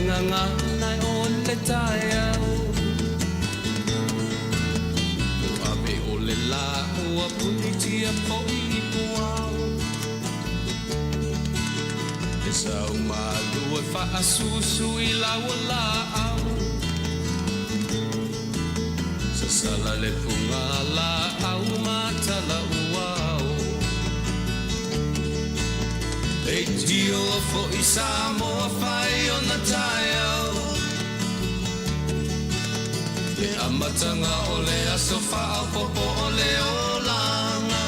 gagana o le taeao. Ua ave o le lā ua punitia foi i puao. E sau malu e faasusu i lau laau. Sasala le fuga laau ma tala uao. Leitio foi Samoa fai ona taeao. Le amataga o le aso faaopoopo o le olaga.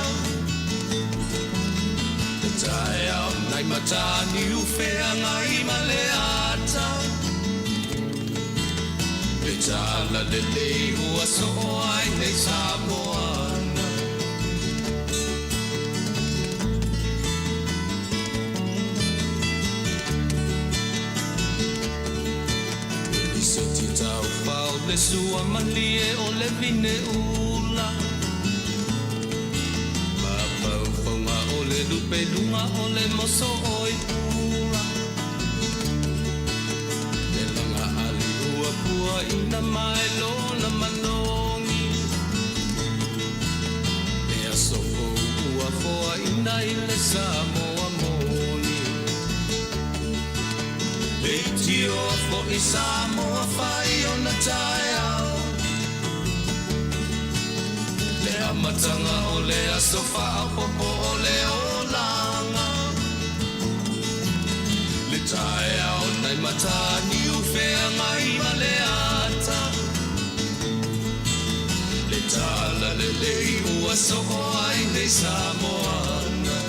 Le taeao nai Mataniu feagai ma le ata. Le tala lelei ua soo ai nei Samoana. Lisiti taufao le sua malie o le vine ula. Mafaufauga o le lupe luga o le moso oi pula. Le laga ali ua pua ina mai lona manogi. Le aso fou ua foaina i le Samoa moni. Leitio foi Samoa fai ona taeao. Le amataga o le aso faaopoopo o le olaga. Le taeao nai Mataniu feagai ma le ata. Le tala lelei ua soo ai nei Samoana.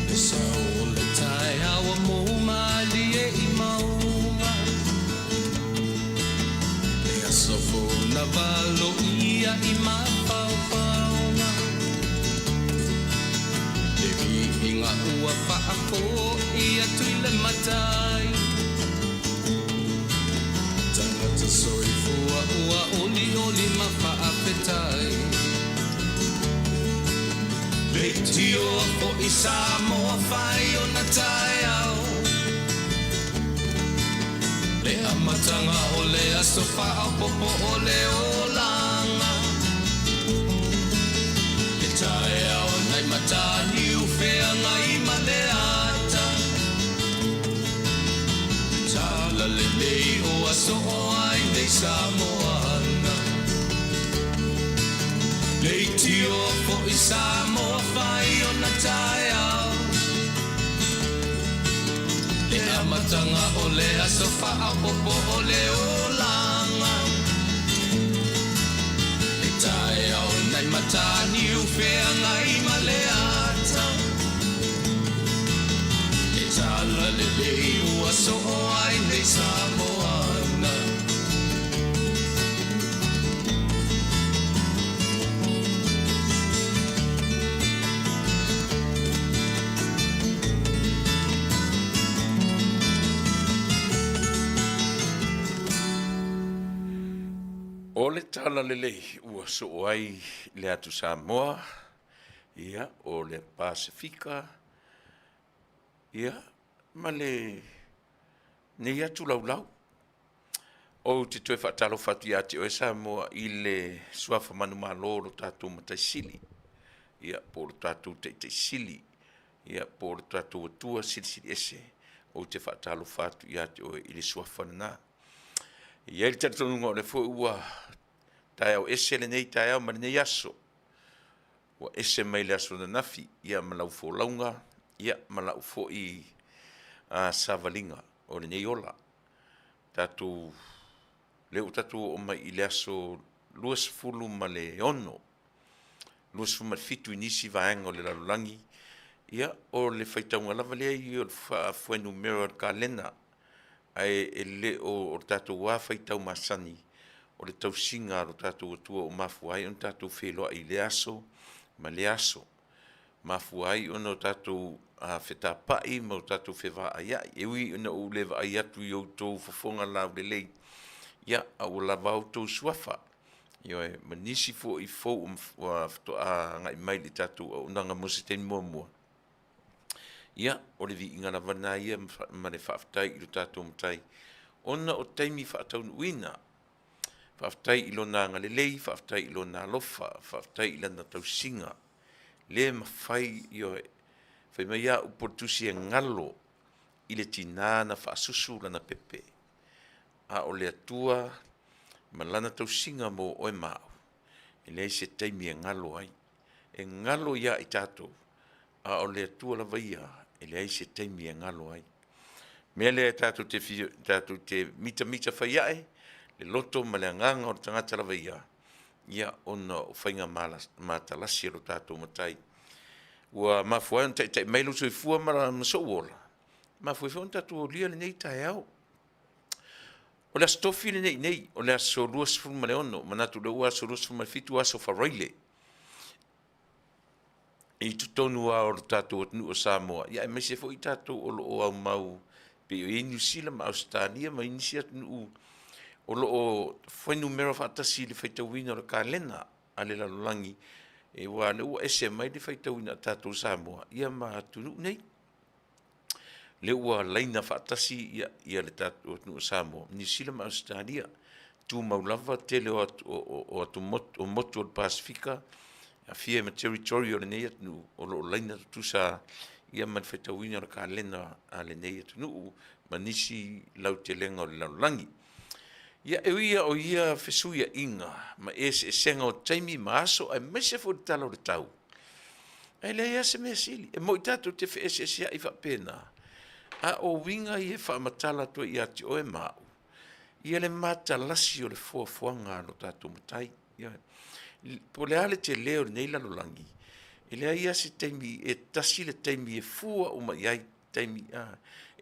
Le sao o le taeao ua mou malie i mauga. Le aso fou na valoia i mafaufauga. Le viiga ua faafoi atu i le Matai. Tagata soifua ua olioli ma faafetai. Leitio foi Samoa fai ona taeao. Le amataga o le aso faaopoopo o le olaga. Le taeao nai Mataniu feagai ma le ata. Le tala lelei ua soo ai nei Samoana. Leitio foi Samoa fai ona taeao. Le amataga o le aso faaopoopo o le olaga. Le taeao nai Mataniu feagai ma le ata. Le tala lelei ua soo ai nei Samoana. O le tala lelei ua soo ai le atu Samoa, ia, o le Pasefika, ia, ma le nei atu laulau. Ou te toe faatalofa atu ia te oe Samoa i le suafa manumalo o lo tatou Matai Sili, ia, po o lo tatou Taitai Sili, ia, po o lo tatou Atua Silisili Ese. Ou te faatalofa atu ia te oe i le suafa lena. E i ai le talitonuga o lea foi ua taeao ese lenei taeao ma lenei aso. Ua ese mai le aso ananafi, ia ma lau folauga, ia ma lau foi savaliga o lenei ola. Tatou, lea ua tatou oo mai i le aso 26, 27 i nisi vaega o le lalolagi, ia o le faitauga lava lea ia o le fuainumera o le kalena. Ae e le o o le tatou lava faitau masani o le tausiga a lo tatou Atua ua mafua ai ona tatou feiloai i lea aso ma lea aso. Mafua ai ona o tatou fetapai ma o tatou fevaaiai. E ui ina ou le vaai atu i outou fofoga laulelei, ia, a ua lava outou suafa, ioe, ma nisi foi fou ua faatoa agai mai i le tatou auaunaga mo se taimi muamua. Ia, o le viiga lava lena ia ma le faafetai i lo tatou Matai ona o taimi faataunuuina. Faafetai i Lona agalelei, faafetai i Lona alofa, faafetai i Lana tausiga. Le mafai, ioe, fai mai lava upu o le Tusi e galo i le tina na faasusu lana pepe, a o le Atua ma Lana tausiga mo oe ma au, e leai se taimi e galo ai. E galo ia i tatou, a o le Atua lava ia, e leai se taimi e galo ai. Mea lea tatou te, tatou te mitamita fai ae, le loto ma le agaga o le tagata lava ia, ia ona o faiga matalasi a lo tatou Matai. Ua mafua ai ona taitai mai lou soifua ma, ma sou ola, mafua ai foi ona tatou aulia lenei taeao. O le Aso Tofi lenei nei, o le aso 26, manatu o lea ua aso 27, aso Faraile, i totonu lava o le tatou atunuu o Samoa, ia aemaise foi tatou o lo o aumau pei o i ai Niu Sila ma Ausetalia ma nisi atunuu o lo o fuainumera faatasi i le faitauina o le kalena a le lalolagi, aua o lea ua ese mai le faitauina a tatou Samoa ia ma atunuu nei. Lea ua laina faatasi ia, ia le tatou atunuu o Samoa, Niu Sila ma Ausetalia. Tumau lava tele o, atu, o, o, o, atumotu, o motu o le Pasefika, afia ma territory o lenei atunuu o lo o laina tutusa ia ma le faitauina o le kalena a lenei atunuu ma nisi lautelega o le lalolagi. Ia, e ui ia o ia fesuiaiga ma eseesega o taimi ma aso aemaise foi le tala o le tau, Ae leai lava se mea sili. E moni tatou te feeseeseai faapena, a o uiga ia e faamatala atu ai ia te oe ma au, ia le matalasi o le foafoaga a lo tatou Matai. Ioe. Po o le a le tele o lenei lalolagi, e leai lava se taimi e tasi le taimi e fua uma i ai taimi, a,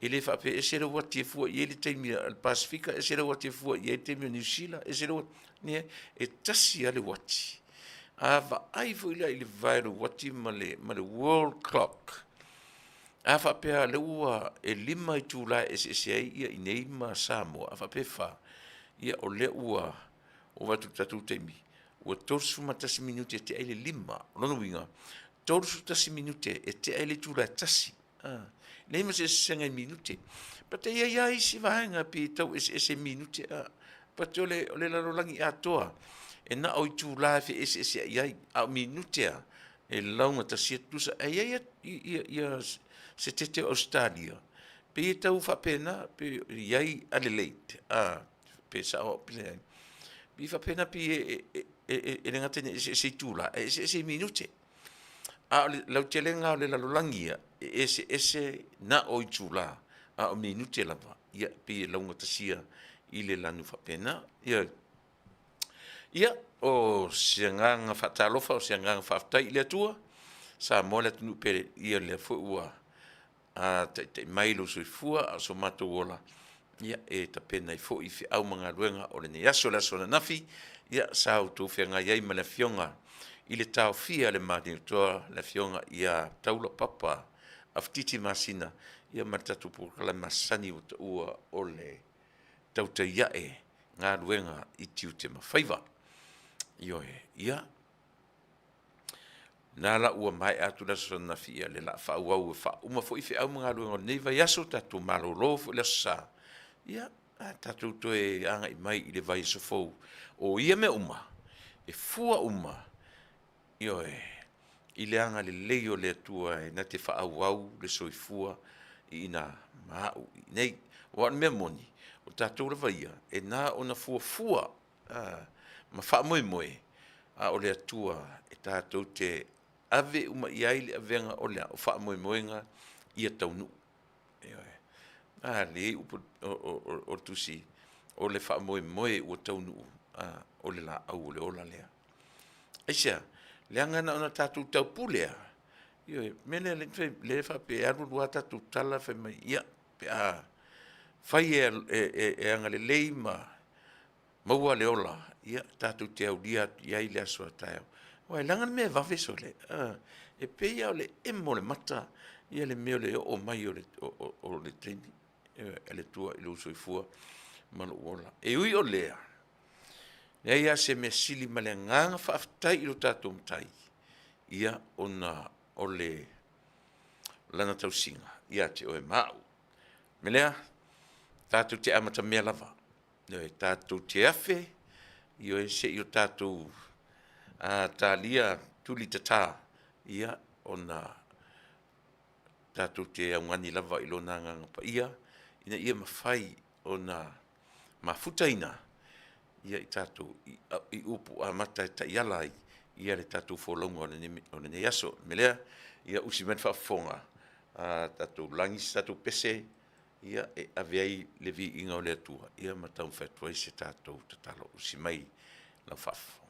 e le faapea e ese le uati e fua i ai le taimi a le Pasefika, ese le uati e fua i ai le taimi o Niu Sila, ese le uati, leai, e tasi lava le uati. A vaai foi la i le vae o le uati ma le, ma le world clock, a faapea lea ua e lima itula e eseese ai ia i inei ma Samoa, a faapea e fa, ia o lea ua ova atu i le tatou taimi, ua 31 minute e tea ai le lima. O lona uiga, 31 minute e tea ai le itula e tasi. Ah, leai ma se eseesega i minute. But e i ai lava isi vaega pei e tau eseese i minute. Ah, but o le, o le lalolagi atoa, e na o itula e feeseeseai ai, a o minute a, e laugatasia tutusa. Ae i ai ia, ia se tete o Ausetalia, pei e tau faapena, pei e i ai Adelaide, ah, pe sao au pe leai. Pei faapena pei e, e, e, e, e le gata ina eseese itula, ae eseese i minute. A o le lautelega o le lalolagi ia, e eseese na o itula, a o minute lava, ia, pei e laugatasia i le lanu faapena. Ia, ia o se agaga faatalofa, o se agaga faafetai i le Atua, Samoa le atunuu pele, ia lea foi ua a taitai mai lou soifua a o so matou ola, ia, e tapena ai foi feau ma galuega o lenei aso, le aso ananafi, ia, sa outou feagai ai ma le Afioga i le Taofia a le Malietoa, le Afioga ia Taula Papa Afititi Masina, ia ma le tatou polokalame masani ua taua o le Tautai Ae Galuega i Tiute ma Faiva. Ioe, ia, Na la ua maea atu le aso ananafi, ia le la faaauau e faauma foi feau ma galuega o lenei vaiaso, tatou malolo foi le aso Sa, ia, a tatou toe agai mai i le vaiaso fou. O ia mea uma, e fua uma, ioe, i le agalelei o le Atua e na te faaauau le soifua i ina ma au i inei. Aua o le mea moni, o tatou lava ia, e na ona fuafua ma faamoemoe, a o le Atua e tatou te ave uma i ai le avega o le a? O faamoemoega ia taunuu. Ioe. A lea e upu o le tusi, o le faamoemoe ua taunuu, a, o le laau o le ola lea. Aisea? Leaga na ona tatou taupule lava. Ioe, mea lea lea e faapea e alu alu lava tatou tala fai mai, ia, pe a. fai e, e, e, e agalelei ma maua le ola, ia, tatou te aulia atu i ai le aso a taeao. Aua e leaga le mea e vave sole, e pei lava o le emo o le mata ia le mea o le oo mai o le, o, o, o le taimi e le Atua i lou soifua ma lou ola. E ui o lea, leai lava se mea sili ma le agaga faafetai i lo tatou Matai, ia ona o le lana tausiga ia te oe ma au. O le mea lea, tatou te amatamea lava, ioe, tatou te afe, ioe, se i o tatou talia tuli tata, ia, ona tatou te augani lava i Lona Agaga Paia ina ia mafai ona mafutaina i tatou i upu amata e taiala ai le tatou folauga o lenei aso. O le mea lea, ia usi mai le faafofoga, tatou lagi se tatou pese e ave ai le viiga o le Atua ma taumafai atu ai se tatou tatalo. Usi mai lau faafofoga.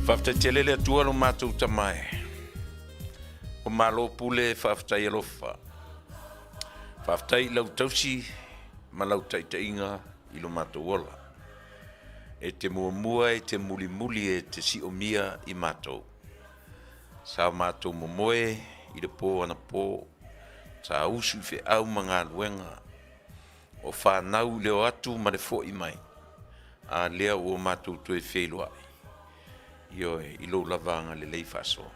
Faafetai tele le Atua lo matou Tama e. Ua malo pule faafetai alofa. Faafetai i lau tausi ma lau taitaiga i lo matou ola. E te muamua e te mulimuli e te siomia i matou. Sa matou momoe i le po anapo, sa usu i feau ma galuega, o fanau i le o atu ma le foi mai, a lea ua matou toe feiloai, ioe, i lou lava agalelei faasoa.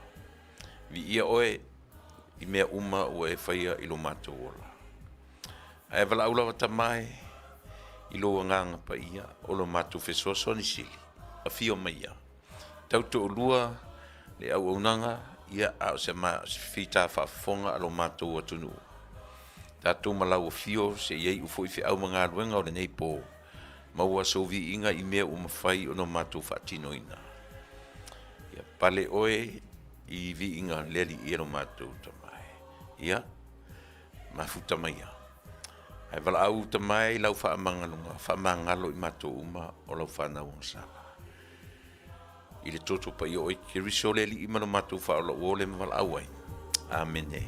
Viia oe i mea uma ua e faia i lo matou ola. Ae valaau lava Tama e i lou Agaga Paia o lo matou fesoasoani sili, afio mai ia. Tautoalua le auaunaga, ia, a o se fita faafofoga a lo matou atunuu. Tatou ma lau afio seia iu foi feau ma galuega o lenei po, maua sou viiga i mea ua mafai ona matou faatinoina. Ia pale oe i viiga le Alii e lo matou Tama e. Ia, mafuta maia. Ae valaau Tama e i lau faamagaloga, faamagalo i matou uma o lau fanau agasala. I le toto paia o oe Keriso le Alii ma lo matou Faaola ua ole ma valaau ai. Amene.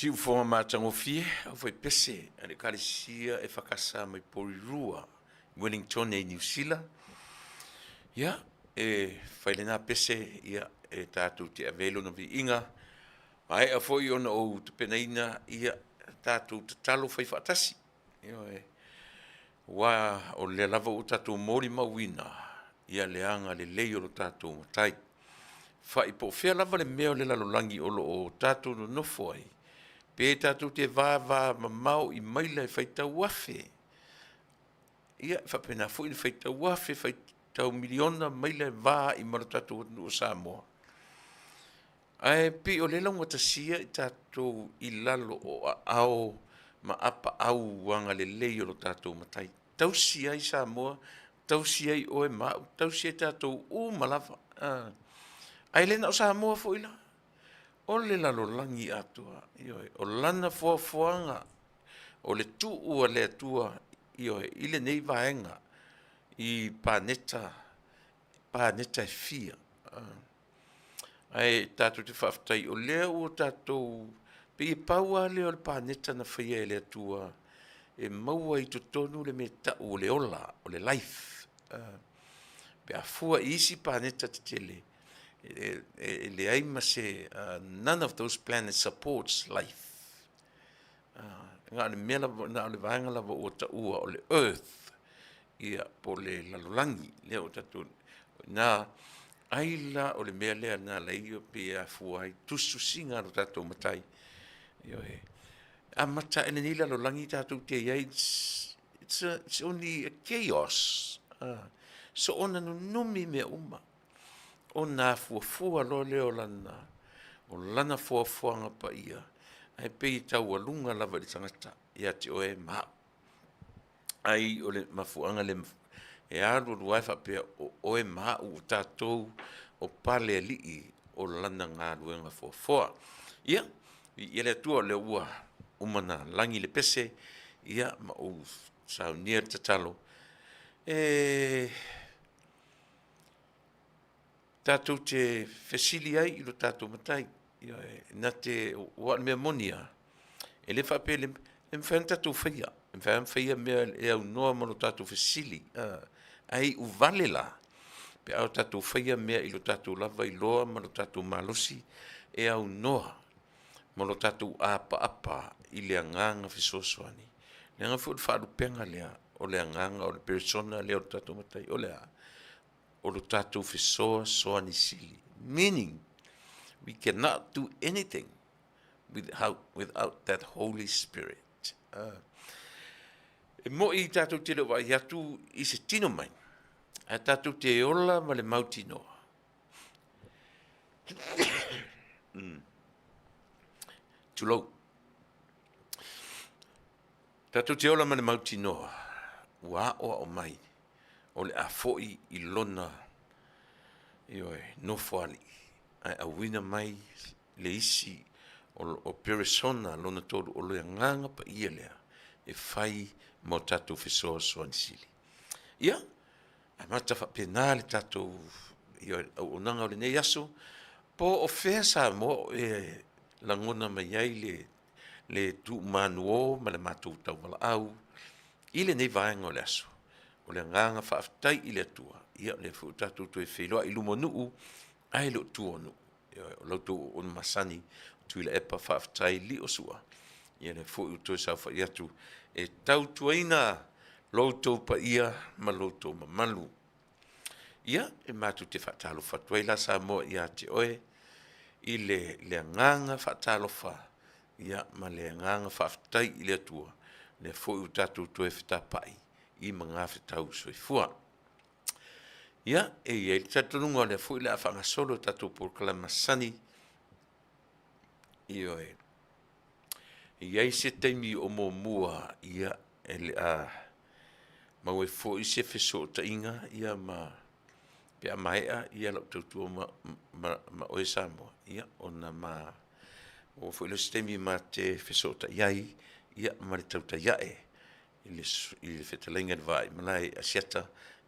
Siufofoga matagofie, aufaipese a le Ekalesia EFKS mai Porirua, Wellingtone i Niu Sila. Ia, e fai lena pese, ia, e tatou te ave ai lona viiga. Maea foi ona ou tapenaina, ia, tatou tatalo fai faatasi. Ioe. Aua o lea lava ua tatou molimauina ia le agalelei o lo tatou Matai. Fai po o fea lava le mea o le lalolagi o lo o tatou nonofo ai, pe tatou te vavamamao i maila e faitau afe, ia e faapena foi le faitau afe, faitau miliona maila e va ai ma lo tatou atunuu o Samoa. Ae pei o lea e laugatasia i tatou i lalo o aao ma apaau agalelei o lo tatou Matai. Tausi ai Samoa, tausi ai oe ma au, tausi ai tatou uma lava. Ae le na o Samoa foi la, o le lalolagi atoa. Ioe, o lana foafoaga, o le tuu a le Atua, ioe, i lenei vaega i paneta, paneta e fia. Ae tatou te faafetai o lea ua tatou, pei e pau lava lea o le paneta na faia e le Atua e maua i totonu le mea e tau o le ola, o le life. Pe a fua i isi paneta tetele, e leai ma se, none of those planets supports life. Na o le mea lava, na o le vaega lava ua taua o le earth, ia po o le lalolagi lea ua tatou, na ai la o le mea lea na ala ai pei e afua ai tusitusiga a lo tatou Matai, ioe. E amata ae lenei lalolagi tatou te i ai, it's only a chaos, soona nunumi mea uma, ona afuafua loa lea o lana, o lana foafoaga paia, ae pei e taualuga lava i le tagata ia te oe ma au. Ai o le mafuaaga lea e alu alu lava faapea o oe ma au o tatou o palealii o lana galuega foafoa. Ia, viia le Atua o lea ua uma ona lagi le pese, ia ma ou saunia le tatalo. E tatou te fesili ai i lo tatou Matai, ioe, na te, aua o le mea moni lava, e le faapea e le mafai ona tatou faia, e mafai lava ona faia mea e aunoa ma lo tatou fesili, ae iuvale la pe a tatou faia mea i lo tatou lava iloa ma lo tatou malosi e aunoa ma lo tatou apaapa i le Agaga fesoasoani. Leaga foi o le faalupega lea o le Agaga o le Peresona lea o le tatou Matai, o le a? O lo tatou fesoasoani sili, meaning we cannot do anything without, without that Holy Spirit. E moi tatou te le o vaai atu i se tino mai, ae tatou te ola ma le mautinoa. Tulou. Tatou te ola ma le mautinoa, ua aoao mai o le a foi i lona, ioe, nofoalii, ae auina mai le isi o peresona lona tolu, o le Agaga Paia lea e fai ma o tatou fesoasoani sili. Ia, amata faapena le tatou auaunaga o lenei aso. Po o fea Samoa e lagona mai ai le le tuumanuo ma le matou tauvalaau i lenei vaega o le aso. O le agaga faafetai i le Atua, ia o lea foi ua tatou toe feiloai i luma o nuu, ae le o tua o nuu. O la outou auauna masani Tuilaepa, faafetai Liosua, ia lea foi ua toe saofai atu e tautuaina lo outou paia ma lo outou mamalu. Ia, e matou te faatalofa atu ai la Samoa ia te oe i le agaga faatalofa, ia ma le agaga faafetai i le Atua, lea foi ua tatou toe fetapai i magafetau soifua. Ia, e i ai le talitonuga o lea foi o le a faagasolo le tatou polokalame masani. Ioe. E i ai se taimi o muamua, ia, e le a maua ai foi se fesootaiga ia ma pe a maea ia lau tautua ma, ma, ma oe Samoa, ia ona ma maua foi lea o se taimi ma te fesootai ai ia ma le tautai ae i le, i le fetalaiga i le Vaaimalae Asiata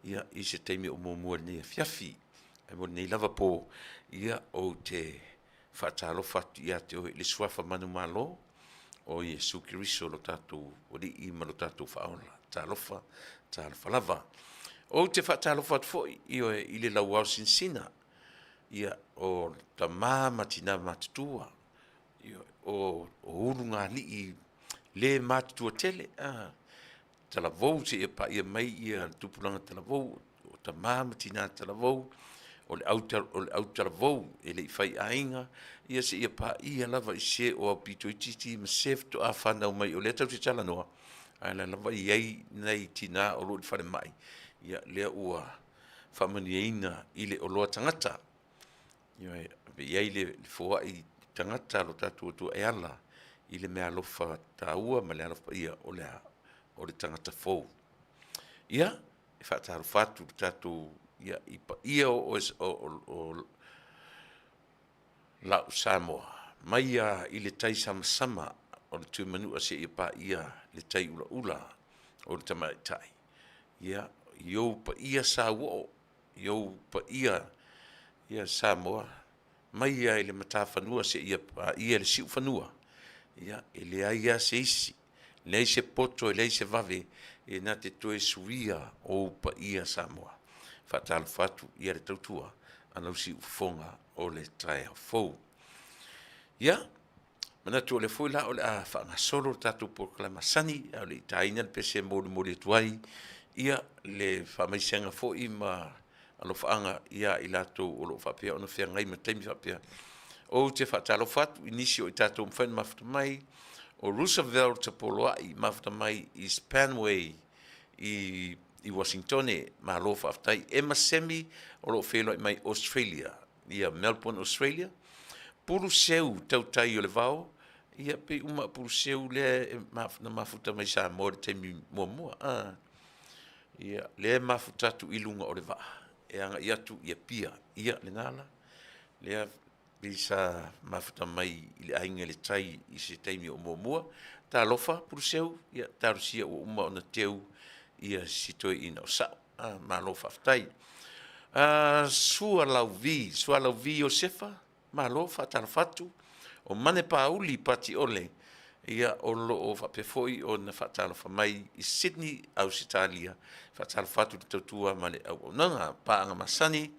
ia i se taimi o muamua i lenei afiafi. Ae mo lenei lava po, ia ou te faatalofa atu ia te oe i le suafa manumalo. o Iesu Keriso lo tatou Alii ma lo tatou Faaola. Talofa, talofa lava. Ou te faatalofa atu foi, ioe, i le lauao sinasina, ia, o tama ma tina matutua, ioe, o ulugalii le matutua tele, a, talavou seia paia mai le tupulaga talavou, o tama ma tina talavou, o le autalavou e le i faiaiga, ia seia paia lava i se o aupito itiiti ma se faatoa fanau mai o lea tatou te talanoa, a o la e lava e i ai nai tina o lo o i le falemai, ia lea ua faamanuiaina i le oloa tagata. Ioe, e i ai le foai tagata a lo tatou Atua e ala i le meaalofa taua ma le alofa paia o le a? O le tagata fou. Ia, e faatalofa atu i le tatou, ia, i paia o lau Samoa, mai lava i le taisamasama o le Tuimanua seia paia le taiulaula o le tamaitai. Ia, i ou paia sauoo, i ou paia Samoa, mai lava i le matafanua seia paia le siufanua, ia, e leai lava se isi, leai se poto leai se vave e na te toe suia ou paia Samoa. E faatalofa atu i le tautua a lau siufofoga o le taeao fou. Ia, manatu o lea foi la o le a faagasolo le tatou polokalame masani, a o le i taina le pese e molimoli atu ai ia le faamaisega foi ma alofaaga ia i latou o lo o faapea ona feagai ma taimi faapea. Ou te faatalofa atu i nisi o i tatou ua mafai ona mafuta mai, o Roosevelt Poloai mafuta mai i Spanway i Uasintone, malo faafetai. Emma Semi o lo o feiloai mai Australia, ia Melbourne, Australia. Pulu Seu Tautai o le Vao, ia pei uma Pulu Seu lea na mafuta mai Samoa i le taimi muamua. Ia, lea e mafuta atu i luga o le vaa e agai atu i Apia, ia lena la, lea pei sa mafuta mai i le Aiga i le Tai i se taimi o muamua. Talofa Puluseu, ia talosia ua uma ona teu ia si toeaina o Sa'o. Malo faafetai. Sualauvi, Sualauvi Iosefa, malo faatalofa atu. O Manepauli Patiole, ia o lo o faapea foi ona faatalofa mai i Sydney, Ausetalia. Faatalofa atu i le tautua ma le auaunaga. Paaga masani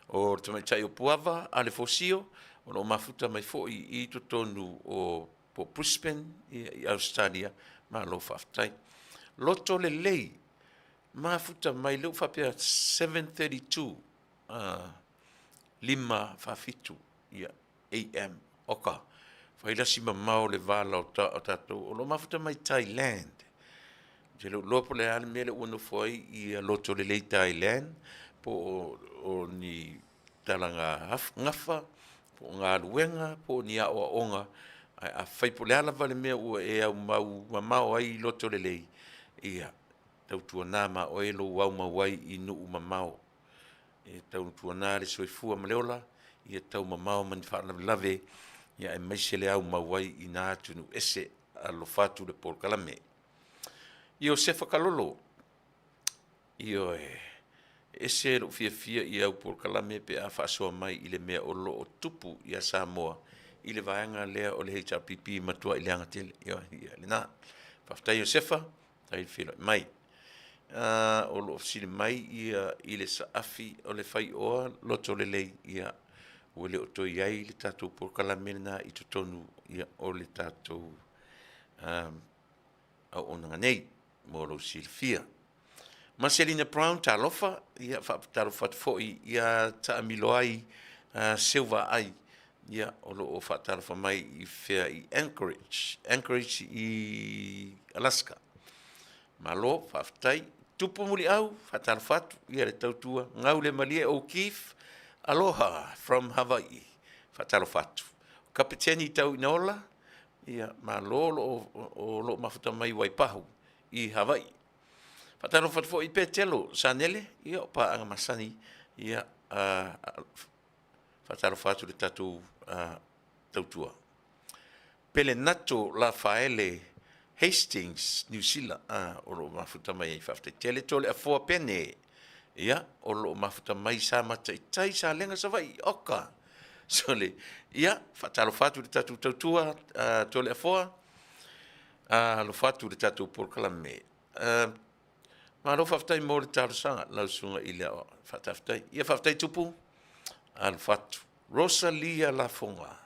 o le tamaitai o Puava, Ale Fosio, o lo o mafuta mai foi i totonu o po Brisbane i Ausetalia, malo faafetai. Loto lelei, mafuta mai lea ua faapea 7:32 5:47 ia AM. Oka, fai la si mamao le vala o tatou, o lo o mafuta mai Thailand. Ou te le o iloa po o le a le mea lea ua nofo ai ia Loto Lelei Thailand, po o ni talaga gafa, po o galuega, po o ni aoaoga, ae afai po o le a lava le mea ua e aumau mamao ai i Loto Lelei, ia tautuana ma oe lou aumau ai i nuu mamao. E tautuana le soifua ma le ola, ia taumamao ma ni faalavelave, aemaise le aumau ai i na atunuu ese. Alofa atu le polokalame. Iosefa Kalolo, ioe, e ese lou fiafia i au polokalame pe a faasoa mai i le mea o lo o tupu ia Samoa i le vaega lea o le HRPP, matuai leaga tele. Ioe, ia lena. Faafetai Iosefa, faafetai le feiloai mai. O lo o fesili mai ia i le saafi o le faioa loto lelei, ia ua le o toe i ai le tatou polokalame lena i totonu ia, o le tatou auaunaga nei mo lou silafia. Marcelina Brown, talofa, ia faatalofa atu foi ia Taamilo ai Seuvaai, ia o lo o faatalofa mai i fea i Anchorage, Anchorage i Alaska. Malo, faafetai. Tupu Muliau, faatalofa atu ia le tautua Gaulemalie O'Keefe, aloha from Hawaii, faatalofa atu. Kapeteni Tauinaola, ia malo o lo o mafuta mai Waipahu i Hawaii. Faatalofa atu foi i Petelo Sanele, ia o paaga masani, ia faatalofa atu i le tatou tautua. Pelenato Lafaele Hastings, Niu Sila, o lo o mafuta mai ai, faafetai tele. Toleafoa Pene, ia, o lo o mafuta mai Samata i tai, Salega, Savaii, oka, sole, ia, faatalofa atu i le tatou tautua, Toleafoa. Alofa atu i le tatou polokalame. Malo faafetai mo le talosaga lau susuga i le aoao. Faafetai. Ia faafetai Tupu. Alofa atu. Rosalia Lafoga.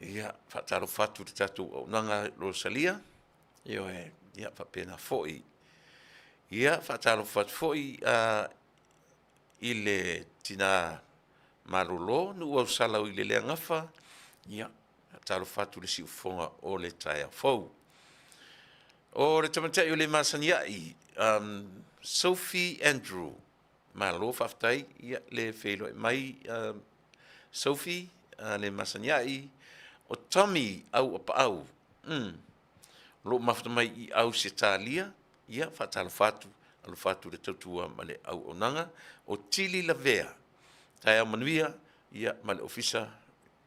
Ia, faatalofa atu i le tatou auaunaga Rosalia. Ioe, ia faapena foi. Ia, faatalofa atu foi i le tina malolo Nuuausala Uileleagafa. Ia, faatalofa atu i le siufofoga o le taeao fou. O le tamaitai o le masani ai, Sophie Andrew, malo faafetai ia le feiloai mai Sophie le masani ai, o Tommy Auapaau, o lo o mafuta mai i Ausetalia, ia faatalofa atu, alofa atu i le tautua ma le auaunaga. O Tili Lavea, taeao manuia ia ma le Ofisa,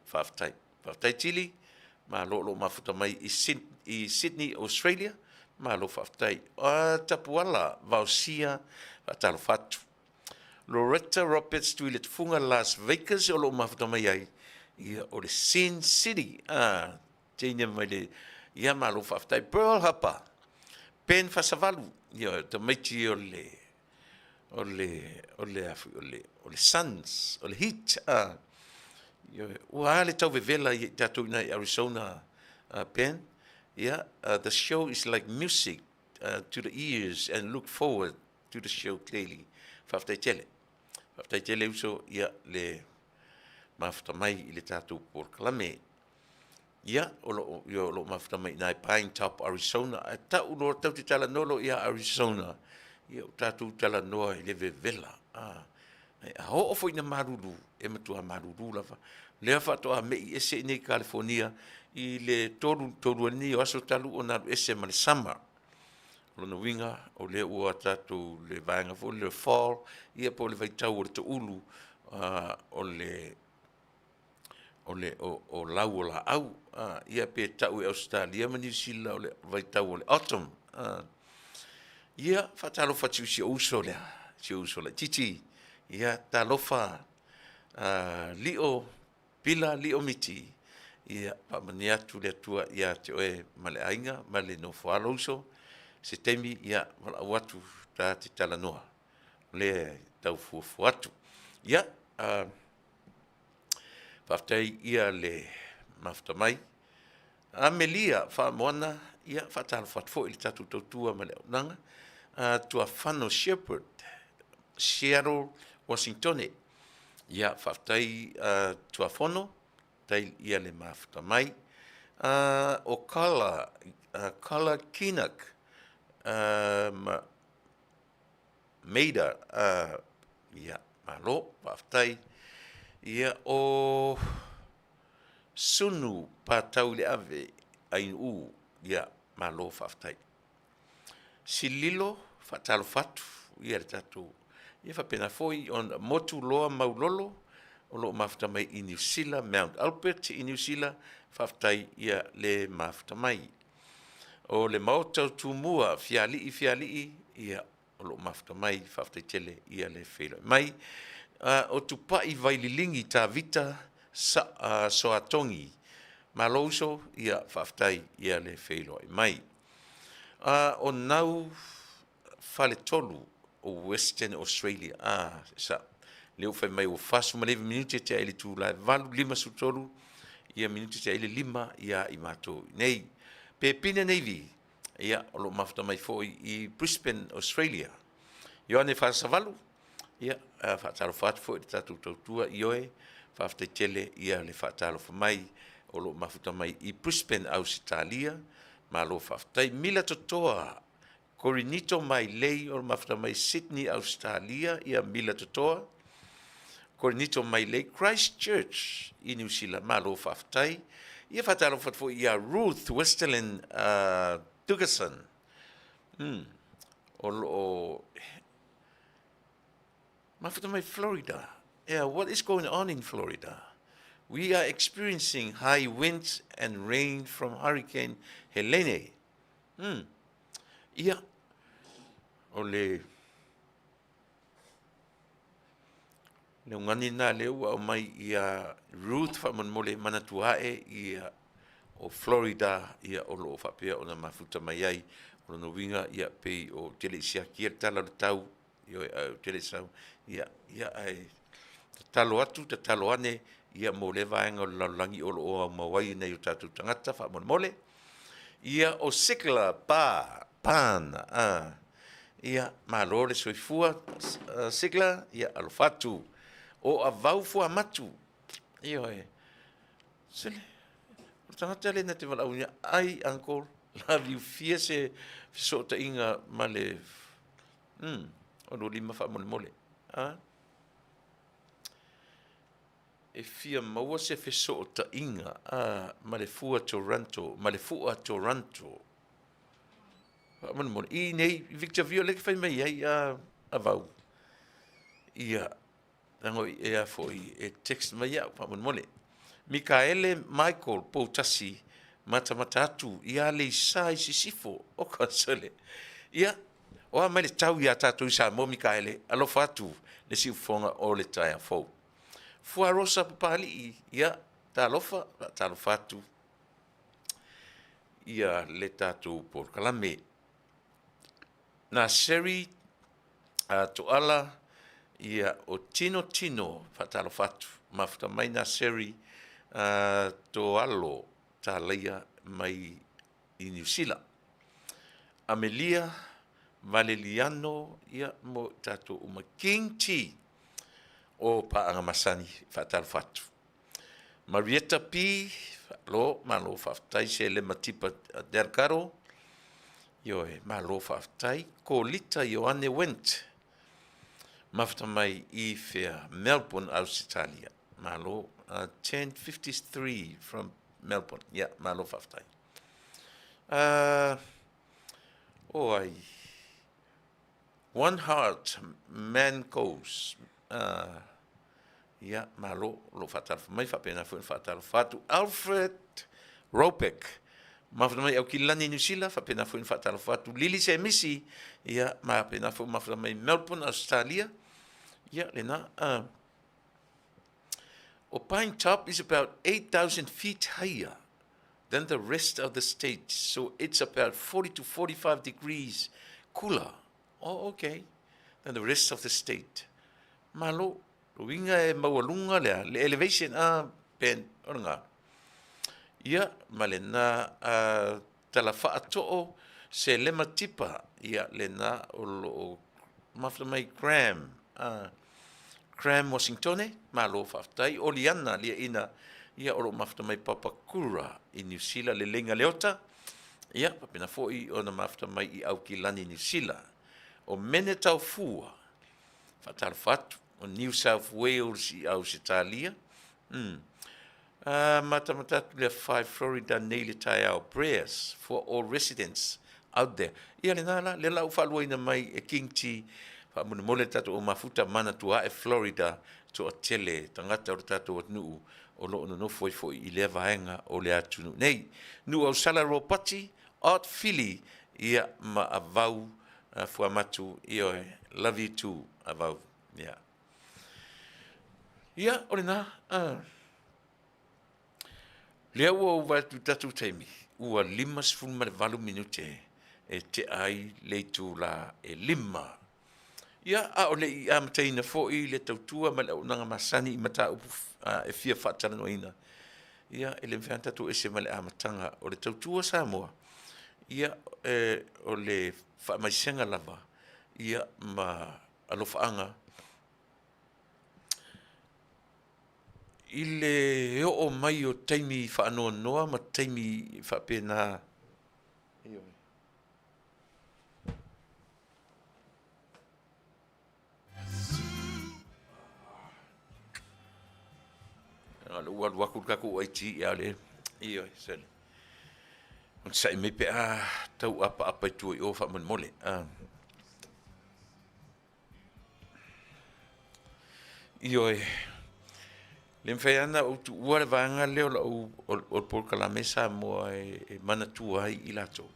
faafetai. Faafetai Tili, malo o lo o mafuta mai i Sydney, Australia, malo faafetai. O Tapuala Vaosia, faatalofa atu. Loretta Roberts Tuiletufuga Las Vegas o lo o mafuta mai ai, ia o le Sin City, teine mai le, ia malo faafetai. Pearl Hapa, Ben Fasavalu, ia tamaiti o le o le o le o le o le Suns, o le Heat, ua a le tau vevela i tatou i ina i Arizona, Ben. Yeah, the show is like music to the ears and look forward to the show clearly. Faafetai tele. Faafetai tele uso, ia le mafuta mai i le tatou polokalame. Ia, o lo o, ia, o lo o mafuta mai i ina i Pine Top, Arizona. Ae tau loa, tatou te talanoa loa ia Arizona, ia ua tatou talanoa i le vevela. A, a oo foi ina malulu, e matua malulu lava. O lea faatoa mei ese i inei i Kalifonia i le 3 ai lenei o aso talu ona alu ese ma le summer. O lona uiga, o lea ua tatou le vaega foi lea o le fall, ia po o le vaitau o le toulu o le o le o, o lau o laau, a, ia pe tau e Ausetalia ma Niu Sila o le vaitau o le autumn. A, ia, faatalofa atu i si ou uso lea, si ou uso laitiiti. Ia, talofa Lio Pila Lio Miti. Ia, faamanuia atu le Atua ia te oe ma le aiga ma le nofoalo uso. Se taimi, ia, valaau atu ta te talanoa. O lea e tau fuafua atu. Ia, faafetai ia le mafuta mai. Amelia Faamoana, ia faatalofa atu foi i le tatou tautua ma le auaunaga. Tuafano Shepherd, Seattle, Washingtone. Ia faafetai Tuafono, faafetai ia le mafuta mai. O Carla, Carla Kinnock, ma Maida, ia, malo, faafetai. Ia, o Sunu Patau i le Ave, Ainuu, ia, malo faafetai. Sililo, faatalofa atu ia le tatou, ia faapena foi ona Motu Loa Maulolo, o lo o mafuta mai i Niu Sila, Mount Albert i Niu Sila, faafetai ia le mafuta mai. O le Maota o Tumua, Fialii Fialii, ia, o lo o mafuta mai, faafetai tele ia le feiloai mai. O Tupai Vaililigi Tavita Soatogi, malo uso, ia faafetai ia le feiloai mai. O Nau Faletolu o Western Australia, sa, lea ua fai mai ua 49 minute tea i le itula e 8:53 ia minute tea i le 5 ia i matou i nei. Pepina Navy, ia, o lo o mafuta mai foi i Brisbane, Australia. Ioane Fasavalu, ia, faatalofa atu foi i le tatou tautua, ioe, faafetai tele ia le faatalofa mai o lo o mafuta mai i Brisbane, Ausetalia, malo faafetai. Mila Totoa, Korinito Mailei o lo o mafuta mai Sydney, Ausetalia, ia Mila Totoa, Korinito Mailei, Christchurch i Niu Sila, malo faafetai. Ia faatalofa atu foi ia Ruth Westerlin Dugason, o lo o mafuta mai Florida. Yeah, what is going on in Florida? We are experiencing high winds and rain from Hurricane Helene. Ia, o le ugani lena lea ua aumai ia Ruth faamolemole manatua ae ia o Florida, ia, o lo o faapea ona mafuta mai ai. O lona uiga, ia, pei o te le i siakia le tala o le tau, ioe, ae ou te le sau, ia, ia, ae tatalo atu, tatalo ane, ia, mo lea vaega o le lalolagi o lo o aumau ai nai o tatou tagata faamolemole. Ia, o Sigla Pa, Pan, a, ia, malo le soifua, Sigla, ia, alofa atu. O Avau Fuamatu, ioe, sele, o le tagata lea na te valaauina, ai uncle, love you, fia se fesootaiga ma le, o lua lima faamolemole, a. E fia maua se fesootaiga a ma le fua Toronto, ma le fua Toronto. Faamolemole, i nei, Victor Vio lea e fai mai ai a Avau. Ia, leaga e a foi, e text mai au, faamolemole. Mikaele Michael Poutasi, matamata atu i Aleisa i Sisifo. Oka sole. Ia, o a mai le tau iā tatou i Samoa Mikaele, alofa atu le siufofoga o le taeao fou. Fuarosa Papalii, ia, talofa, faatalofa atu ia le tatou polokalame. Na Sherry Toala, ia, o Tino Tino, faatalofa atu, mafuta mai na Sherry Toalo Talaia mai i Niu Sila. Amelia Valeliano, ia, mo i tatou uma. King T o Paaga Masani, faatalofa atu. Marietta P, faamalo, malo faafetai. Selema Tipa Delgado, ioe, malo faafetai. Kolita Ioane Went, mafuta mai i fea? Melbourne, Ausetalia. Malo, 10:53 from Melbourne. Ia, malo faafetai. O ai? One Heart Man Goes. Ia, malo, o lo o faatalofa mai, faapena foi ona faatalofa atu. Alfred Ropek, mafuta mai Aukilani, Niu Sila, faapena foi ona faatalofa atu. Lili Semisi, ia, faapena foi mafuta mai Melbourne, Australia. Ia, lena. O Pine Top is about 8,000 feet higher than the rest of the state, so it's about 40 to 45 degrees cooler. Oh, okay. Than the rest of the state. Malo, lo uiga e maualuga lea, le elevation, a Ben, o lena. Ia, ma lena tala faatoo se lema tipa, ia, lena o lo o mafuta mai Graham, Graham Washingtone, malo faafetai. O Liana Liaina, ia, o lo o mafuta mai Papakura i Niu Sila, le Leiga Leota, ia, faapena foi ona mafuta mai i Aukilani, Niu Sila. O Mene Taufua, faatalofa atu, o New South Wales i Ausetalia. Matamata atu le 5 Florida nei le taeao, prayers for all residents out there. Ia lena la, lea la ua faaluaina mai e King T, faamolemole le tatou mafuta manatua ae Florida, toatele tagata o le tatou atunuu o lo o nonofo ai foi i lea vaega o le atunuu nei. Nuu Ausala Ropati, Art Fili, ia ma Avau Fuamatu, ioe, love you too Avau. Ia. Ia, o lena, lea ua ou vaai atu i le tatou taimi, ua 58 minute e tea ai le itula e 5. Ia, a o le i amataina foi le tautua ma le auaunaga masani i mataupu e fia faatalanoaina, ia, e le mafai lava ona tatou ese mai le amataga o le tautua Samoa, ia, o le faamaisega lava, ia, ma alofaaga i le oo mai o taimi faanoanoa ma taimi faapena. Ua alu atu le tatou IT a o le ioe sole. Onosai mai pe a tau apaapa i tua i o faamolemole. Ioe, le mafai lava ona ou tuua le vaega lea o lau o le polokalame Samoa e manatua ai i latou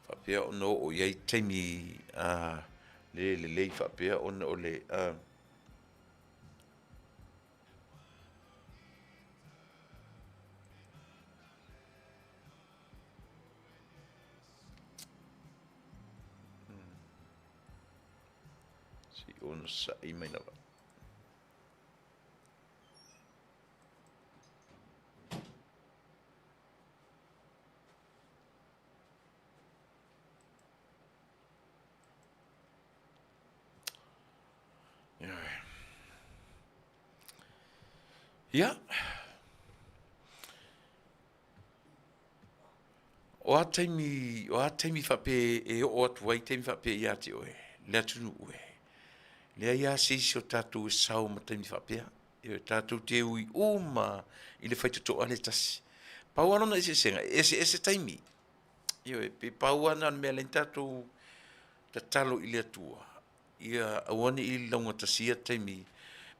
faapea ona oo i ai taimi le lelei faapea ona o le Se i onosai mai lava. Ia. O a taimi, o a taimi faapea e oo atu ai taimi faapea ia te oe, le atunuu e. Leai lava se isi o tatou e sao ma taimi faapea. E tatou te ui uma i le faitotoa le tasi. Pau lava lona eseesega, e eseese taimi. Ioe, pe pau lava na o le mea lea tatou tatalo i le Atua, ia aua ne i laugatasia taimi.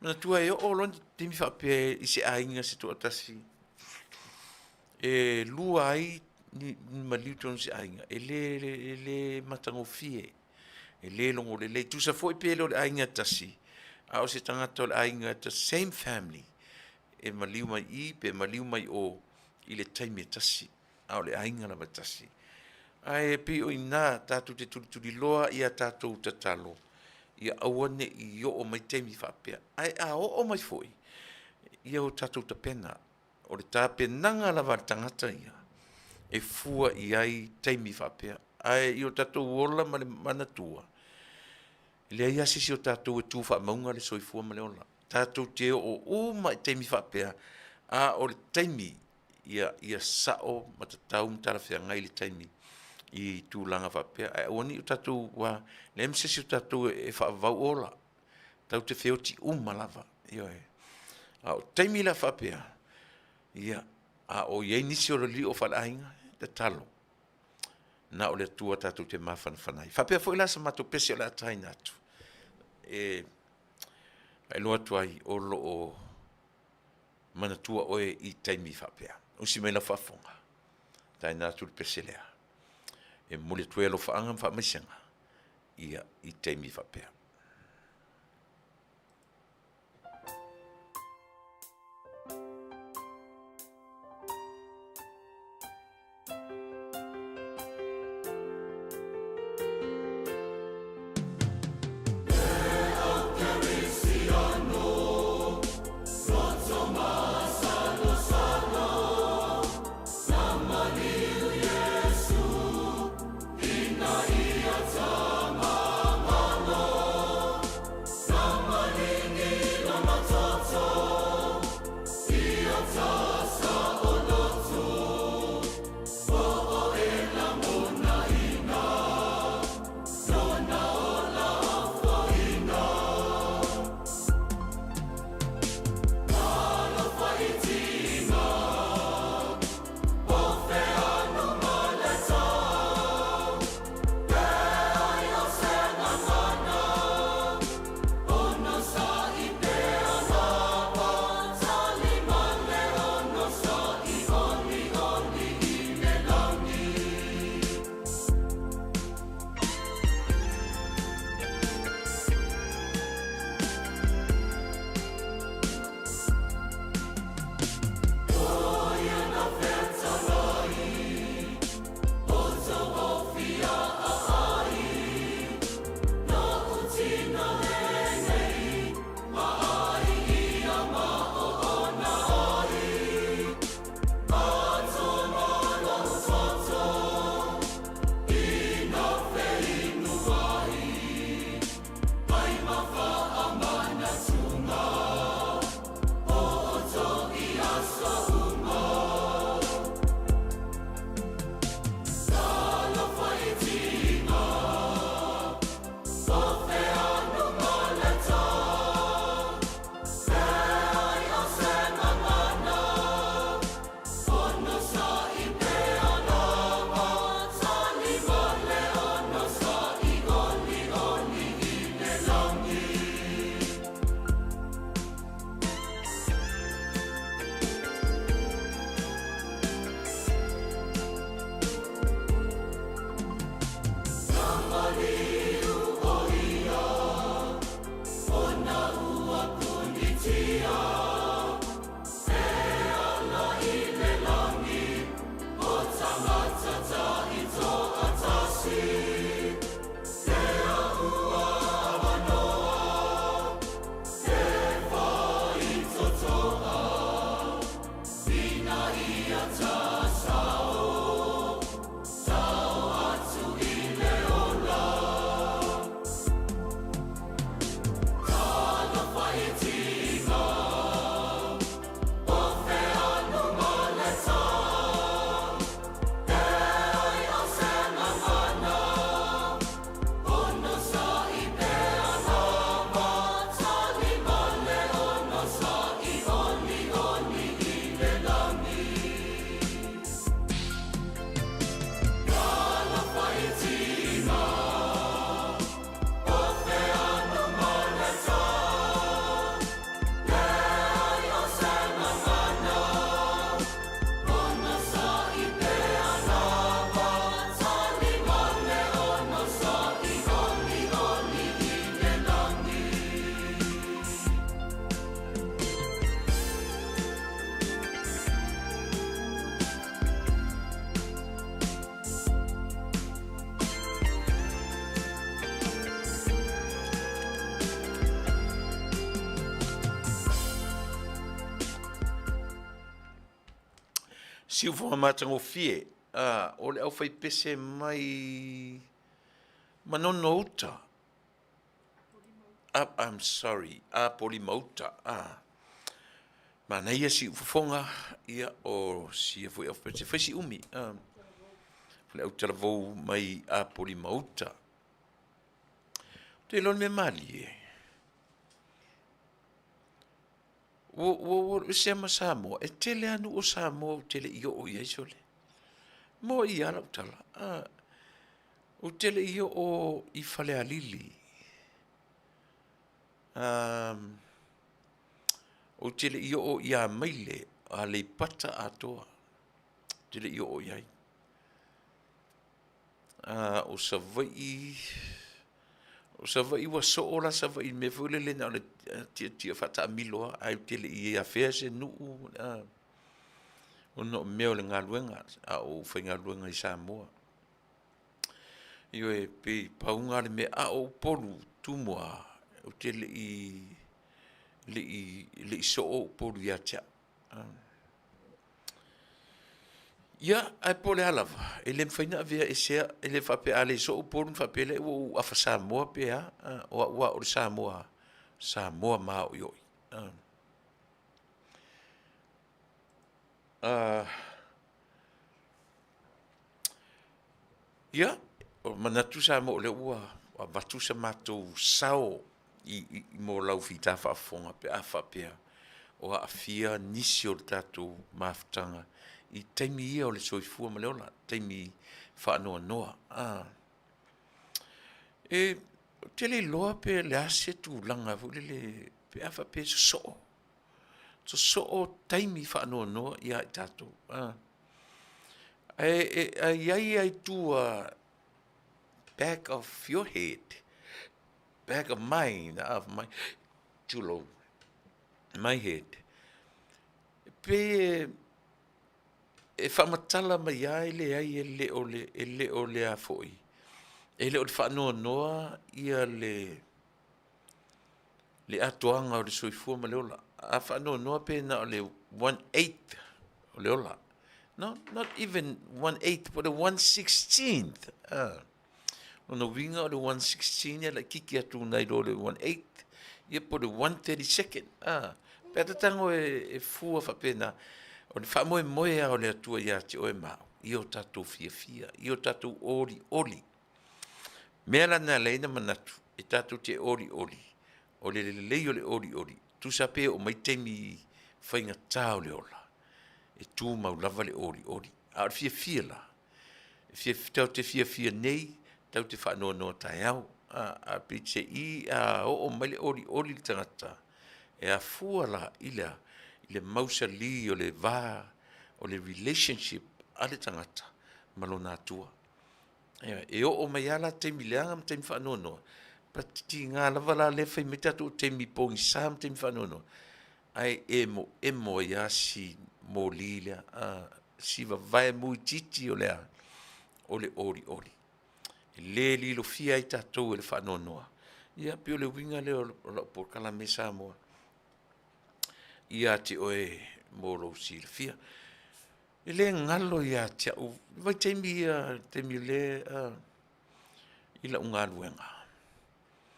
Manatua e oo loa ni taimi faapea i se aiga se toatasi, e lua ai ni maliu i totonu o se aiga, e le matagofie, e le logo lelei. Tusa foi pe le o le aiga e tasi, a o se tagata o le aiga, the same family, e maliu mai i pe maliu mai o i le taimi e tasi, a o le aiga lava e tasi. Ae pei o i ina tatou te tulituliloa i a tatou tatalo, ia aua ne i oo mai taimi faapea. Ae a oo mai foi, ia o tatou tapena. O le tapenaga lava a le tagata ia, e fua i ai taimi faapea. Ae i o tatou ola ma le manatua, e leai lava se isi o tatou e tu faamauga le soifua ma le ola. Tatou te oo uma i taimi faapea, a o le taimi ia sao ma tatau ma talafeagai le taimi i tulaga faapea. Ae aua ne i o tatou, aua e leai ma se isi o tatou e faavavau ola, tatou te feoti uma lava, ioe. A o taimi la faapea, ia, a o i ai nisi o le lio faaleaiga, tatalo, na o le Atua tatou te mafanafana ai. Faapea foi la sa matou pese o le a taina atu, e faailoa atu ai o lo o manatua oe i taimi faapea. Usi mai lau faafofoga, taina atu le pese lea, e momoli atu ai alofaaga ma faamaisega ia i taimi faapea. Siufoga matagofie, a, o le aufaipese mai Manono uta, a, I'm sorry, Apolima-uta, a, manaia siufofoga, ia, o sia foi aufaipese, fai si umi, a, o le autalavou mai Apolima-uta. Ou te iloa o le mea malie, Ua ua ua ese lava ma Samoa, e tele lava nuu o Samoa ou te le i oo i ai sole. Mo'i lava lau tala, ou te le i oo i Falealili, ou te le i oo i Amaile, Aleipata atoa, ou te le i oo i ai. O Savaii, o Savaii ua soo la Savaii i le mea foi lele na o le tietie faataamilo lava ae ou te le i afea se nuu ona o mea o le galuega a o ou faigaluega i Samoa. Ioe, pei pau lena o le mea, a o Upolu, Tumua, ou te le i soo Upolu ia te au. Ia, ae po o le a lava, e le mafai ona avea esea, e le faapea a le soo Upolu ona faapea lea ua ou afa Samoa pe a, o au lava o le Samoa, Samoa maoioi. Ia, manatu Samoa o lea ua avatu se matou sao i mo lau fita faafofoga pe a faapea o aafia nisi o le tatou mafutaga i taimi ia o le soifua ma le ola, taimi faanoanoa. Ou te le iloa pe o le a se tulaga foi lele pe a faapea e sosoo, sosoo taimi faanoanoa ia i tatou. Ae i ai lava i tua back of your head, back of mine, tulou, my head, e pei e faamatala mai lava e leai e le o le, e le o le a foi, e le o le faanoanoa le atoaga o le soifua ma le ola. A faanoanoa pe na o le one eighth o le ola. No, not even one eighth, po o le one sixteenth. O lona uiga o le one sixteen e laitiiti atu nai lo le one eighth, ia po o le one 32nd. Pe a ta tago e fua faapena, o le faamoemoe lava o le Atua ia te oe ma au, i o tatou fiafia, i o tatou olioli. Mea la na ala ai ona manatu e tatou te olioli, o le lelei o le olioli, tusa pe oo mai taimi faigata o le ola, e tumau lava le olioli. A o le fiafia la, e tatou te fiafia nei, tatou te faanoanoa taeao, ae peiseai a oo mai le olioli i le tagata, e afua la i le a? I le mausali o le va o le relationship a le tagata ma lona Atua. Ioe, e oo mai lava la taimi leaga ma taimi faanoanoa, but tiga lava la lea fai mai tatou taimi pogisa ma taimi faanoanoa, ae emoemo ai lava si moli lea, si vavae muitiiti o le a? O le olioli. E le lilofia ai tatou e le faanoanoa. Ia pei o le uiga lea o lau polokalame Samoa ia te oe mo lou silafia. E le galo ia te au vaitaimi ia taimi lea i lau galuega.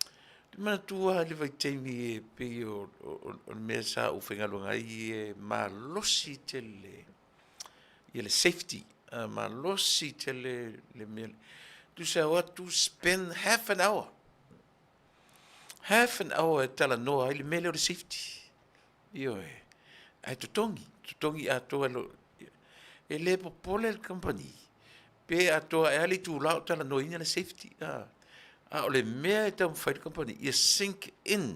Ou te manatua lava le vaitaimi e pei o le mea sa ou faigaluega ai e malosi tele le safety, malosi tele le mea lea. Tusa e o atu spend half an hour, half an hour e talanoa ai le mea lea o le safety. Ioe, ae totogi, totogi atoa e le popole le kamupani pe atoa ae a le itula o talanoaina le safety, a o le mea e taumafai le kamupani ia sink in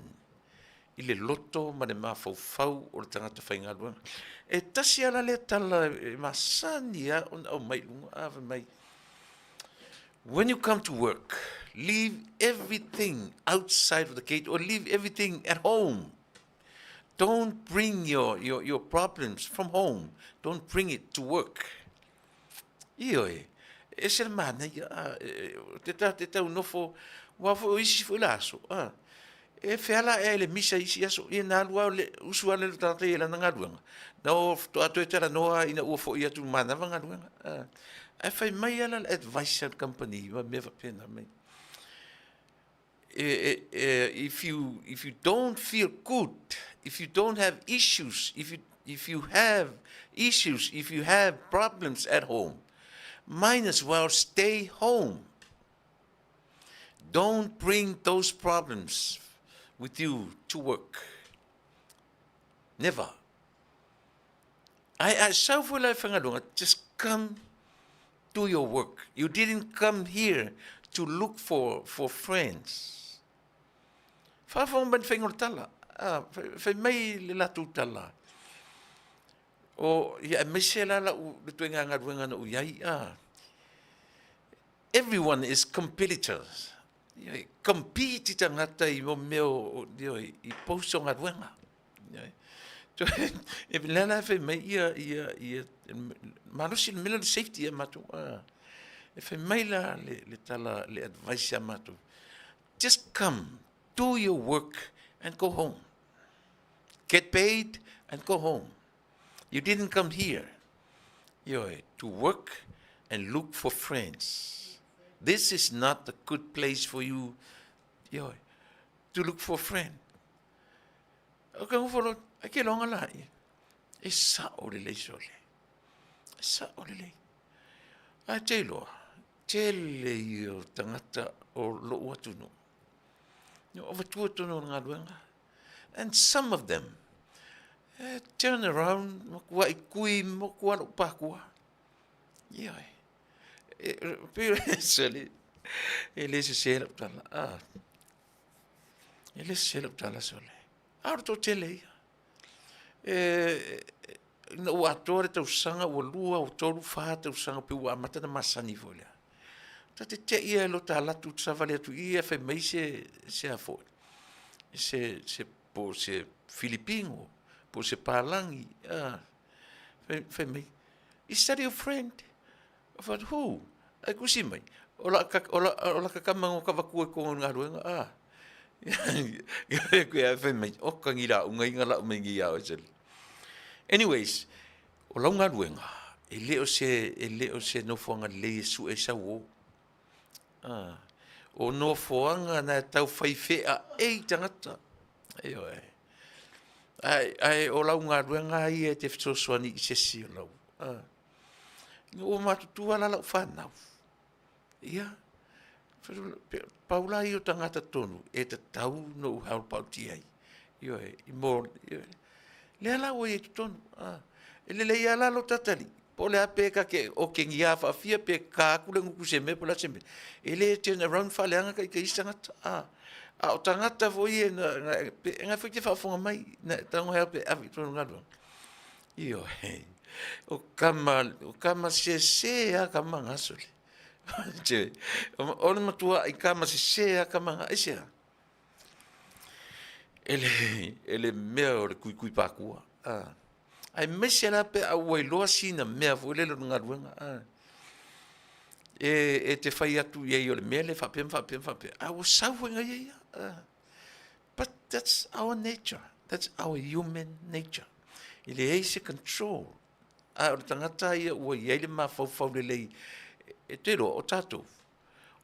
i le loto ma le mafaufau o le tagata faigaluega. E tasi lava la lea tala e masani lava ona aumai i luga, a fai mai, when you come to work, leave everything outside of the gate or leave everything at home. Don't bring your, your, your problems from home. Don't bring it to work. Ioe, e ese le manaia, te ta te tau nofo, ua foi o isi foi la aso, a. E feala ea i le misa i isi aso, ia na alu lava le usu lava lea o le tagata ia i lana galuega, na o faatoa toe talanoa lava ina ua foi atu manava galuega. Ae fai mai lava la le advice a le kamupani ma mea faapena mai, if you don't feel good, if you don't have issues, if you have issues, if you have problems at home, might as well stay home. Don't bring those problems with you to work. Never. Ae a sau foi la e faigaluega, just come do your work. You didn't come here to look for friends. Faafofoga mai le faiga o le tala. Ah, fai mai le latou tala. O, ia, aemaise la lau, le ituaiga galuega na ou i ai, ah. Everyone is competitors. Ioe, compete tagata i mo mea o, ioe, i post o galuega. Ioe. E le la fai mai ia, ia, ia, malosi le mea lea o le safety ia matou. Ah. E fai mai la le, le tala, le advice ia matou. Just come, do your work and go home. Get paid and go home. You didn't come here, ioe, to work and look for friends. This is not a good place for you, ioe, to look for a friend. O ka ngofo lo, ai ke loanga la ia. E sa'o lelei sole. E sa'o lelei. Ae te iloa, tele ia o tagata o lo'u atunuu. O avatua tonu o le galuega. And some of them, eh, turn around, makuaʻi kui, moku lava lou pakua. Ioe. E, pei sole, e le sese lau tala. Ah. E le sese lau tala sole. A o le toatele ia. E, ina ua atoa le tausaga, ua lua, ua tolu, fa tausaga, pei ua amata ona masani foi lea. Ta te te i e lo ta alu atu savali atu i i ae fai mai se, se a foi, se, se, po o se Filipino, po o se Palagi, a, fai, fai mai, is that your friend? Ou fai atu, who? Ae kusi mai, o la, o la, o laka tama no ka avatua i totonu o le galuega, a. Ae fai mai, oka ni lauga ia na lau mai nei ia oe sele. Anyways, o lau galuega, e le o se, e le o se nofoaga lelei e sue ai sau uo. Ah, o nofoaga na e tau fai feaei tagata. Ioe. Ae, ae o lau galuega ia e te fesoasoani i se isi o lau. Ah. Ua matutua la lau fanau. Ia, pau la ia o tagata tonu e tatau ona ou help out i ai. Ioe, i mo, ioe. Lea la ua i ai i totonu. Ah, e lelei lava la lou tatalii, po o le a pe ta te otegia faafia pe ta atu le gutu i se mea po o le a se mea, e le turn around faaleaga ta ita i isi tagata. Ah, a o tagata foi ia na, na, na foi te faafofoga mai, na e tago e ave i totonu o le galuega. Ioe, o tama, o tama sese lava tama na sole. O le matuaʻi tama sese lava tama na, aisea? E le, e le mea o le kuikui pākua. Ah. Aemaise la pe a ua iloa sina mea foi lele o le galuega. Ah. E, e te fai atu i ai o le mea lea faapea ma faapea ma faapea. A ua sau foi ngai ia. Ah. But that's our nature. That's our human nature. E leai se control. A o le tagata ia ua i ai le mafaufau lelei. E te iloa, o tatou,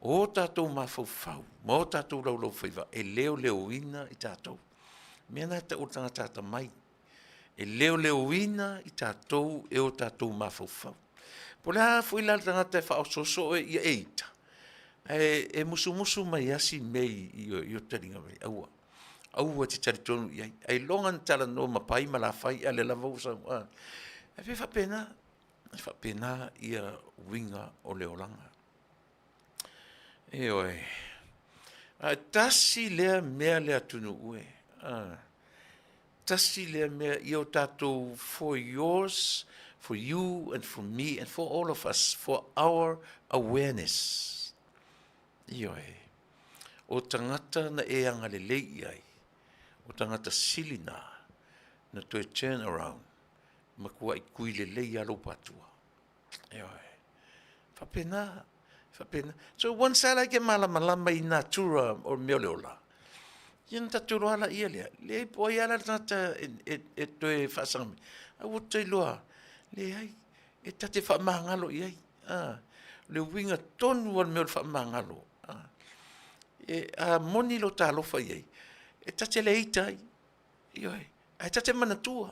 o o tatou mafaufau ma o tatou laulaufaiva e leoleoina i tatou. Mea na e tau o le tagata atamai. E leoleoina i tatou e o tatou mafaufau. Po o le a foi la le tagata e faaosooso oe ia e ita, ae e musumusu mai lava si mea i o taliga mai, aua, aua e te talitonu i ai. Ailoga na talanoa ma Pai ma Lafai a o lea lava ua sau. Ae pei e faapena, e faapena ia uiga o le olaga. Ioe. Ae tasi lea mea le atunuu e. Tasi lea mea ia o tatou for yours, for you and for me and for all of us, for our awareness. Ioe. O tagata na e agalelei i ai, o tagata sili na, na toe turn around, matuai kui lelei lava lou patua. Ioe. Faapena, faapena. So once lava la e te malamalama i natura o mea o le ola, Ia na tatou iloa laia lea, leai po o ai lava la le tagata e toe faasaga mai, ae ua toe iloa, leai, e ta te faamagalo i ai. A, o le uiga tonu lava o le mea o le faamagalo, a moni lo ta alofa i ai, e ta te le ita ai, ioe, ae ta te manatua,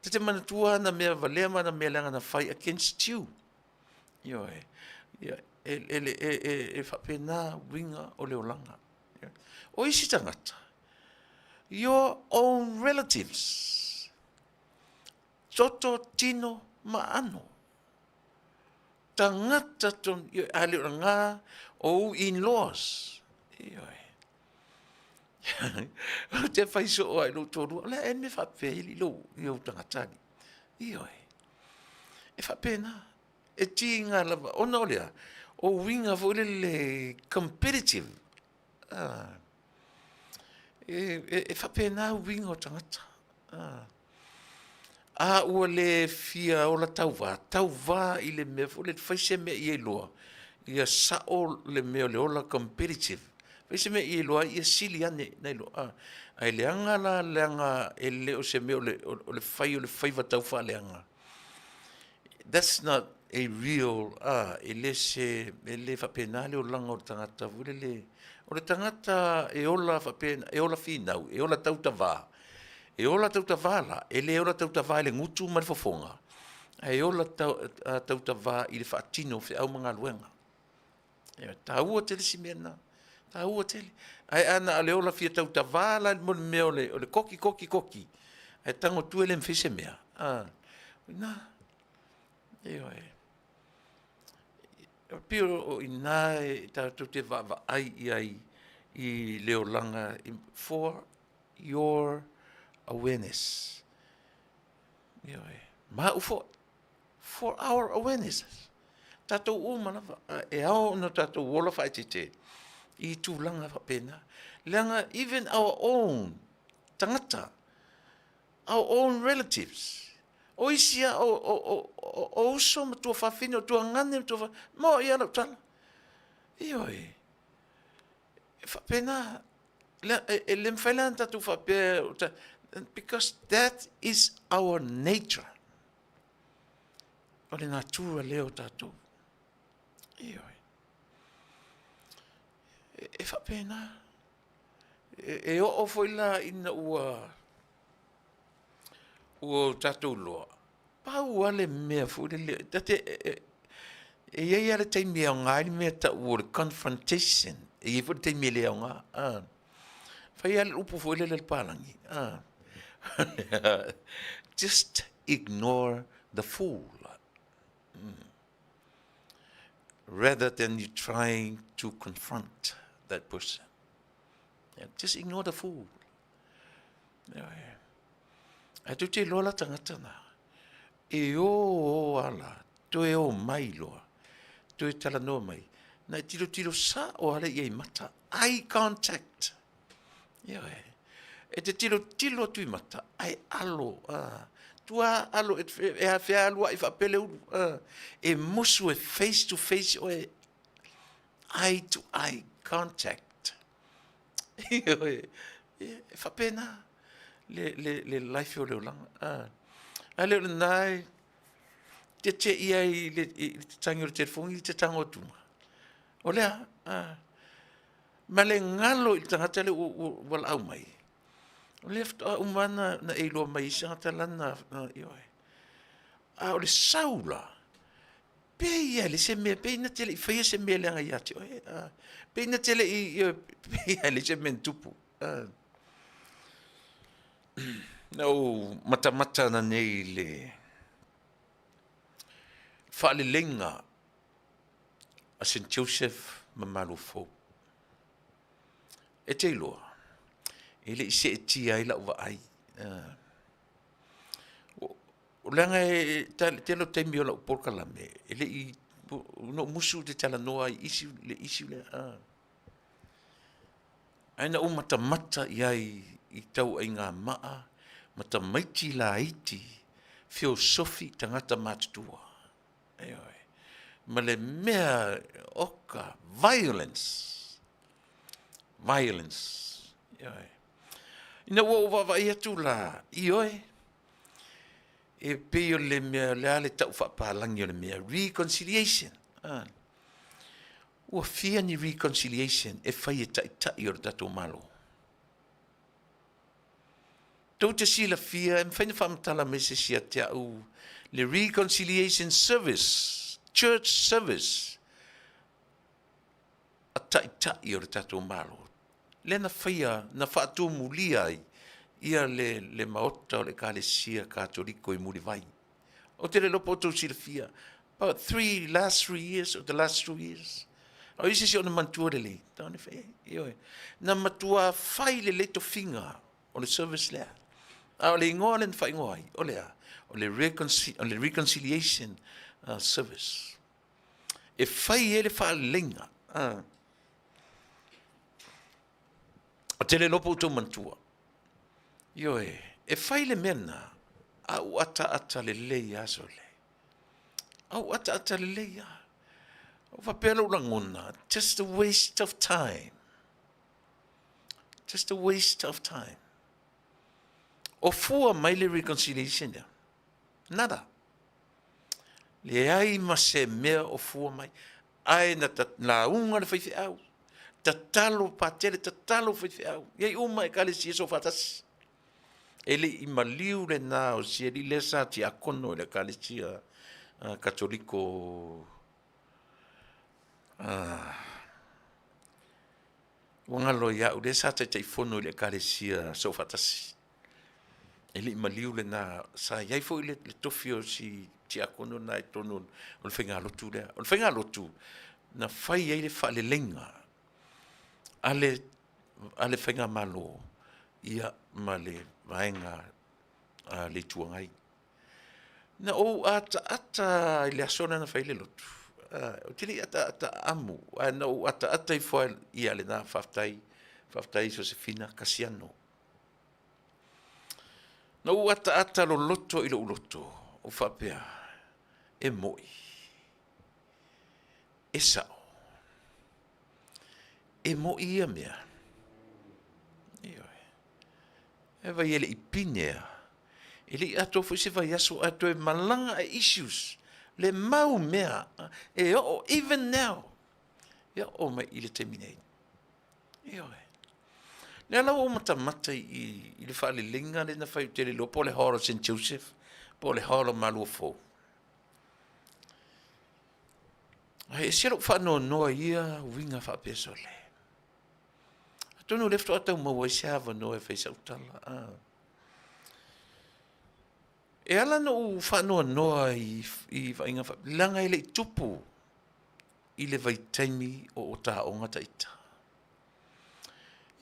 ta te manatua ana mea valea ma ana mea leaga na fai against you. Ioe, e faapena uiga o le olaga. O isi tagata, your own relatives, toto, tino ma aano, tagata tonu, ioe, a le o lena o ou in-laws, ioe. Ou te fai soo lava i lou toalua, o le a ea le mea e faapea ai alii i ou tagata alii? Ioe, e faapena. E tiga lava, ona o le a? O uiga foi lele competitive, e faapena uiga o tagata. A ua le fia ola tauva, tauva i le mea foi lele, fai se mea ia iloa ia sao le mea o le ola competitive. Fai se mea ia iloa ai ia sili ane nai lo, ae leaga la leaga e le o se mea o le fai o le faiva taufaaleaga. That's not a real, e le se, e le faapena le olaga o le tagata foi lele. O le tagata e ola faapena, e ola finau, e ola tautava. E ola tautava la, e le ola tautava i le gutu ma le fofoga, ae ola tautava i le faatino o feau ma galuega. E taua tele si mea lena, taua tele. Ae a na o le ola fia tautava la mo le mea o le koki koki koki, ae tago atu e le mafai se mea, a, o i ina, ioe. E pei o i ina e tatou te vaavaai i ai i le olaga for your awareness. Ioe, ma au foi, for our awareness. Tatou uma lava, e ao ona tatou ola faaeteete i tulaga faapena. Leaga even our own tagata, our own relatives, o isi lava o uso ma tuafafine, o tuagane ma tuafafine, mo'i lava lau tala. Ioe, e faapena, e le mafai la ona tatou faapea, because that is our nature. O le natura lea o tatou. Ioe. E faapena. E oo foi la ina ua ua tatou iloa, pau lava le mea foi lele, ta te, e i ai lava le taimi e aoga ai le mea e tau o le confrontation, e i ai foi le taimi e le aoga. Fai lava le upu foi lele a le palagi, just ignore the fool rather than you trying to confront that person. Just ignore the fool. Ae tou te iloa la tagata na, e o o ala, toe o mai loa, toe talanoa mai, na e tilotilo sao lava lea i ai mata, eye contact. Ioe. E te tilotilo atu i mata, ae alo, a, tua alo, e, e fealuai faapele ulu, a, e musu e face to face oe, eye to eye contact. Ioe, e faapena le, le, le life o le olaga. A, a le o lena e te te ia i le, i le tangi o le telefoni i te tango atu. O lea, a, ma le galo i le tagata lea ua, ua, ua laau mai. O lea faatoa uma na, na e iloa mai i isi tagata lana, ioe. A o le sau la, Pei lava e leai se mea, pei na te le i faia se mea leaga ia te oe. Pei na te le i, pei lava e leai se mea na tupu. Na ou matamata ananei i le faaleleiga a Saint Joseph ma Malofou. E te iloa, e le i seetia ai lau vaai. Leaga e tele o taimi o lau polokalame, e le i, na ou musu ou te talanoa ai i issue, le issue lea. Ae na ou matamata i ai i tauaigamaa ma tamaiti laiti feosofi i tagata matutua. Ioe. Ma le mea, oka, violence, violence, ioe. Ina ua ou vaavaai atu la, ioe, e pei o le mea, o le a le tau faapalagi o le mea, reconciliation. Ah. Ua fia ni reconciliation e fai e taitai o le tatou Malo? Tou te silafia, e mafai ona faamatala mai se isi ia te au le reconciliation service, church service a taitai o le tatou Malo, lea na faia, na faatumulia ai ia le, le maota o le Ekalesia Katoliko i Mulivai. Ou te le iloa po o outou silafia, about three, last 3 years or the last 2 years. O isi si ona manatua lelei, taone fai ai, ioe. Na matua fai lelei tofiga o le service lea. A o le igoa lea na faaigoa ai, o le a? O le, o le reconciliation service. E fai ai le faaleleiga. Ou te le iloa po o outou manatua. Ioe, e fai le mea lena, a ou ataata lelei lava sole. A ou ataata lelei lava. Ua faapea lou lagona, just a waste of time. Just a waste of time. O fua mai le reconciliation lea. Nada. Leai ma se mea o fua mai. Ae na lauga le faifeau, tatalo patele, tatalo faifeau, iai uma Ekalesia soofaatasi. E le i maliu lena o si alii lea sa tiakono i le Ekalesia Katoliko ua galo ia au lea sa Taitaifono i le Ekalesia Soofaatasi. E le i maliu lena, sa i ai foi le tofi o si tiakono lena i totonu o le faigalotu lea. O le faigalotu na fai ai le faaleleiga a le faigamalo ia ma le vaega a le Itu Agai. Na ou ataata i le aso lea na fai ai le lotu, ou te le i ataata amu, ae na ou ataata ifo lava ia lena, faafetai, faafetai Sosefina Kasiano. Na ou ataata loloto i lou loto, ou faapea, e moi, e sao, e moi ia mea. Ioe. E vai e le i pine a, e le i atoa foi se vaiaso ae toe malaga e issues le mau mea e oo even now, e oo mai i le taimi nei. Ioe. Lea la ua ou matamata i, i le faaleleiga lea na fai ou te le iloa po o le Hall of St. Joseph po o le Hall of Maluafou. Ae ese lou faanoanoa i ia uiga faapea sole. Atonu o lea faatoa tau maua ai se avanoa e fai sau tala. Ah. E ala ona ou faanoanoa i, i vaaiga faapea, leaga e le i tupu i le vaitaimi o o taoga taita.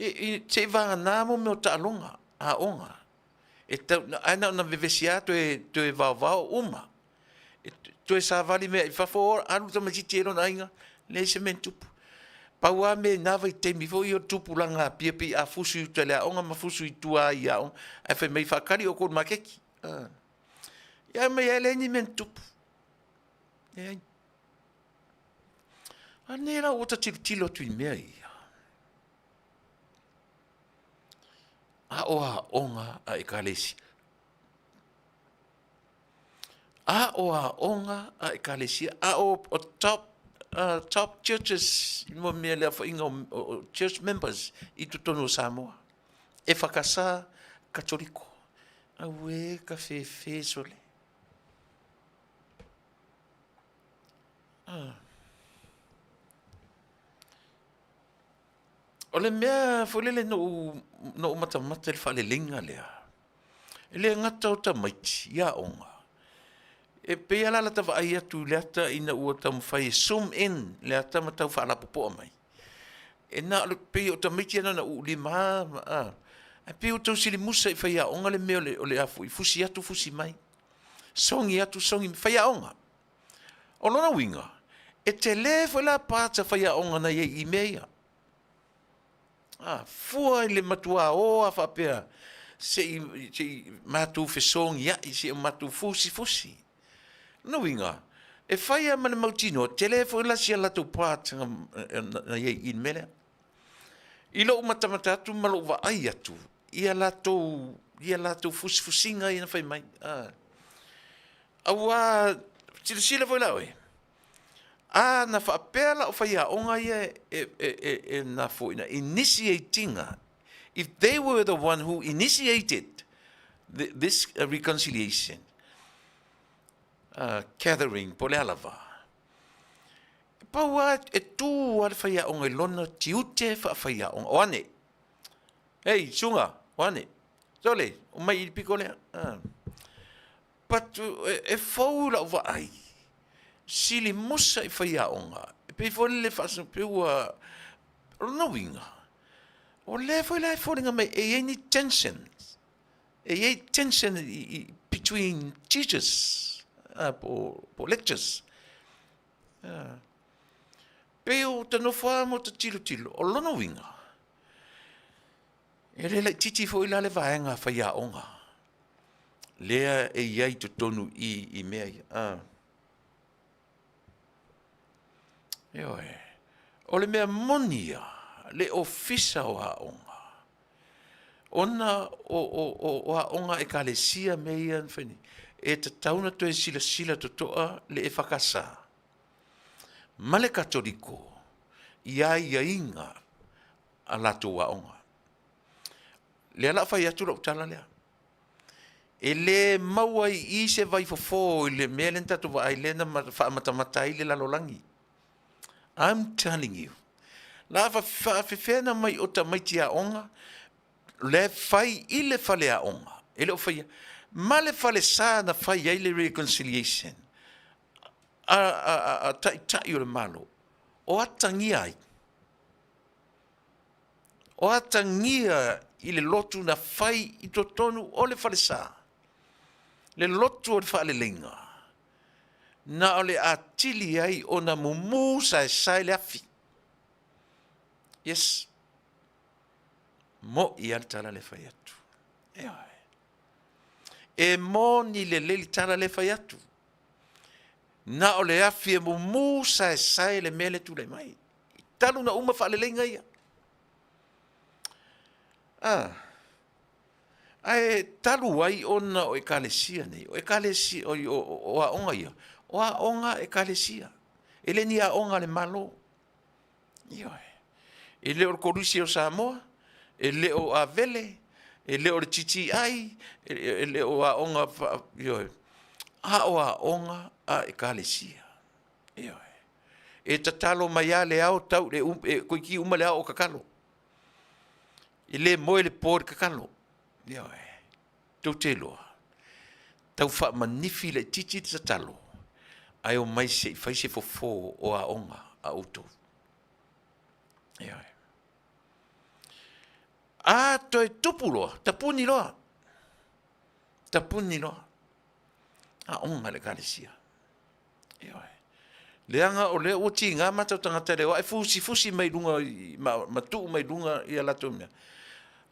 E, e, se i vagana mo mea o taaloga, aoga. E tau, ae na ona vevesi lava toe, toe vaovao uma. E toe savali mea i fafo, alu le tamaitiiti e lona aiga, leai se mea e tupu. Pau lava mea i na vaitaimi foi o le tupulaga Apia pei a fusu i uta i le aoga ma fusu i tua i aoga, ae fai mai faatali outou i le maketi. Ia mai ai leai ni mea na tupu. Leai. A nei la ua ta tilotilo atu i mea ia. A o aoga a Ekalesia. A o aoga a Ekalesia, a o, o top, top churches mo mea le aofaiga o, o church members i totonu o Samoa. E whakasa Katoliko. Auē ka whēwhē sole. Ah. O le mea foi lele na ou matamata i le faaleleiga lea, e le gata o tamaiti i aoga, e pei lava la lata vaai atu i le ata ina ua taumafai e zoom in le ata ma tau faalapopoa mai. E na o le pei o tamaiti ia na ona uulima lava, a, ae pei ua tau silimusa i faiaoga le mea o le a foi, fusi atu fusi mai, sogi atu sogi mai, faiaoga. O lona uiga, e tele foi la parts a faiaoga na i ai i mea ia. A, fua i le matua o a faapea, se i, se i matou fesogiai, se i matou fusifusi. Lona uiga, e fai lava ma le mautinoa, tele foi la si a latou part na i ai i le mea lea. I lou matamata atu ma lou vaai atu. ia latou, ia latou fusifusiga ia na fai mai. A. Aua, silasila foi la oe, a na faapea la o faiaoga ia e, e, e, e na foi na initiate ina, if they were the one who initiated this reconciliation gathering po o le a lava, e pau lava e tu lava le faiaoga i lona tiute faafaiaoga. O ane, hei Suga, o ane, sole, omai i le piko lea. But e fou i lau vaai, sili musa i faiaoga, e pei foi lele faasino pei ua, o lona uiga, o lea foi la e foliga mai e i ai ni tensions, e i ai tension between teachers po o lectures. Pei ua ta nofo lava ma ta tilotilo, o lona uiga, e le laitiiti foi la le vaega faiaoga lea e i ai i totonu i i mea ia. A. Ioe. O le mea moni ia, le Ofisa o Aoga, ona o, o, o, o aoga a Ekalesia mea ia na fai nei, e tatau ona toe silasila totoa le EFKS ma le Katoliko i aiaiga a latou aoga. Lea la a fai atu lau tala lea. E le maua i i se vaifofo i le mea lea na tatou vaai lea na faamatamata ai le lalolagi. I'm telling you. La faafefea na mai o tamaiti aoga le fai i le fale aoga. E le o faia. Ma le falesa na fai ai le reconciliation a taitai o le Malo, o atagia ai. O atagia i le lotu na fai i totonu o le falesa, le lotu o le faaleleiga, na o le atili ai ona mumu saesae le afi. Yes. Mo'i lava le tala lea fai atu. Ioe. E moni lelei le tala lea fai atu. Na o le afi e mumu saesae le mea lea tulai mai. Talu na uma faaleleiga ia. Ah. Ae talu ai ona o ekalesia nei, o ekalesia, o, o, o aoga ia, o aoga a ekalesia. E le ni aoga a le Malo. Ioe. E le o le Kolisi o Samoa, e le o Avele, e le o le TTI, e le o aoga, ioe, a o aoga a ekalesia. Ioe. E tatalo mai lava le ao tau le um, e toeitiiti uma le ao o tatalo. E le moe le po i le tatalo. Ioe. Tou te iloa, tau faamanifi laitiiti le tatalo, ae omai se i fai se fofo o aoga a outou. Ioe. A toe tupu loa, tapuni loa. Tapuni loa. Aoga a le Ekalesia. Ioe. Leaga o lea ua tiga matou tagata le o ae fusifusi mai luga ma, ma tuu mai luga ia latou mea.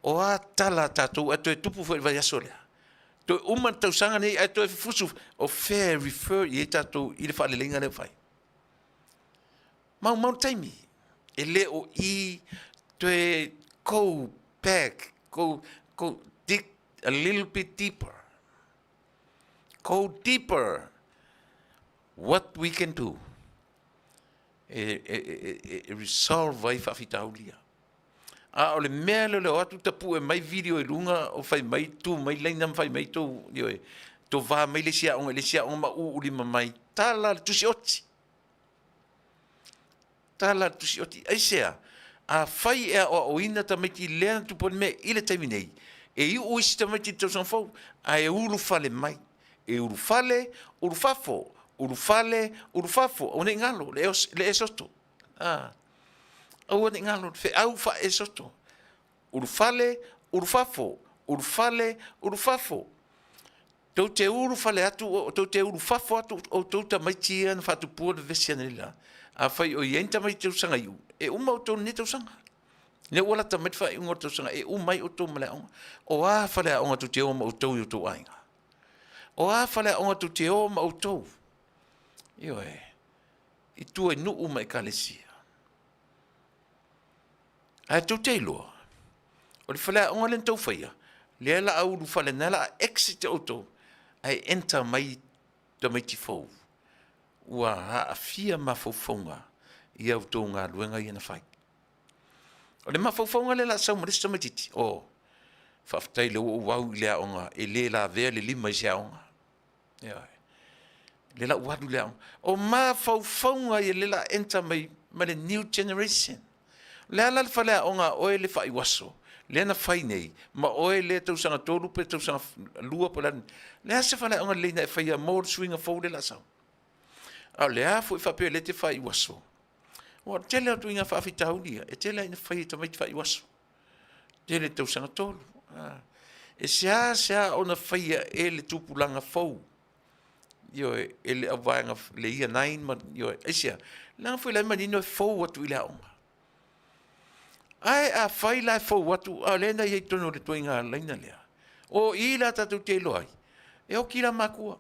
O a tala a tatou ae toe tupu foi le vaiaso lea. Toe uma le tausaga nei ae toe fusu o fea e refer i ai tatou i le faaleleiga lea ua fai. Maumau le taimi. E le o i toe go back, go, go dig a little bit deeper. Go deeper what we can do e, e, e, e resolve ai faafitauli ia. A o le mea lea o le o atu tapue mai video i luga o fai mai, tu mai laina ma fai mai tou, ioe, tou va mai le isi aoga i le isi aoga ma uulima mai, tala le tusi oti. Tala a le Tusi Oti, Aisea? Afai e aoaoina tamaiti lea na tupu ai le mea i le taimi nei, e iu isi tamaiti i le tausaga fou, ae ulufale mai. E ulufale, ulufafo, ulufale, ulufafo, aua ne i galo le, le esoto. A, aua ne i galo le feau faaesoto. Ulufale, ulufafo, ulufale, ulufafo. Tou te ulufale atu, tou te ulufafo atu outou tamaiti ia na faatupua le vevesi analeila. Afai o i ai ni tamaiti tausaga iu, e uma outou i lenei tausaga. Lea ua lata mai le faaiuga o le tausaga, e uma ai outou ma le aoga. O a faleaoga tou te o ma outou i outou aiga? O a faleaoga tou te o ma outou? Ioe, i tua i nuu ma ekalesia. Ae tou te iloa, O le faleaoga lea na tau faia, lea la a ulufale, lena la a exit outou, ae enter mai tamaiti fou ua aafia mafaufauga i a outou galuega ia na fai. O le mafaufauga lea la a sau ma le isi tamaitiiti, oh, faafetai lea ua ou au i le aoga e le lavea le lima i se aoga. Ioe. Lea la ua alu i le aoga. O mafaufauga ia lea la a enter mai ma le new generation. O le a la le faleaoga a oe le faaiuaso lea na fai nei ma oe lea tausaga 3 pe tausaga 2 po o le a le mea. O le a se faleaoga lelei na e faia mo le suiga fou lea o le a sau? A o le a foi faapea o lea e te faaiuaso? Aua o le tele o ituaiga faafitauli ia, e tele lava ina fai e tamaiti faaiuaso. Tele tausaga 3. E seasea ona faia e le tupulaga fou, ioe, e le auvaega le year 9 ma, ioe, aisea? Leaga foi o la e manino e fou atu i le aoga. Ae afai la e fou atu a o lea na i ai i totonu o le ituaiga laina lea, o i la tatou te iloa ai, e oti la matua.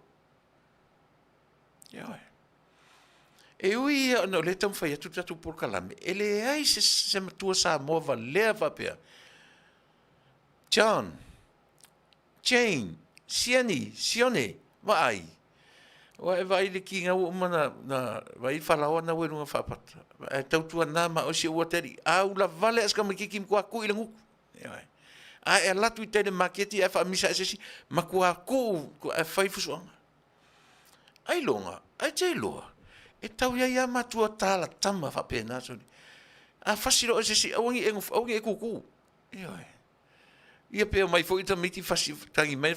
Ioe. E ui ia ona o lea e taumafai atu le tatou polokalame, e leai se matua Samoa valea faapea, John, Jane, Sieni, Sione, vaai, ua e vaai i le kiga ua uma ona vaai i falaoa na ua i luga o faapata, ae tautuana ma oe si ou atalii, a ulavale lava si tamaitiiti matua tuu i le gutu. Ioe. A e alu atu i tai i le maketi ae faamisa ese se isi, matua tuu ae fai fusuaga. Ailoga, ai te iloa, e tau i ai lava matua talatama faapena sole. A fasi loa oe e se isi, aua ne i e aua ne i e tutu. Ioe. Ia pe omai foi tamaiti fasi, tagi mai,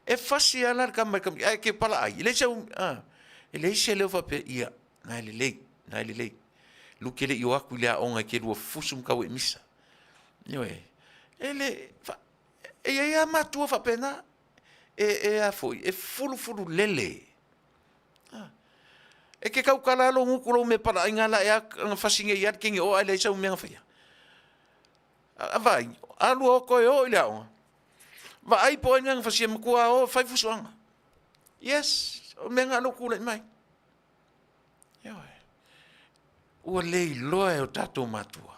e fasi lava la le tama i le tamaitiiti, ae te palaai, e leai sau, a, e leai se leo faapea, ia, na e lelei, na e lelei. Lu te le i o atu i le aoga e te lua fusu ma tau e misa. Ioe. E le, e i ai lava matua faapena. E, e a foi, e fulufulu lele. E te tautala lava lou gutu lou mea palaaiga la e a na fasi nei lava le kini o ae leai sau mea na faia. A vaai, alu o toe o i le aoga, vaai po o ai le mea na fasia, matua o e fai fusuaga. Yes, o le mea lena o lea ua tulai mai. Ioe. Ua le iloa e o tatou matua.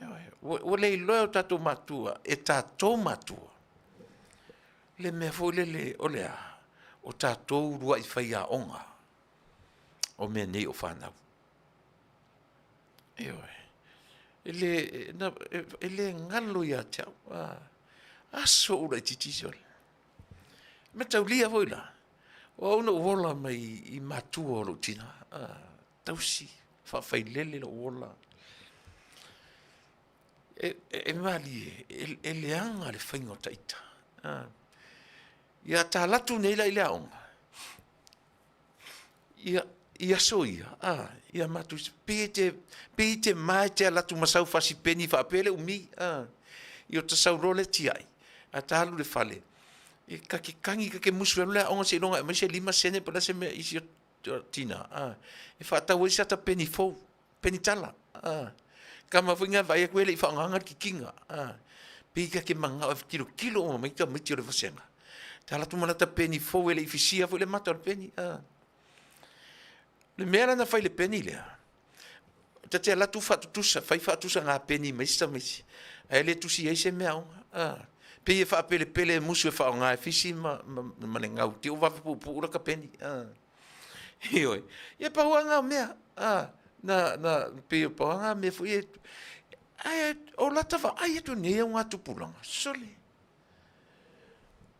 Ioe. Ua le iloa e o tatou matua, e tatou matua, le mea foi lele o le a? O tatou uluai faiaoga o mea nei o fanau. Ioe. E le, e le galo ia te au, aso o ou laitiiti sole. E mataulia foi la, o au na ou ola mai i matua o lou tina, tausi faafailele lou ola. E malie, e leaga le faiga o taita. Ia ta alu atu nei la i le aoga, ia, i aso ia, a, ia matou, pei e pei e te ma e te alu atu ma sau fasi peni faapea le umi, a, ia ota sau loa lea tiai, ae ta alu i le fale, e ta te tagi, ta te musu e alu i le aoga seiloga e aumai se 5 sene po o le a se mea i si ou tina, a, e faatau ai se ata peni fou, peni tala, a. Tama foi na vaai atu e le i faaaogaina le kikiga, a. Pei ta te manao e tilotilo uma mai tamaiti o le vasega. Ta alu atu ma lata peni fou e le i fisia foi le mata o le peni, a. Le mea la na fai i le peni lea, ta te alu atu faatutusa, fai faatusa ngā peni ma isi tamaiti, ae le tusi ai se mea aoga, a. Pei e faapelepele e musu e faaaoga e fisi ma, ma, ma le gau, te i ua vave puupuu lata peni, a. Ioe. Ia pau lava na o mea, a, na, na, pei o pau lava na mea foi e, ae o lata vaai atu nei au tupulaga, sole,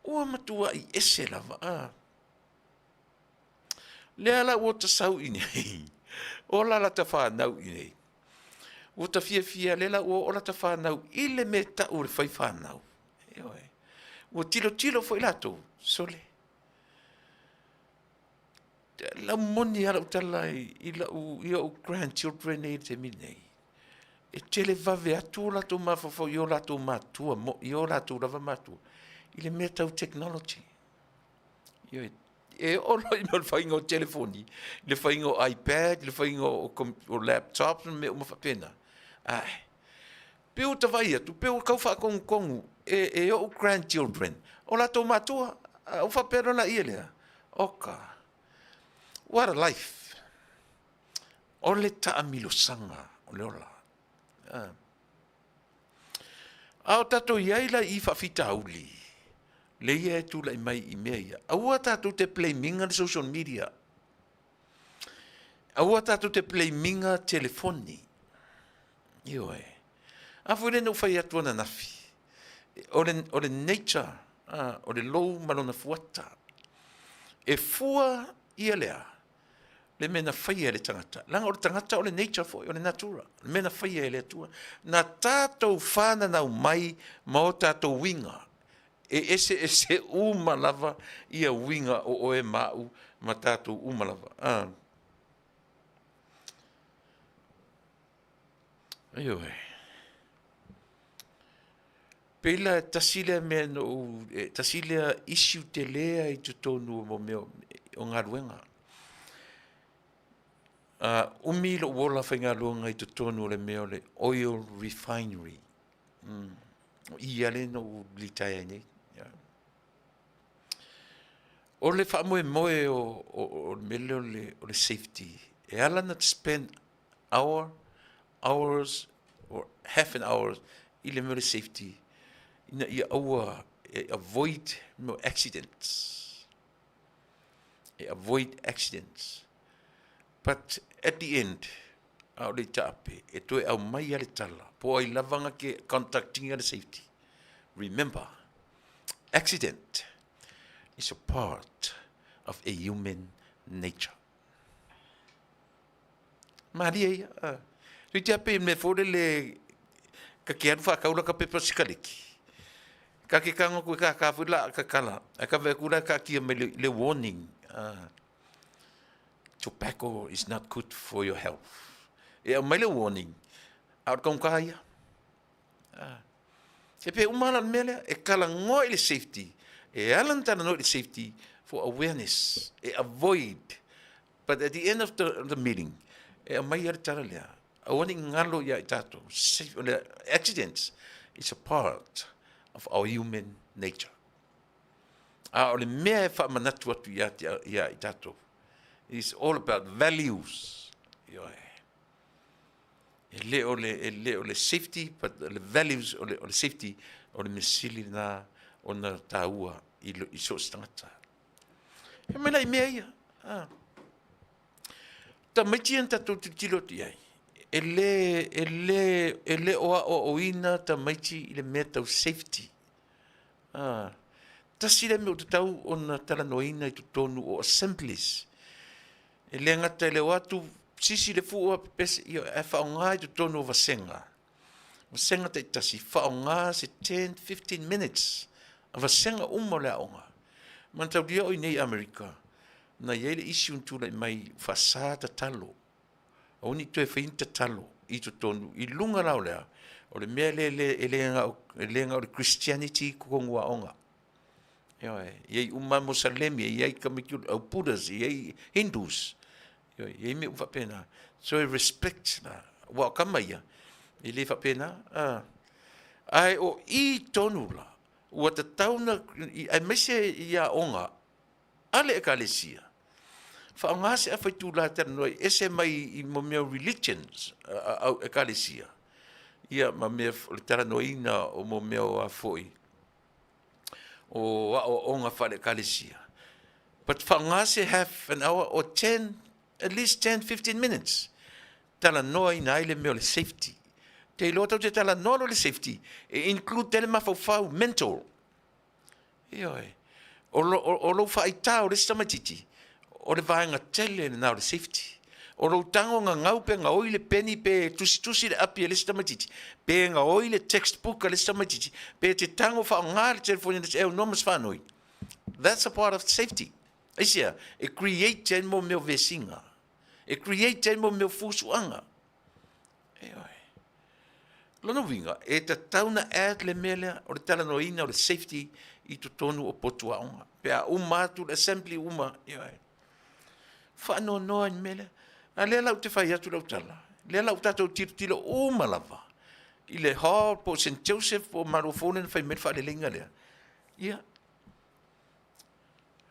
ua matuai ese lava, a. Lea la ua ta sau i nei, ola lata fanau i nei, ua ta fiafia, lea la ua oo lata fanau i le mea e tau o le fai fanau, ioe. Ua tilotilo foi latou, sole, Lau moni lava lau tala i lau, i ou grandchildren nei i le taimi lenei, e tele vave atu o latou mafaufau i o latou matua, i o latou lava matua i le mea tau technology. Ioe, e oo loa i mea o le faiga o telefoni, le faiga o ipad, le faiga o laptops ma mea uma faapena, ae pei ua ta vaai atu, pei ua tau faatonutonu e ou grandchildren o latou matua. Ou faapea loa laia lea, oka, what a life. O le taamilosaga o le ola. A o tatou i ai la i faafitauli, le ia e tulai mai i mea ia, aua tatou te blame ina le social media. Aua tatou te blame ina telefoni. Ioe. A foi lea na ou fai atu ananafi, o le, o le nature, a, o le lou ma lona fuata. E fua ia lea, le mea na faia e le tagata. Leaga o le tagata o le nature foi, o le natura, le mea na faia e le Atua. Na tatou fananau mai ma o tatou uiga, e eseese uma lava ia uiga o oe ma au ma tatou uma lava. Ah. Ioe. Pei la e tasi lea mea na ou, e tasi lea issue tele i totonu o mea o galuega. Umi lou ola faigaluega i totonu o le mea o le oil refinery. O i lea na ou litaea ai nei. O le faamoemoe o le mea lea o le safety, e ala ona spend hour, hours or half an hour i le mea o le safety ina ia aua e avoid mo accidents. E avoid accidents. But at the end, a o le taape, e toe aumai lava le tala, po o ai lava na ke conduct ina le safety. Remember, accident is a part of a human nature. Malie ia. Ah. Tui te ape me fore le ka ke alu whakaula ka pepa sikaleki. Ka ke kanga koe ka ka la ka kala. A ka ve kula ka kia me le, le warning. Ah. Tobacco is not good for your health. E au mai le warning. A o le ka ia. Ah. E pe uma la le mea lea, e talanoa i le safety. E ala na talanoa i le safety for awareness, e avoid. But at the end of the meeting, e aumai le tala lea, aua ne i galo ia i tatou, safe, o le accidents is a part of our human nature. A o le mea e faamanatu atu ia, ia i tatou, is all about values. Ioe. E le o le, e le o le safety, but le values o le, o le safety, o le mea sili lena ona taua i, i so o se tagata. E mai la i mea ia. Ah. Tamaiti ia na tatou tilotilo atu i ai, e le, e le, e le o aoaoina tamaiti i le mea tau safety. Ah. Tasi lea mea ua tatau ona talanoaina i totonu o assemblies. E le gata i le o atu sisi le fua pepese, ia, ae faaaoga i totonu o vasega. Vasega taitasi, faaaoga se 10, 15 minutes a vasega uma o le aoga. Manataulia o i nei Amerika, na i ai le issue na tulai mai faasa tatalo. Aua ne i toe fai ni tatalo i totonu, i luga la o le a, o le mea le, le, e le na o, e le na o le Christianity i totonu o aoga. Ioe, e i ai uma Mosalemi, e i ai tamaiti au Buddhas, e i ai Hindus. Ioe, e i ai mea uma faapena. So e respect la, aua o tama ia, e le faapena. Ah. Ae o i tonu la, ua tatau na, aemaise i aoga a le Ekalesia, faaaoga se afa itula e talanoa ai, ese mai i mo mea o religions au Ekalesia, ia ma mea o le talanoaina o mo mea o a foi, o aoaoga faale-Ekalesia. But faaaoga se half an hour or 10, at least 10, 15 minutes, talanoaina ai le mea o le safety. Te iloa tou te talanoa loa i le safety, e include ai le mafaufau, mental. Ioe. O, lo, o, o lou faaitā o le isi tamaitiiti, o le vaega tele lena o le safety. O lou tago gagau pe gaoi le peni pe tusitusi le api a le isi tamaitiiti, pe gaoi le textbook a le isi tamaitiiti, pe te tago faaaoga le telefoni a le isi, e aunoa ma se faanoi. That's a part of safety. Aisea? E create ai mo mea o vesiga. E create ai mo mea o fusuaga. Ioe. Lona uiga, e tatau na add le mea lea o le talanoaina o le safety i totonu o potu aoga. Pe a uma atu le assembly uma, ioe. Faanoanoa i le mea lea. A lea la ou te fai atu lau tala, lea la ua tatou tilotilo uma lava i le hall po o St. Joseph po o Maluafou lea na fai mai le faaleleiga lea. Ia,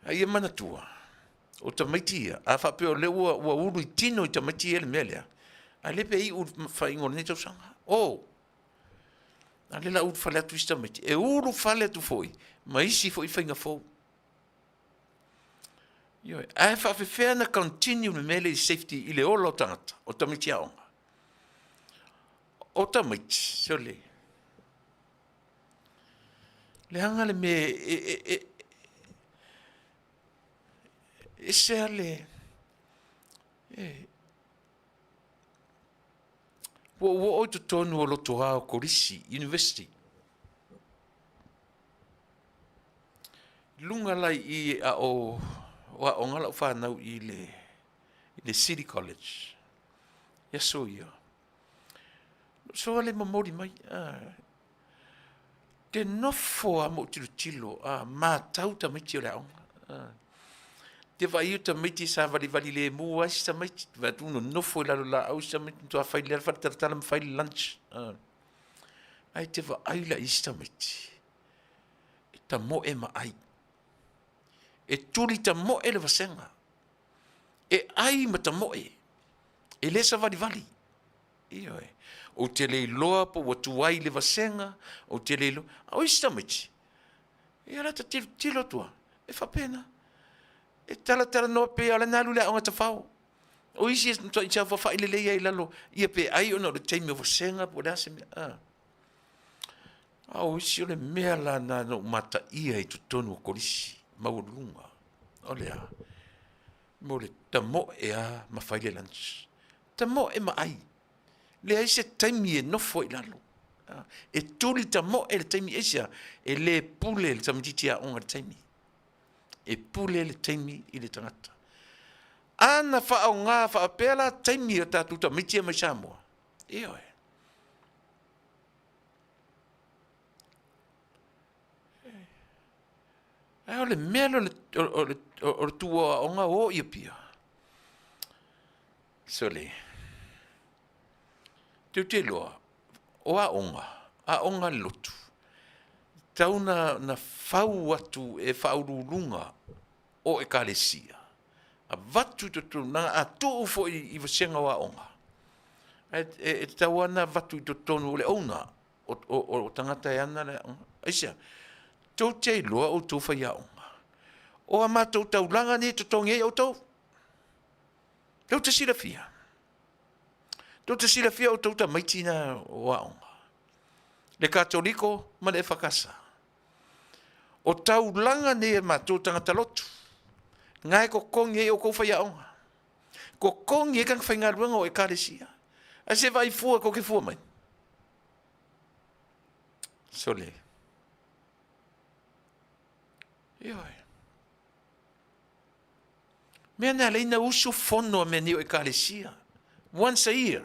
A ia manatua, o tamaiti ia, a faapea o lea ua, ua ulu i tino i tamaiti ia le mea lea, a le pe iu le faaiuga o lenei tausaga. Oh! A lea la ulufale atu isi tamaiti, e ulufale atu foi ma isi foi faiga fou. Ioe, ae faafefea na continue le mea lea i safety i le ola o tagata, o tamaiti aoga. O tamaiti, sole, leaga le mea e, e, e, ese a le, e, ua ou oo i totonu o lotoa o Kolisi, University. I luga la i i a o aoga lau fanau i le, i le City College, i aso ia, so le momoli mai, te nofo lava ma ou tilotilo, a matau tamaiti o le aoga. Te vaai o tamaiti savalivali lemu lava isi tamaiti, vaai atu nonofo i lalo o laau isi tamaiti, matua fai lelei lava le faletalatala ma fai le lunch. Ae te vaai la i isi tamaiti, e tamoe ma ai. E tuli tamoe le vasega. E ai ma tamoe. E le savalivali. Ioe. Ou te le iloa po ua tuai le vasega, ou te le iloa. A o isi tamaiti, ia la ta tilotilo atu lava, e faapena. E talatalanoa pei lava o la na alu i le aoga tafao. O isi e matuai saofafai lelei lava i lalo, ia pe ai ona o le taimi o vasega po o le a se mea. A, a o isi o le mea la na na ou mataia i totonu o kolisi maualuluga, o le a? Mo le tamoe lava ma fai le lunch. Tamoe ma ai. Leai se taimi e nofo ai i lalo. E tuli tamoe le taimi, aisea? E le pule le tamaitiiti aoga i le taimi. E pule le taimi i le tagata. A na faaaoga faapea la taimi o tatou tamaiti ia mai Samoa, ioe. Ae o le mea lea o le tuua o aoga o i Apia, sole, tou te iloa, o aoga, aoga a le lotu, e tatau ona fau atu e faauluuluga o Ekalesia, avatu i totonu, leaga a tuu foi i vasega o aoga, e tatau lava ona avatu i totonu o le owner, o tagata e ana le aoga. Aisea? Tou te iloa outou faiaoga, o a matou taulaga nei e totogi ai outou. Tou te silafia? Tou te silafia outou tamaiti na o aoga, le Katoliko ma le EFKS. O taulaga nei a matou tagata lotu, na e totogi ai outou faiaoga. Totogi ai tagata faigaluega o Ekalesia. Ae se vaai fua tou te fua mai. Sole. Ioe. Mea na alai na usu fono a mea nei o Ekalesia. Once a year.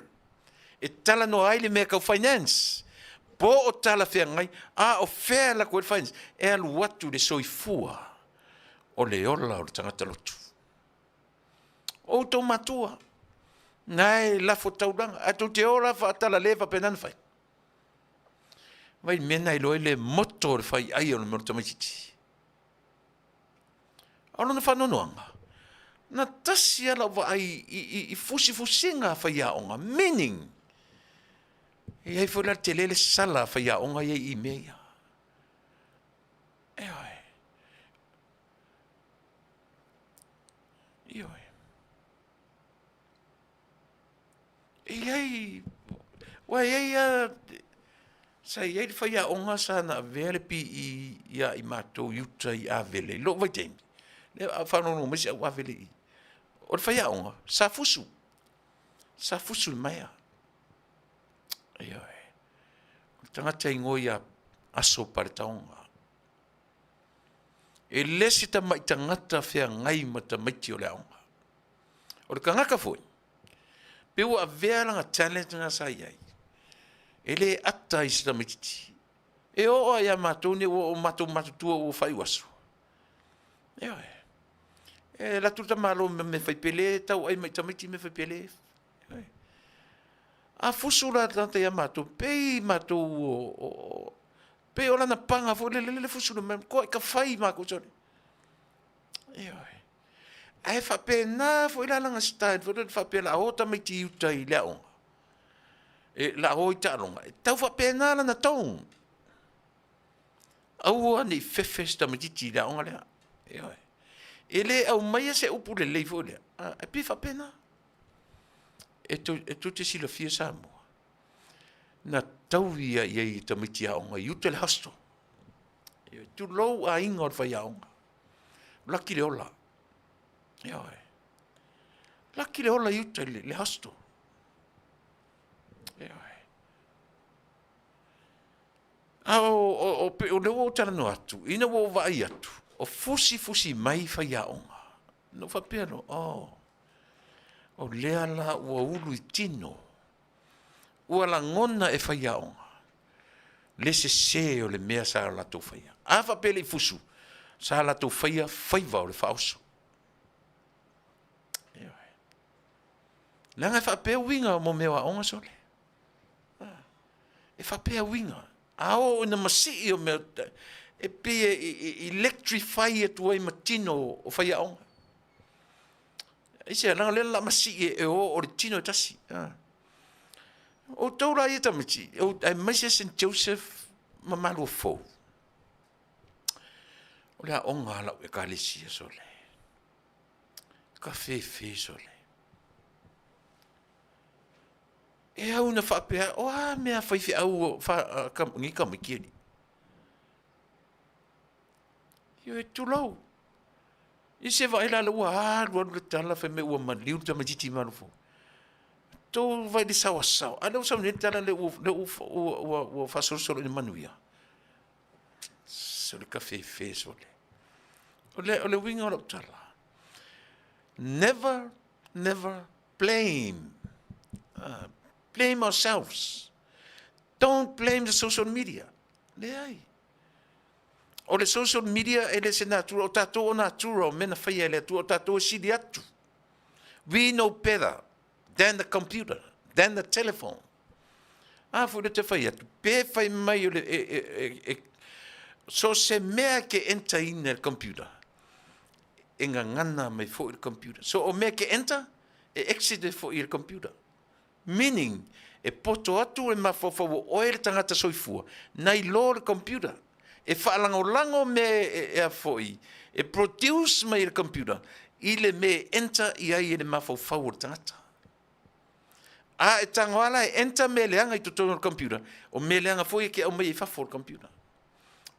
E talanoa ai le mea tau finance. Po o talafeagai, a o fea e lako ai le finance. E alu atu le soifua o le ola o le tagata lotu. O outou matua, na e lafo taulaga, ae tou te ola faatalale faapena na fai. Vai mea na iloa ai le moto o le fai ai o le mea o le tamaitiiti. A o lona faanoanoaga, na tasi lava lau vaai i fusifusiga a faiaoga, meaning, e i ai foi la le tele le sala a faiaoga ia i mea ia. Ioe. Ioe. E i ai, ua i ai lava, sa i ai le faiaoga sa na avea le PE ia i matou i uta i Avele i lou vaitaimi, lea a o faalogologo mai si au Avele i i. O le faiaoga, sa fusu, sa fusu i le maea. Ioe. O le tagata e igoa ia Aso Paletaoga. E le se tamai tagata feagai ma tamaiti o le aoga. O le tagata foi, pe ua avea lana talent lena sa i ai, e le ata i se tamaitiiti. E oo lava ia matou nei ua o matou matutua ua faaiu aso. Ioe. E alu atu le tamaloa ma mea fai pele, tau ai mai tamaiti mea fai pele. Ioe. A fusu la le tagata ia matou, pei matou o, pei o lana paga foi lele le fusu le mea, matua ka fai matou sole. Ioe. Ae faapena foi la lana style foi lele faapea o le a o tamaiti i uta i le aoga. E la o i taaloga, e tau faapena lana tone. Aua ne i fefe si tamaitiiti i le aoga lea. Ioe. E le aumaia se upu lelei foi lea, e pei e faapena. E tou te silafia Samoa, na taui lava i ai e tamaiti aoga i uta i le hostel. Ioe, tulou aiga o le faiaoga, laki le ola. Ioe. Laki le ola i uta i le hostel. Ioe. A o, o, o lea ua ou talanoa atu, ina ua ou vaai atu, o fusifusi mai faiaoga. Na ou faapea loa, oh, o lea la ua ulu i tino, ua lagona e faiaoga le sese o le mea sa latou faia. A faapea e le i fusu, sa latou faia faiva o le faaoso. Ioe. Leaga e faapea uiga mo mea o aoga sole. E faapea uiga. A oo ina masii o mea, e pei e electrify atu ai ma tino o faiaoga. Aisea, leaga o lea o le a masii e o o le tino e tasi. Outou la ia tamaiti, aemaise Saint Joseph ma Maluafou, o le aoga a lau Ekalesia sole. Ka fefe sole. E au na faapea, o a mea faifeau nei tamaiti alii? Ioe, tulou. I se vaai la lea ua alu alu le tala fai mai ua maliu le tamaitiiti i Malofou. Tou vaai i le saoasaoa, a lea ua sau nei le tala lea ua faasolosolo ina manuia. Sole kafefe sole. O le uiga o lau tala, never, never blame. Blame ourselves. Don't blame the social media. Leai. O le social media e le se natura, o tatou o natura o mea na faia e le Atua, o tatou e sili atu. We know better than the computer, than the telephone. A foi le te fai atu, pe fai mai o le, e, e, e, e, so se mea ke enter ina le computer, e gagana mai foi le computer. So o mea ke enter, e exit ai foi i le computer. Meaning, e poto atu le mafaufau o oe le tagata soifua, nai lo le computer. E faalagolago mea e, e a foi, e produce mai e le computer i le mea e enter i ai e le mafaufau o le tagata. A e tago lava la e enter mea leaga i totonu o le computer, o mea leaga foi e te aumaia i fafo o le computer.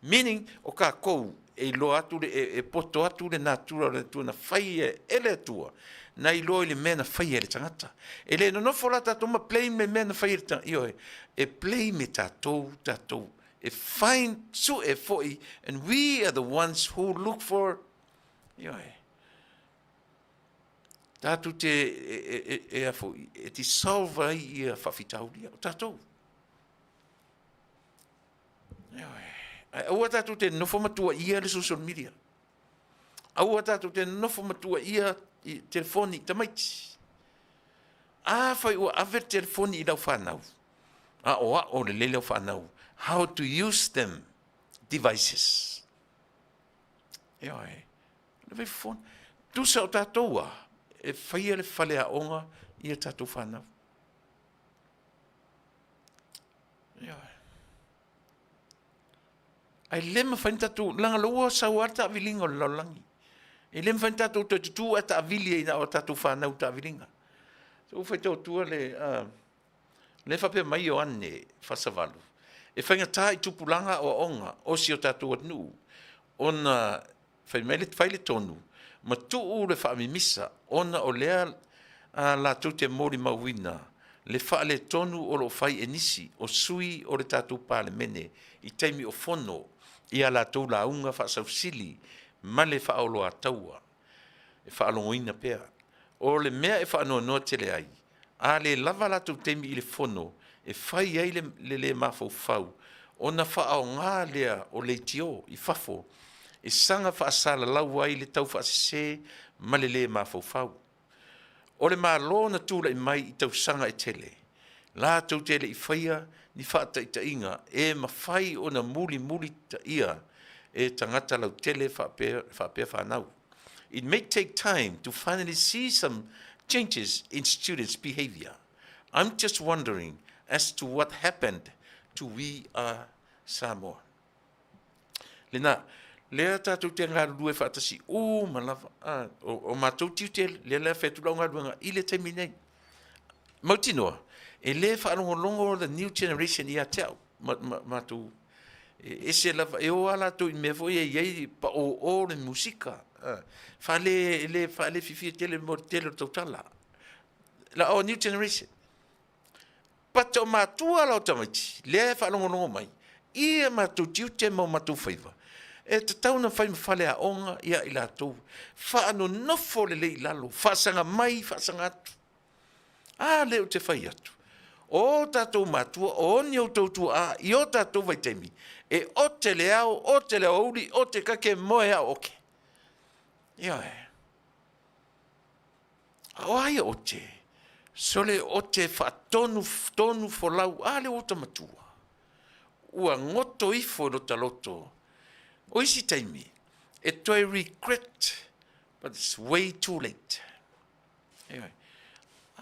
Meaning, o tatou e iloa atu le, e, e poto atu le natura o le Atua na fai e le Atua, na iloa i le mea na faia e le tagata. E le nonofo la tatou ma blame le mea na faia e le tagata. Ioe, e blame e tatou, tatou. E find, sue foi, and we are the ones who look for, ioe, tatou te, e, e, e, e, a foi, e dissolve ai ia faafitauli ia, o tatou. Ae aua tatou te nofo ma tuuaia le social media. Aua tatou te nofo ma tuuaia i telefoni i tamaiti. Afai ua ave le telefoni i lau fanau, aoao lelei lau fanau how to use them devices. Ioe, le fai fone. Tusa o tatou a, e faia le faleaoga i a tatou fanau. Ioe. Ae le mafai ona tatou, leaga o lea ua sau lava le taaviliga o le lalolagi. E le mafai ona tatou toe tutu ae taavili ai na o tatou fanau i taaviliga. So ua faitau atua le, lea e faapea mai Ioane Fasavalu, e faigata i tupulaga aoaoga o si o tatou atunuu ona Fai mai le, fai le tonu ma tuu le faamimisa ona o lea latou te molimauina le faaletonu o lo o fai e nisi o sui o le tatou Palemene i taimi o fono i a latou lauga faasausili ma le faaoloataua e faalogoina pea. O le mea e faanoanoa tele ai, a le lava latou taimi i le fono e fai ai le le mafaufau ona faaaoga lea o leitio i fafo e saga faasalalau ai le taufaasese ma le le mafaufau. O le Malo na tulai mai i tausaga e tele, latou te le i faia ni faataitaiga e mafai ona mulimulitaia e tagata lautele faapea fanau. It may take time to finally see some changes in students' behavior. I'm just wondering, as to what happened to We Are Samoa. Lena, lea tatou te galulue faatasi uma lava, a, o, o matou tiute, lea lea fai atu lau galuega i le taimi nei. Mautinoa, e le faalogologo the new generation ia te au, ma, ma, matou, e ese lava, e o a latou i mea foi e i ai paoō le musika, a, faale, e le faale fiafia tele mo le tele o le tautala. La, o new generation. But o matua la o tamaiti, lea e faalogologo mai, i a matou tiute ma o matou faiva, e tatau ona fai ma faleaoga ia i latou, faanonofo lelei i lalo, faasaga mai, faasaga atu. A lea ou te fai atu, o tatou matua, o ni outou tuaa i o tatou vaitaimi, e ote le ao, ote le aoauli, ote kake, moe ao oke. Ioe. A o ai ote? Sole ote faatonu tonu folau a le ota matua. Ua goto ifo i lota loto. O isi taimi, e toe regret, but it's way too late. Ioe.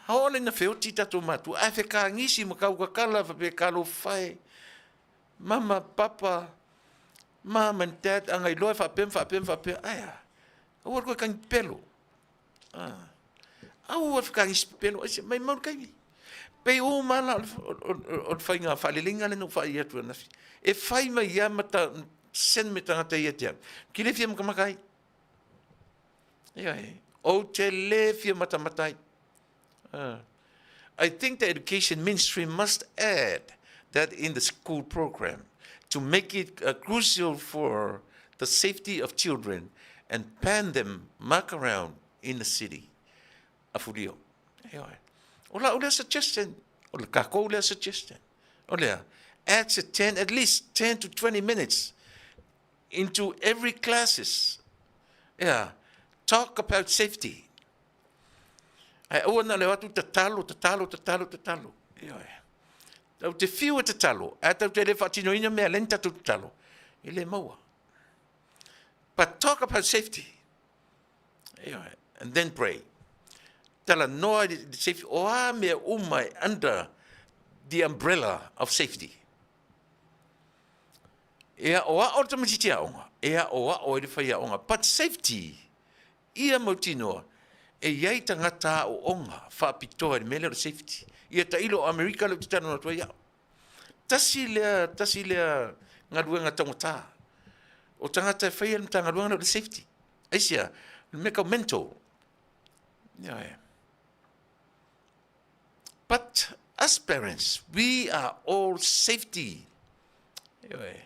A oo lea ina feoti tatou matua, ae fekagisi ma kaukakala faapea talofa e, mama, papa, mom and dad, a na iloa e faapea ma faapea ma faapea, ae a? Aua le toe tagi pepelo. Ah. Aua le fekagisi pepelo, aise, maimau le taimi. Pei uma la o le faiga faaleleiga lea na ou faai atu ananafi. E fai mai lava ma ta, send me tagata ia te au. Ki le fia matamata ai. Ioe. Ou te le fia matamata ai. I think the education ministry must add that in the school program to make it uh, crucial for the safety of children and ban them muck around in the city. Afulio. Ioe. O lau lea suggestion, o le kākou lea suggestion. O lea, add 10, at least 10 to 20 minutes into every classes. Yeah. Talk about safety. Ae aua na leo atu tatalo, tatalo, tatalo, tatalo. Ioe. Tau te whiu e tatalo, ae tau te le whaatinoina mea leni tatou tatalo, e le maua. But talk about safety. Ioe. And then pray. Tala noa i le safety, o a mea uma e under the umbrella of safety. E aʻoaʻo le tamaitiiti aoga, e aʻoaʻo ai le faiaoga, but safety, ia mautinoa, e i ai tagata aoaoga faapitoa i le mea lea o le safety. Ia tailo o Amerika lea ou te talanoa atu ai au. Tasi lea, tasi lea galuega taugata. O tagata e faia le Matagaluega lea o le safety. Aisea, o le mea tau mental. Ioe. But us parents, we are all safety. Ioe.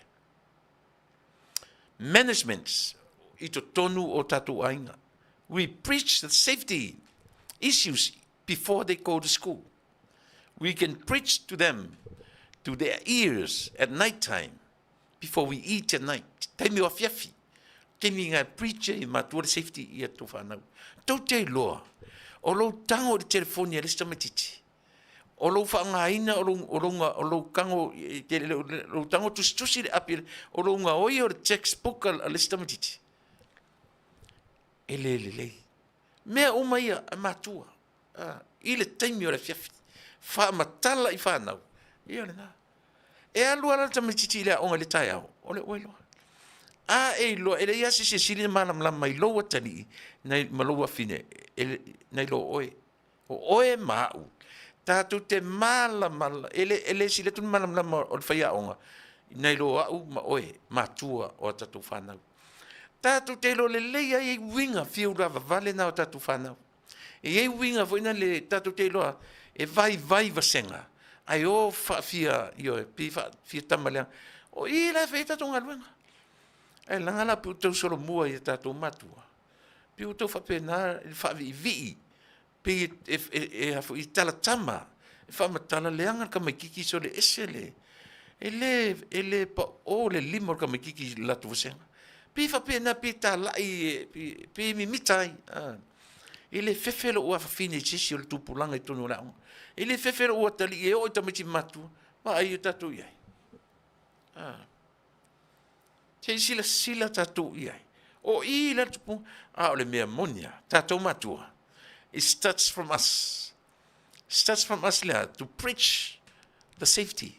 Management i totonu o tatou aiga. We preach the safety issues before they go to school. We can preach to them to their ears at night time before we eat at night. Taimi o afiafi. Taimi ngā preacher i matua le safety i a tō whānau. Tau te iloa, o lou tango i le telefoni a le isi tamaitiiti. O lou faaaogaina o lou, o lou, o lou tago, lou tago tusitusi i le api, o lou gaoi o le textbook a le isi tamaitiiti. E le lelei. Mea uma ia a matua, a, i le taimi o le afiafi. Faamatala i fanau, ia o lena. E alu ala le tamaitiiti i le aoga i le taeao, o le ua iloa. A e iloa, e leai lava se isi e sili ona malamalama i lou atalii nai, ma lou afine, e, nai lo oe. O oe ma au, tatou te malamalama, e le, e le sili atu le malamalama o le faiaoga nai lo au ma oe, matua o a tatou fanau. Tatou te iloa lelei ai uiga fia ulavavale na o tatou fanau. E i ai uiga foi na le tatou te iloa e vaivai vasega, ae o faafia, ioe, pei faafia tama leaga. O i la e fai ai tatou galuega. Ae leaga la pei ua tau solomua i a tatou matua, pei ua tau faapena le faaviivii, pei e, e, e, a foi, e talatama, e faamatala leaga le tamaitiiti sole ese le, e le, e le paʻo le lima o le tamaitiiti i le latou vasega. Pei e faapena, pei e talai, pei, pei e mimita ai. A. E le fefe lou afafine i se isi o le tupulaga i totonu o le aoga. E le fefe lou atalii e oo i tamaiti matua, vaai o tatou i ai. A. Se i silasila tatou i ai. O i la le tupu, a o le mea moni lava, tatou matua, it starts from us. Starts from us lea, to preach. The safety.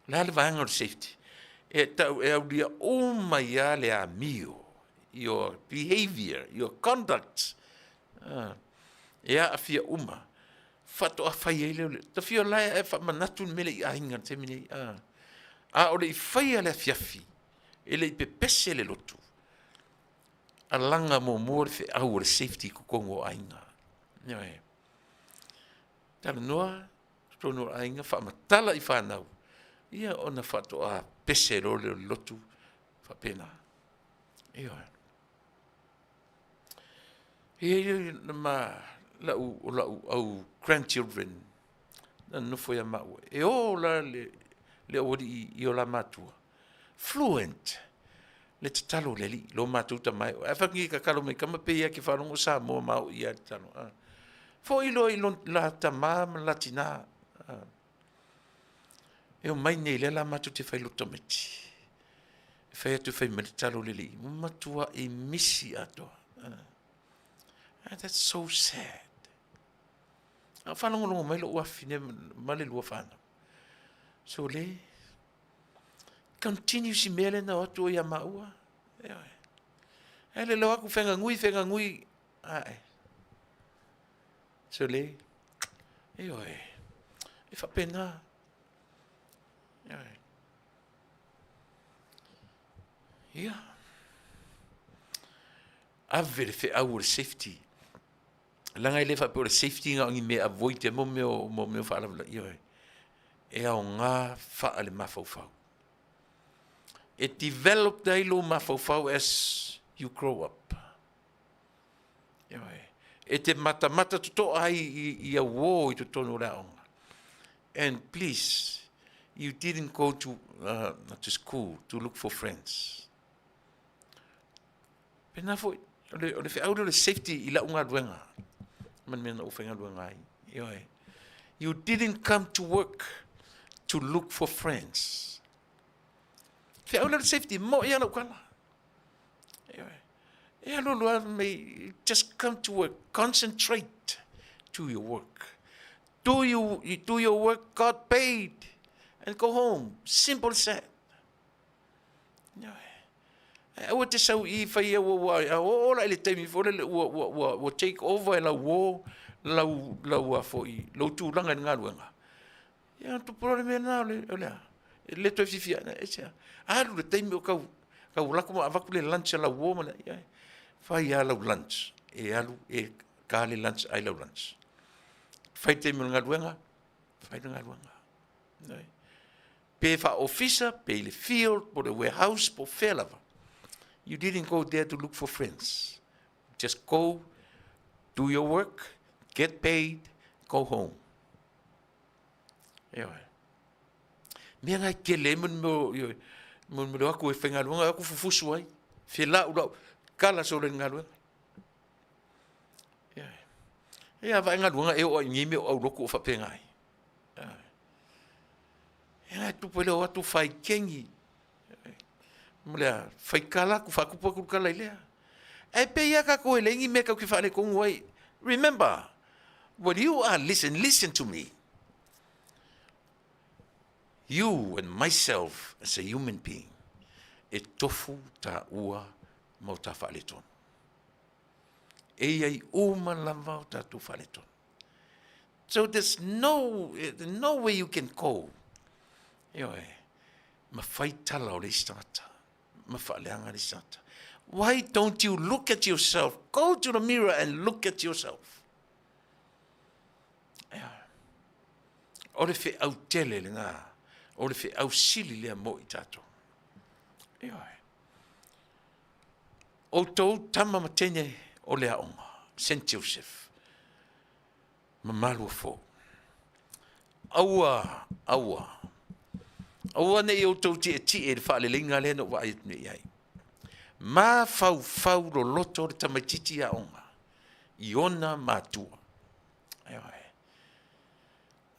O le a le vaega o le safety? E tau e aulia uma ai lava le amio, your behavior, your conduct, e aafia uma. Faatoa fai ai lea o le, tafia la e faamanatu le mea lea i aiga i le taimi nei. A o le i faia le afiafi, e le i pepese le lotu, alaga muamua le feau o le safety i totonu o aiga. Ioe. Talanoa totonu o aiga, faamatala i fanau, ia ona faatoa pese loa lea o le lotu faapena. Ioe. E i ai ma lau, o lau au grandchildren na nonofo ia maua, e o la le, le aualii i o la matua, fluent le tatalo i le Alii, lo matou tama e oe. Ae fai atu tatalo mai tama pei lava e te faalogo o Samoa ma o i ai le tatalo. A. Foi loa i lo la tama ma la tina. A. E omai nei lea la matou te fai loto tamaiti. E fai atu e fai mai le tatalo i le Alii, ua matuai misi atoa. A. That's so sad. A o faalogologo mai lou afine ma le lua fanau. So le, continue si mea lea na o atu ai ia maua. Ioe. Ae le leo atu fegagui, fegagui, ae. So le, ioe, e faapena. Ioe. Ia. Ave le feau o le safety. Leaga e le faapea o le safety na o ni mea e avoid ai mo mea o, mo mea o faalavelave. Ioe. E aoga faale-mafaufau. E develop ai lou mafaufau as you grow up. Ioe. E te matamata totoa ai i, i au uō i totonu o le aoga. And please, you didn't go to, to school to look for friends. Pēnā foi, o le, o le feau lea o le safety i lau galuega, ma le mea na ou faigaluega ai. Ioe. You didn't come to work to look for friends. Feau lea o le safety, mo ia lau tala. Ioe. E alu alu lava mai, just come to work, concentrate to your work. Do you, you do your work, God paid, and go home. Simple as that. Ioe. Aua te sau i fai ua ua a oo la i le taimi foi lele ua ua ua ua take over e lau uo lau lau a foi lou tulaga i le galuega. Ia ona tupu loa le mea lena o le o le a? E le toe fiafia e se a? Alu le taimi o tau tau alu atu ma avatu le lunch a lau uo ma le ia fai lava lau lunch e alu e ta le lunch ai lau lunch. Fai le taimi o le galuega, fai le galuega. Ioe. Pe faa-ofisa, pe i le field, po o le warehouse, po o fea lava. You didn't go there to look for friends. Just go, do your work, get paid, go home. Ioe. Mea ngai tele ai mo ni mea o, mo aku e faigaluega, aku fufusu ai, felau lau, kala solo i le galuega. Ioe. Ia vaai galuega e oo ai i nei mea o aulotu o faapena ai. E la tupu le o atu fai kengi. Mo le a fai kala aku, faatupu atu le kala i lea. Ae pei lava tatou e leai ni mea tatou te faaletonu ai. Remember, when you are listen, listen to me. You and myself as a human being, e tofu tāua ma o ta faaletonu. E i ai uma lava o tatou faaletonu. So there's no, no way you can go. Ioe, ma fai tala o le isi tagata, ma faaleaga le isi tagata. Why don't you look at yourself? Go to the mirror and look at yourself. Ioe. O le feau tele lena, o le feau sili lea mo i tatou. Ioe. Outou tama ma teine o le aoga, Saint Joseph, mamalu o fou. Aua, aua, aua ne i outou tietie i le faaleleiga lea na ou vaai atu nei i ai. Mafaufau loloto le tamaitiiti aoga i ona matua. Ioe.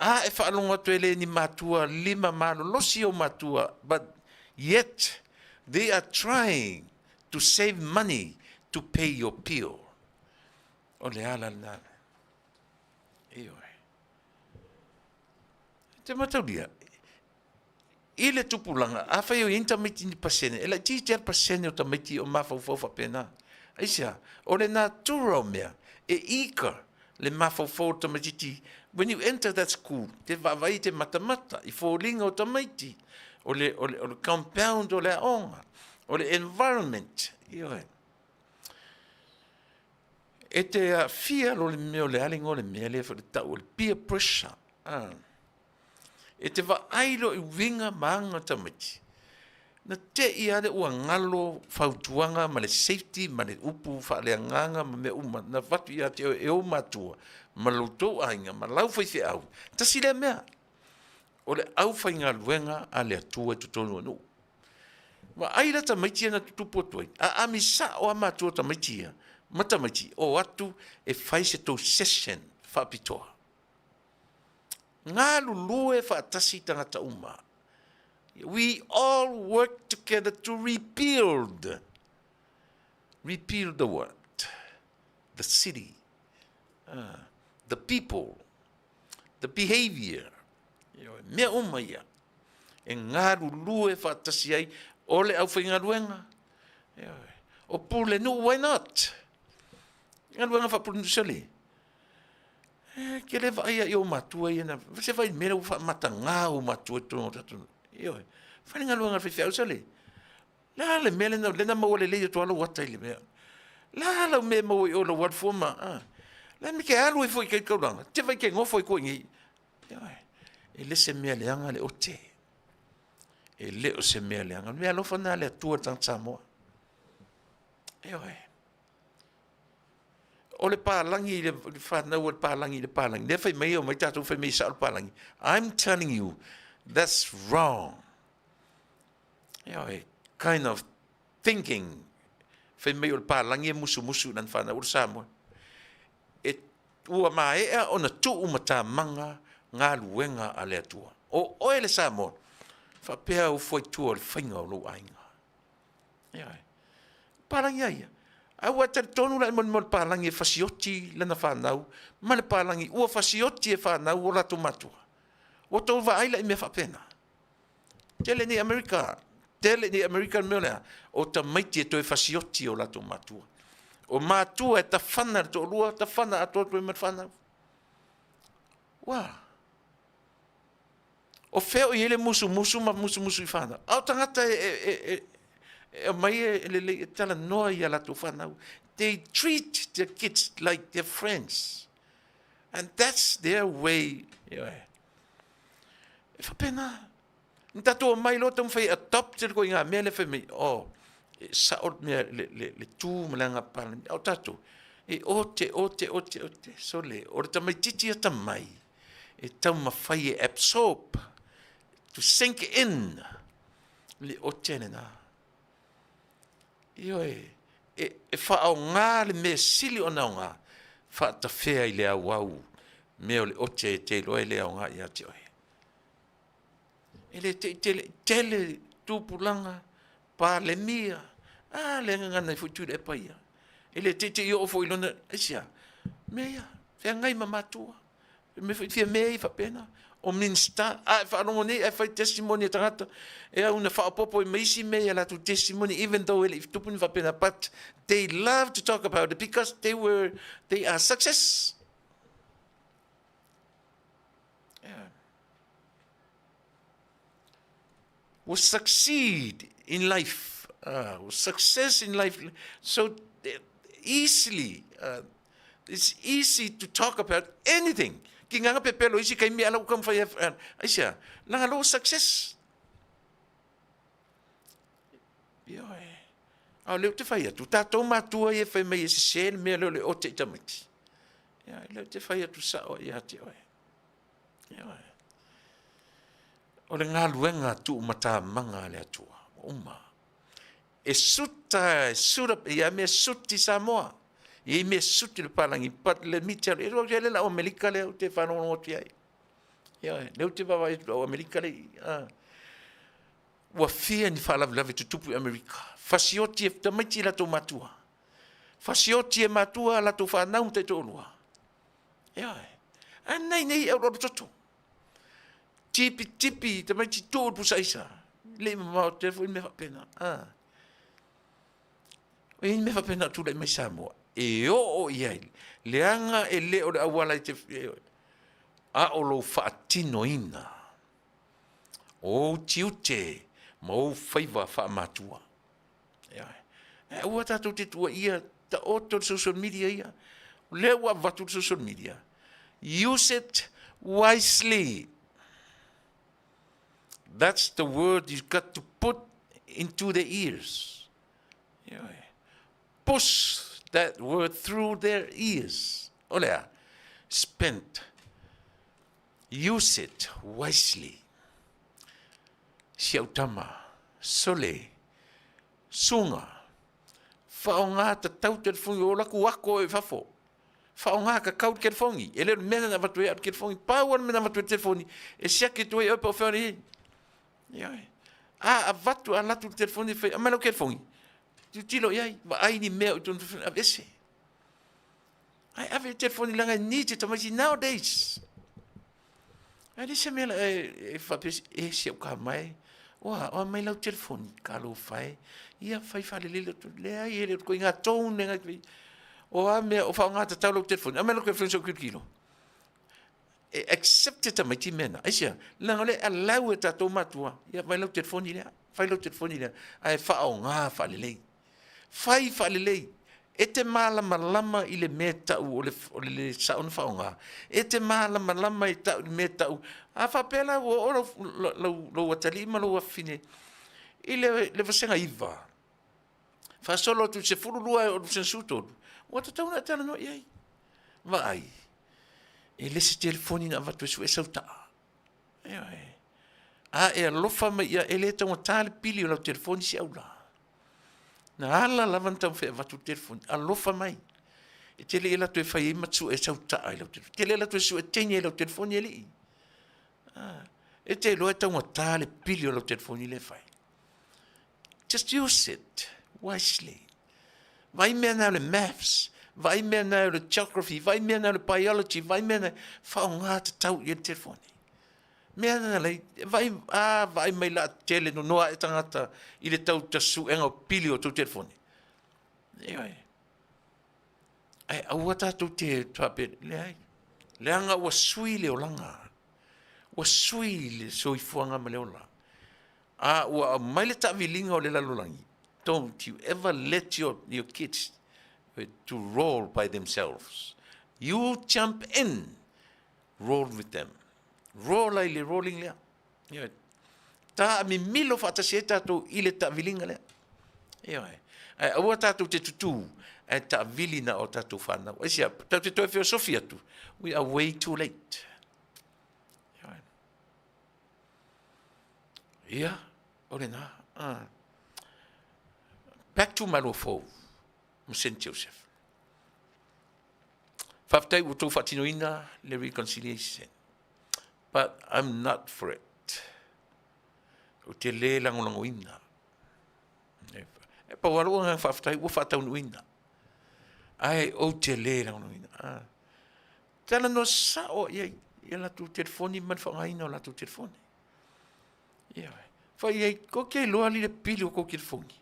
A e faalogo atu e le ni matua lima malolosi ou matua, but yet they are trying to save money to pay your bill. O le ala lena. Ioe. Te mataulia, i le tupulaga, afai o i ai ni tamaiti ni pasene, e laitiiti lava le pasene o tamaiti o mafaufau faapena. Aisea? O le natura o mea, e eager le mafaufau o le tamaitiiti when you enter that school, te vaavaai te matamata i foliga o tamaiti, o le, o le, o le compound o le aoga, o le environment, ioe. E te aafia lo le mea o le a le igoa o le mea lea foi le tau o le peer pressure. Ah. E te vaai loa i uiga ma aga o tamaiti, na te i lava lea ua galo fautuaga ma le safety ma le upu faaleagaga ma mea uma na avatu ia te oe e ou matua ma lo outou aiga ma lau faifeau. Tasi lea mea, o le aufaigaluega a le Atua i totonu o nuu. Vaai la tamaiti ia na tutupu atu ai, a ami sao lava matua o tamaiti ia ma tamaiti, o atu e fai se tou session faapitoa. Galulue faatasi tagata uma. We all work together to rebuild. Rebuild the what? The city. The people. The behavior. Mea uma ia. E galulue faatasi ai o le aufaigaluega. O Pulenuu, why not? Galuega faapulenuu sale. E ke le vaai i ou matua ia na, se vai mea ua faamataga ou matua i totonu o tatou nuu. Ioe. Fai le galuega a le faifeau sale. Le a le mea lena, lena maua lelei atu lava lou ata i le mea. Le a lau mea e maua i o lau alu fua ma, a. Le mea ke alu ai foi i kai taulaga, te vai ke nofo ai koe i nei. Ioe. E le se mea leaga le ote. E le o se mea leaga. O le mea alofa lena a le Atua i le tagata Samoa. Ioe. O le palagi i le fanau o le palagi i le palagi. Lea fai mai omai tatou fai mai e sao le palagi. I'm telling you, that's wrong. Ioe, kind of thinking. Fai mai o le palagi e musumusu i lana fanau o le Samoa. E ua maea ona tuu matamaga galuega a le Atua. O oe le Samoa, faapea ou fuaitua o le faiga o lou aiga. Ioe. Palagi a ia. A ua talitonu la i molimau le palagi e fasioti lana fanau ma le palagi ua fasioti e fanau o latou matua. Ua tou vaai la i mea faapena. Tele nei Amerika, tele nei Amerika le mea o le a, o tamaiti e toe fasioti e o latou matua. O matua e tafana le toalua, tafana atoa atu ai ma le fanau. Ua. O fea o i ai le musumusu ma musumusu i fanau? A o tagata e, e, e, e, e aumai e lelei e talanoa i a latou fanau. They treat their kids like their friends. And that's their way. Ioe. E faapena. Na tatou omai loa taumafai e adopt le ituaiga mea lea fai mai, oh, e sao le mea, le, le, le tu ma le aga palami. A o tatou, e ote, ote, ote, ote, sole, o le tamaitiiti atamai, e taumafai e absorb, to sink in le ote lena. Ioe, e, e faaaoga le mea sili ona aoga, faatafea i le auau mea o le ote e te iloa e le aoga ia te oe. E le te i tele, tele tupulaga, Palemia, a le gagana ai foi Tuilaepa ia. E le te i te i oo foi i lona, aisea, mea ia, feagai ma matua. Me foi fia mea ia faapena. O Minista, a e faalogo nei ae fai testimony a tagata, e au na faaopoopo ai ma isi mea i a latou testimony, even though e le i tupu ni faapena, but they love to talk about it because they were, they are success. Yeah. Will succeed in life, will success in life so easily, it's easy to talk about anything. Ki nganga pepelo isi kai mea ala uka mwhai aisia, langa lo success. Ioe. A o lea ou te fai atu, tātou matua ia whai mai e sese le mea leo le ote i tamaiti. Ia, lea ou te fai atu sao ia te oe. Ioe. O le galuega tuumatamaga a le Atua, ua uma. E suta, e suta, ia mea suti Samoa. Ia mea suti le palagi, but let me tell you, e le la o Amerika lea ou te faalogologo atu i ai. Ioe, lea ou te vaavaai atu o Amerika le, ua fia ni faalavelave tutupu i Amerika. Fasioti e tamaiti i latou matua. Fasioti e matua a latou fanau ma taitoalua. Ioe. A nei nei e alualu toto. Tipitipi tamaiti tuu le pusa aisa. Le i mamao tele foi mea faapena. Ah. O i ai ni mea faapena o tulai mai Samoa e oo i ai, leaga e le o le auala e te, a o lou faatinoina o ou tiute ma ou faiva faamatua. Ae aua tatou te tuuaia, taoto le social media ia. O lea ua avatu le social media, use it wisely. That's the word you got to put into their ears. Push that word through their ears. O le a? Spend. Use it wisely. Si au tama, sole, sunga, whaonga tatau telefoni o laku ako e fafo. Whaonga ka kau telefoni. E le mea na avatu e au telefoni. Pau ana mea na avatu e telefoni. E siaki tu e ope o whaore i. Ioe. A avatu a latu le telefoni whai. Amai lau telefoni. Tilotilo i ai. Vaai ni mea o i tonu telefoni. Avese. Ai ave le telefoni leaga e need e tamaiti nowadays. Ai le se mea la e, e faapea e si au ka mai. Oa, oa mai lau telefoni, ka lou fai. Ia fai faalelei atu. Leai e le ko ngā tone ngai. O a mea o whaonga tatau lau telefoni. Amai lau telefoni sau kilokilo. E accept e tamaiti mea na. Aisea, leaga o lea e allow e tatou matua, ia fai lau telefoni lea, fai lau telefoni lea, ae faaaoga faalelei. Fai faalelei. E te malamalama i le mea e tau o le, o le le sao ona faaaoga. E te malamalama i tau, le mea e tau. A faapea la ua oo lau, lau, lou atalii ma lou afafine i le, le vasega 9, faasolo atu i le 12 e oo i le vasega 13, ua tatau ona e talanoa i ai. Vaai, e le se telefoni na avatu e sue sau taa. Ioe. A e alofa mai ia, e le taugata le pili o lau telefoni si au la. Na ala lava na taumafai e avatu le telefoni, alofa mai. E tele i latou e fai ai ma sue sau taa i lau telefoni. Tele latou e sue teine i lau telefoni alii. Ah, e te iloa e taugata le pili o lau telefoni lea e fai. Just use it wisely. Vai mea na o le maths, vai mea na o le geography, vai mea na o le biology, vai mea na whaonga tatau i le telefoni. Mea na lei, vai, a, vai mai la tele no noa e tangata i le tau tasuenga o pili o tau telefoni. Ioe. Ai, aua tātou te whape, leai. Leanga ua sui le olanga. Ua sui le soifuaga ma le ola. A ua aumai le taaviliga o le lalolagi, don't you ever let your, your kids to roll by themselves. You jump in, roll with them. Roll ai le rolling lea. Ioe. Ta mimilo faatasi ai tatou i le taaviliga lea. Ioe. Ae aua tatou te tutū, ae taavili na o tatou whanau. Aisea, tatou te toe feosofi atu, we are way too late. Ioe. Ia, o lena. Ah. Back to Maluafou, ma St. Joseph. Faafetai ua outou faatinoina le reconciliation. But I'm not for it. Ou te lē lagolagoina. E pau lava lou agaga faafetai ua faataunuuina. Ae ou te lē lagolagoina. Ah. Talanoa sao i ai i a latou telefoni ma le faaaogaina o latou telefoni. Ioe. Fai i ai, ko ke iloa li le pili o kou telefoni.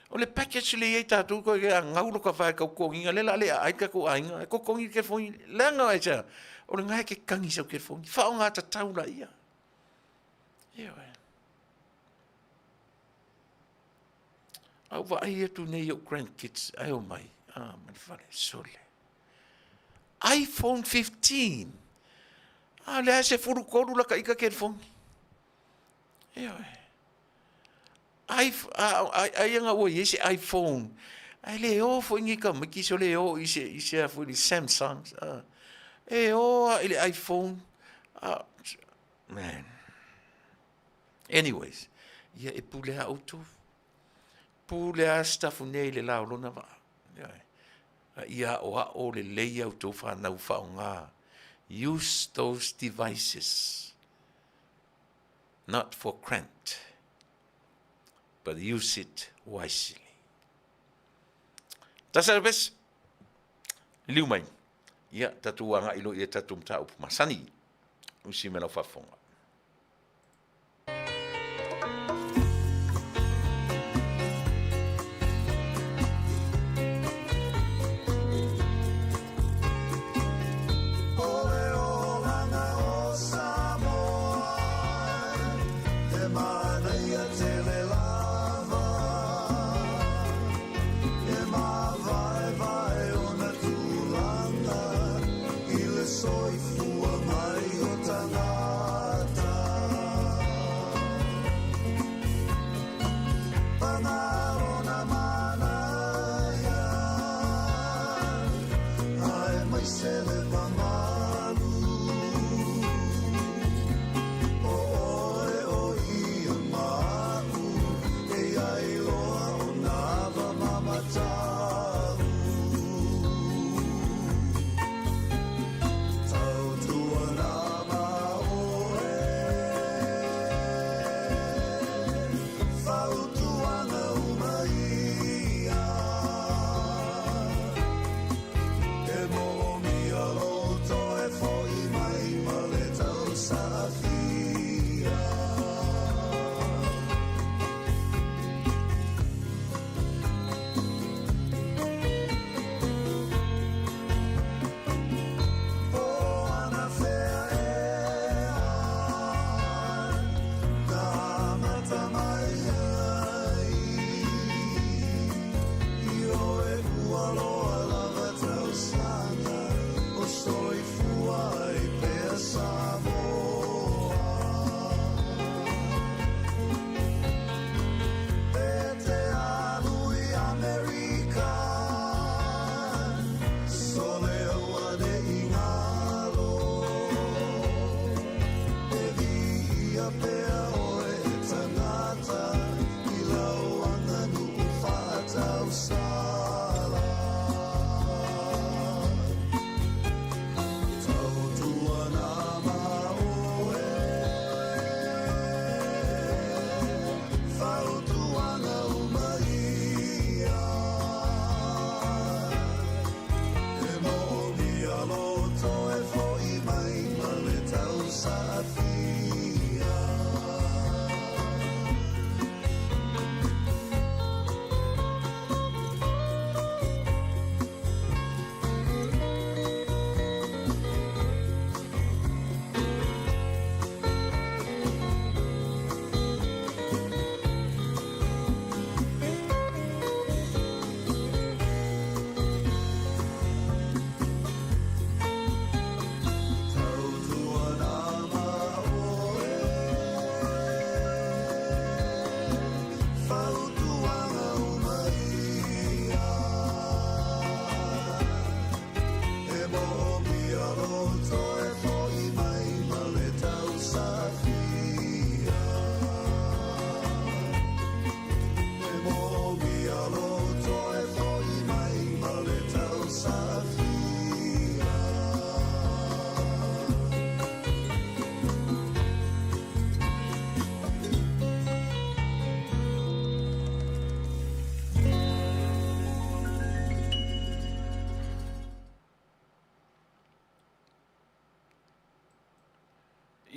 O le package le i ai tatou ko ke angau lo ka vae kau kogiga le la le aai ka kou aiga, e kokogi le telefoni, leaga ai sea, o le ngae ke kangi sau telefoni, faaaoga tatau la ia. Ioe. A ou vaai atu nei i ou grandkids, ae omai, ah, ma le fale, sole. iPhone 15. A o lea 13 laka ika telefoni. Ioe. Ai, ai anga ua i ai se iPhone. Ai le o foi ni tamaiti so le o i se, i se a foi le Samsung. E o a i le iPhone. Man. Anyways, ia e pule a outou. Pule a Sitafune i le la o lona vaa. Ioe. A ia aʻoaʻo lelei a outou fanau faaaoga. Use those devices not for grant, but use it wisely. Tasi le pese, liu mai. Ia, tatou agai loa i a tatou mataupu masani. Usi me lau faafofoga.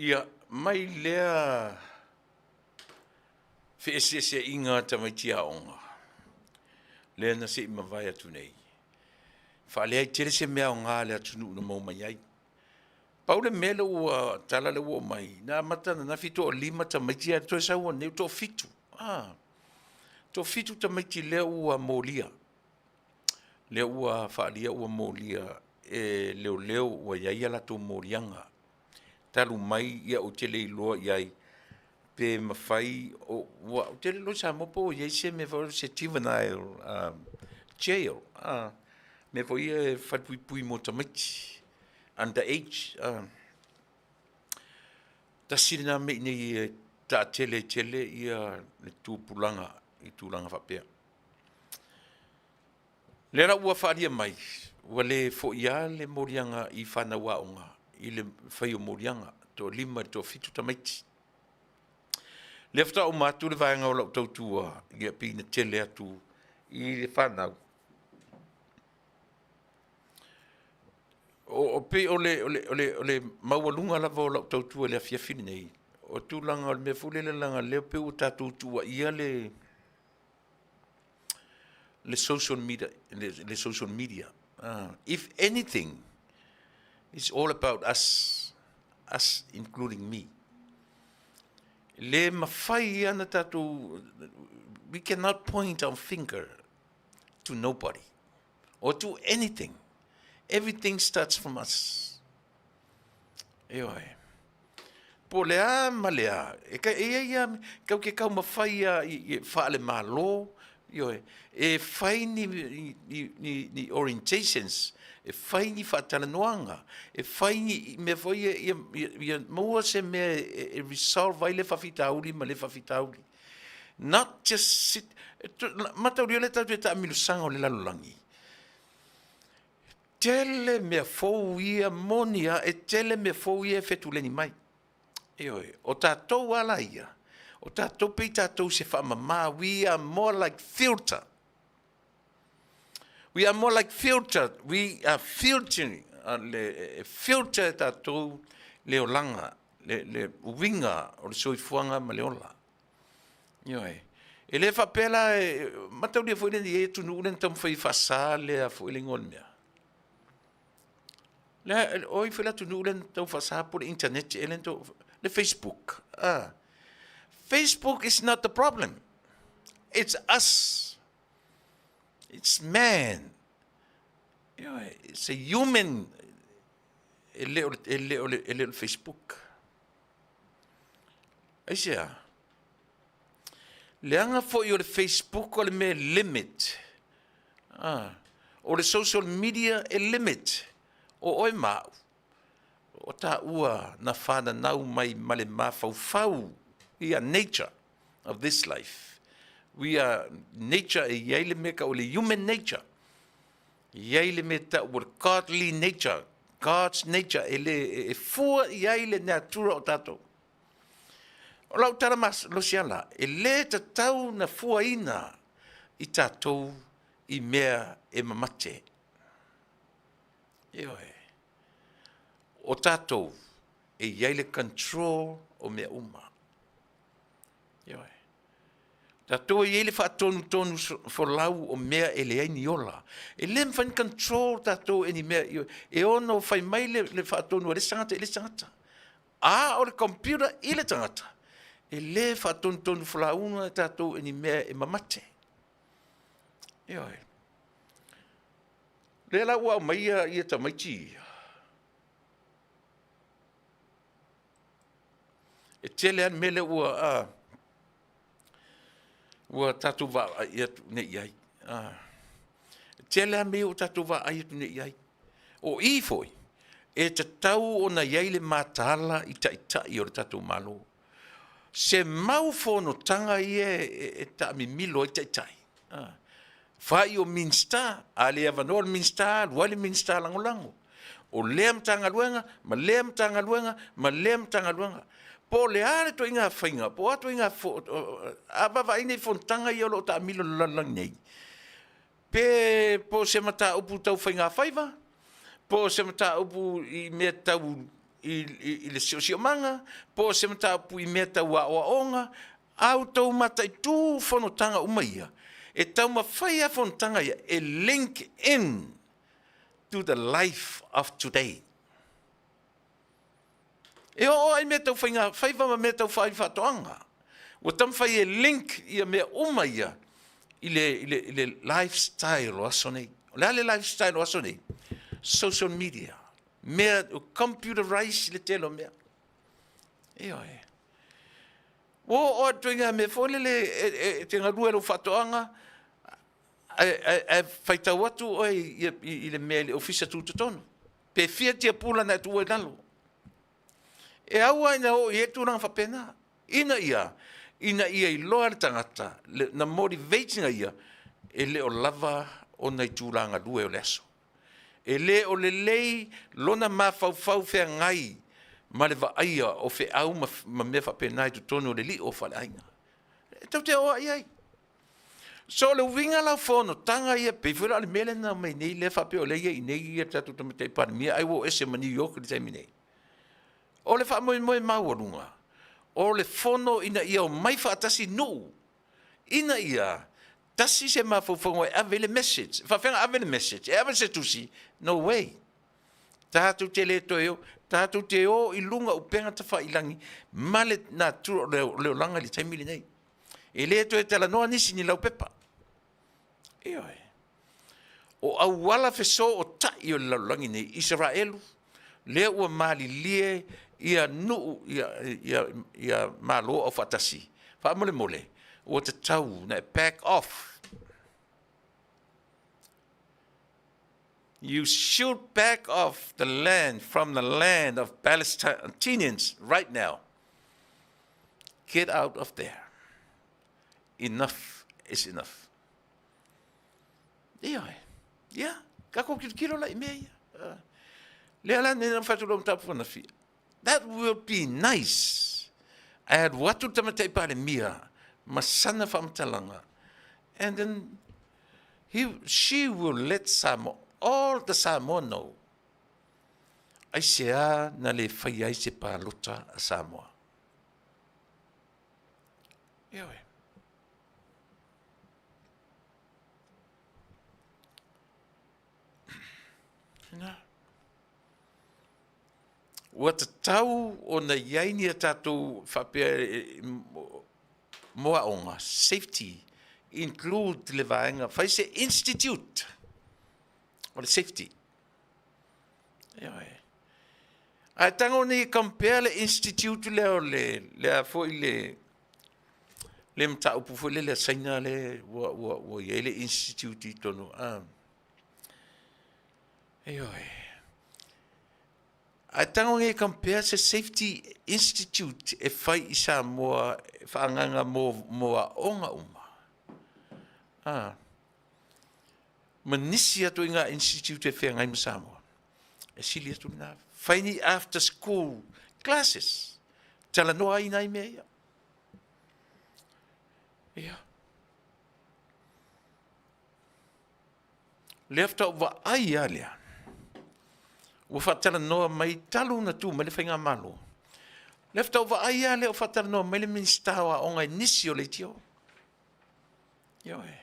Ia, mai lea feeseeseaiga a tamaiti aoga, lea na se i mavae atu nei, faaleai tele se mea aoga a le atunuu na maua mai ai. Pau le mea lea ua tala lea ua oo mai, na amata ananafi e toalima tamaiti ae toe sau ananei ua toafitu. Toafitu tamaiti lea ua molia, lea ua faaalia ua molia e leoleo ua i ai a latou moliaga talu mai, ia ou te le iloa i ai pe mafai, aua ou te le iloa i Samoa po o i ai se mea foi lea o se juvenile jail, mea foi ia e falepuipui mo tamaiti under age. Tasi lena mea i inei e taatele ai tele le tupulaga i tulaga faapea. O lea la ua faaalia mai, ua le foi lava le moliaga i fanau aoga i le fai o moliaga, e toalima i le toafitu tamaiti. O lea faatoa uma atu le vaega o lau tautua ia pei ona tele atu i le fanau. E pei o le maualuga lava o lau tautua i le afiafi lenei, o le tulaga o le mea foi lele leaga o lea e pei ua tatou tuuaia le social media. If anything, it's all about us, us including me. E le mafai lava ona tatou, we cannot point our finger to nobody or to anything. Everything starts from us. Ioe. Po o le a ma le a, e i ai lava, tatou te taumafai lava faale-Malo, ioe, e fai ni orientations, e fai ni faatalanoaga, e fai ni mea foi ia ia maua se mea e resolve ai lea faafitauli ma lea faafitauli. Not just sit, mataulia lea tatou te taamilosaga o le lalolagi, tele mea fou ia moni lava, e tele mea fou ia e fetuleni mai. Ioe, o tatou lava la ia, o tatou pei tatou se faamama, we are more like filter. We are more like filter, we are filtering, e filter e tatou le olaga, le uiga o le soifuaga ma le ola. Ioe. E le faapea la, mataulia foi lea e i ai atunuu lea na taumafai e faasa le, a foi le igoa o le mea? Le, o ai foi le atunuu lea na tau faasa po o le internet ea lea na tau, le Facebook. Facebook is not the problem. It's us. It's man. Ioe, it's a human. E le o le, e le o le, e le o le Facebook. Aisea? Leaga foi o le Facebook o le mea e limit. Ah, o le social media e limit. O oe ma au, o taua na whananau mai ma le mafaufau. We are nature of this life. We are nature e i ai le mea tau o le human nature. E i ai le mea tau o le godly nature, God's nature, e, le, e fua i ai le natura o tatou. O lau tala malosi lava la, e le tatau na fuaina i tatou i mea e mamate. Ioe. O tatou e i ai le control o mea uma. Ioe. Tatou e i ai le faatonutonu folau o mea e leai ni ola. E le mafai ona control tatou e ni mea, e ono fai mai le faatonu a le isi tagata i le isi tagata. A o le computer i le tagata, e le faatonutonu folauga tatou e ni mea e mamate. Ioe. Lea la ua aumaia ia tamaiti ia. E tele lava le mea lea ua a, ua tatou vaai atu nei i ai. A, e tele lava mea ua tatou vaai atu nei i ai. O i foi, e tatau ona i ai le mataala i taitai o le tatou Malo. Se mau fonotaga ia e taamimilo ai taitai. Fai o Minisita, a le avanoa le Minisita, alu ai le Minisita Lagolago. O lea Matagaluega, ma lea Matagaluega, ma lea Matagaluega. Po o le a le ituaiga faiga, po o a ituaiga, a vaavaai nei i fonotaga ia o lo o taamilo i le lalolagi nei, pe po o se mataupu tau faigafaiva, po o se mataupu i mea tau. i le siosiomaga, po o se mataupu i mea tau aoaoga, a outou mataitu fonotaga uma ia, e taumafai lava fonotaga ia e link in to the life of today. E oo lava i mea tau faiga faiva ma mea tau faatoaga. Ua taumafai e link ia mea uma ia i le, i le, i le lifestyle o aso nei. O le a le lifestyle o aso nei? Social media. Mea, computerize le tele o mea. Ioe. Ua oo atu i ngā mea foi lele e, e, e te galue lou faatoaga, ae faitau atu oe i, i, i le mea i le ofisa tutotonu. Pe fia tiapula na e tuua i lalo. E au lava ina oo i ai tulaga faapena. Ina ia, ina ia iloa le tagata, le, na motivate ina ia, e le o lava ona itula galue o le aso. E le o lelei lona mafaufau feagai ma le vaaia o feau ma, ma mea faapena i totonu o le lio o faleaiga. E tou te oo i ai. So o le uiga la o fonotaga ia, pei foi la o le mea lea na aumai nei, lea faapea o lea e i ai i inei ia le tatou Tamaitai Palemia, ai ua o ese ma New York i le taimi nei. O le faamoemoe maualuga, o le fono ina ia omai faatasi nuu, ina ia tasi se mafaufauga e ave ai le message. E faapefea ona ave le message? E ave se tusi? No way. Tatou te le toe o, tatou te o i luga o upega tafailagi ma le natura o le olaga i le taimi lenei. E le toe talanoa nisi ni laupepa. Ioe. O auala fesootai o le lalolagi nei, Isaraelu, lea ua malilie ia nuu, ia, ia, ia Malo Aufaatasi. Faamolemole, ua tatau na e back off. You should back off the land from the land of Palestinians right now. Get out of there. Enough is enough. Ioe. Ia, kako kilokilo la i mea ia. Lea la nei na whatu lo mtapu whanawhia. That will be nice. Ae alu atu le Tamaitai Palemia ma sana faamatalaga and then he, she will let Samoa, all the Samoa know aisea na le faia ai se palota a Samoa. Ioe. Na. Ua tatau ona i ai ni a tatou faapea mo aoga, safety, include le vaega, fai se institute o le safety. Ioe. Ae tago nei e compare le institute lea o le, lea foi le, le mataupu foi lele a Saina le ua, ua, ua i ai le institute i totonu. Ah. Ioe. Ae tago nei e compare se Safety Institute e fai i Samoa e faaagaga mo, mo aoga uma. Ah. Ma nisi atu i ngā institute e whengai ma Samoa. E sili atu lena. Fai ni after school classes. Talanoa ai nai mea ia. Ia. Lea faatoa ou vaai lava lea, ua faatalanoa mai talu ona tu mai le faigamalo. Lea faatoa ou vaai lava lea o faatalanoa mai le Minisita o Aoga i nisi o leitio. Ioe.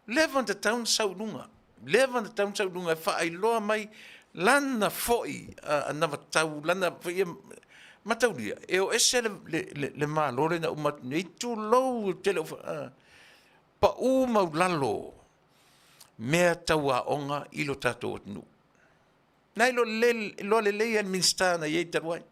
Leva ona tatau ona sau i luga. Leva ona tatau ona sau i luga e faailoa mai lana foi anavatau, lana foi mataulia, e o ese le, le, le, le Malo lea na uma atu nei, tulou le tele o, pau maulalo mea tau aoga i lo tatou atunuu. Na iloa lelei e le Minisita na i ai talu ai.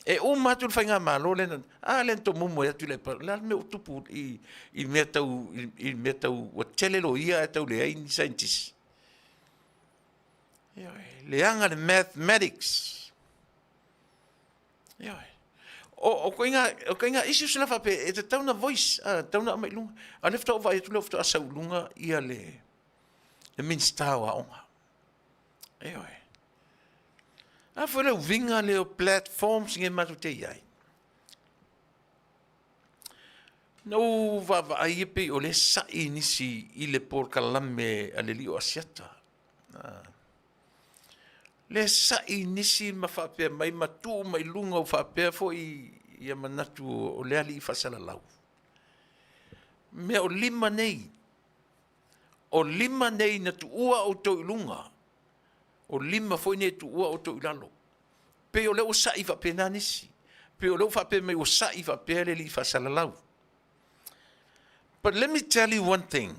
E uma atu le faigamalo lea na, a lea na tomumu ai atu le pa, le a le mea ua tupu i, i mea tau, i, i mea tau, ua tele loia ae tau leai ni scientist. Ioe, leaga le mathematics. Ioe. O, o koinga, o koinga issues la faapea, e tatau na voice, a, tatau na aumai i luga. A o lea faatoa ou vaai atu lea faatoa sau i luga ia le, le Minisita o Aoga. Ioe. A foi le uiga lea o platforms nge matou te i ai. Na ou vaavaai e pei o lea sa'i nisi i le polokalame a le alii o Asiata. Lea sa'i nisi ma faapea mai ma tuu mai luga o faapea foi ia manatu o le alii faasalalau. Mea o lima nei, o lima nei na tuua outou i luga, o lima foi nei e tuua outou i lalo. Pei o lea ua sa'i faapena nisi, pei o lea ua faapea mai ua sa'i faapea le alii faasalalau. But let me tell you one thing,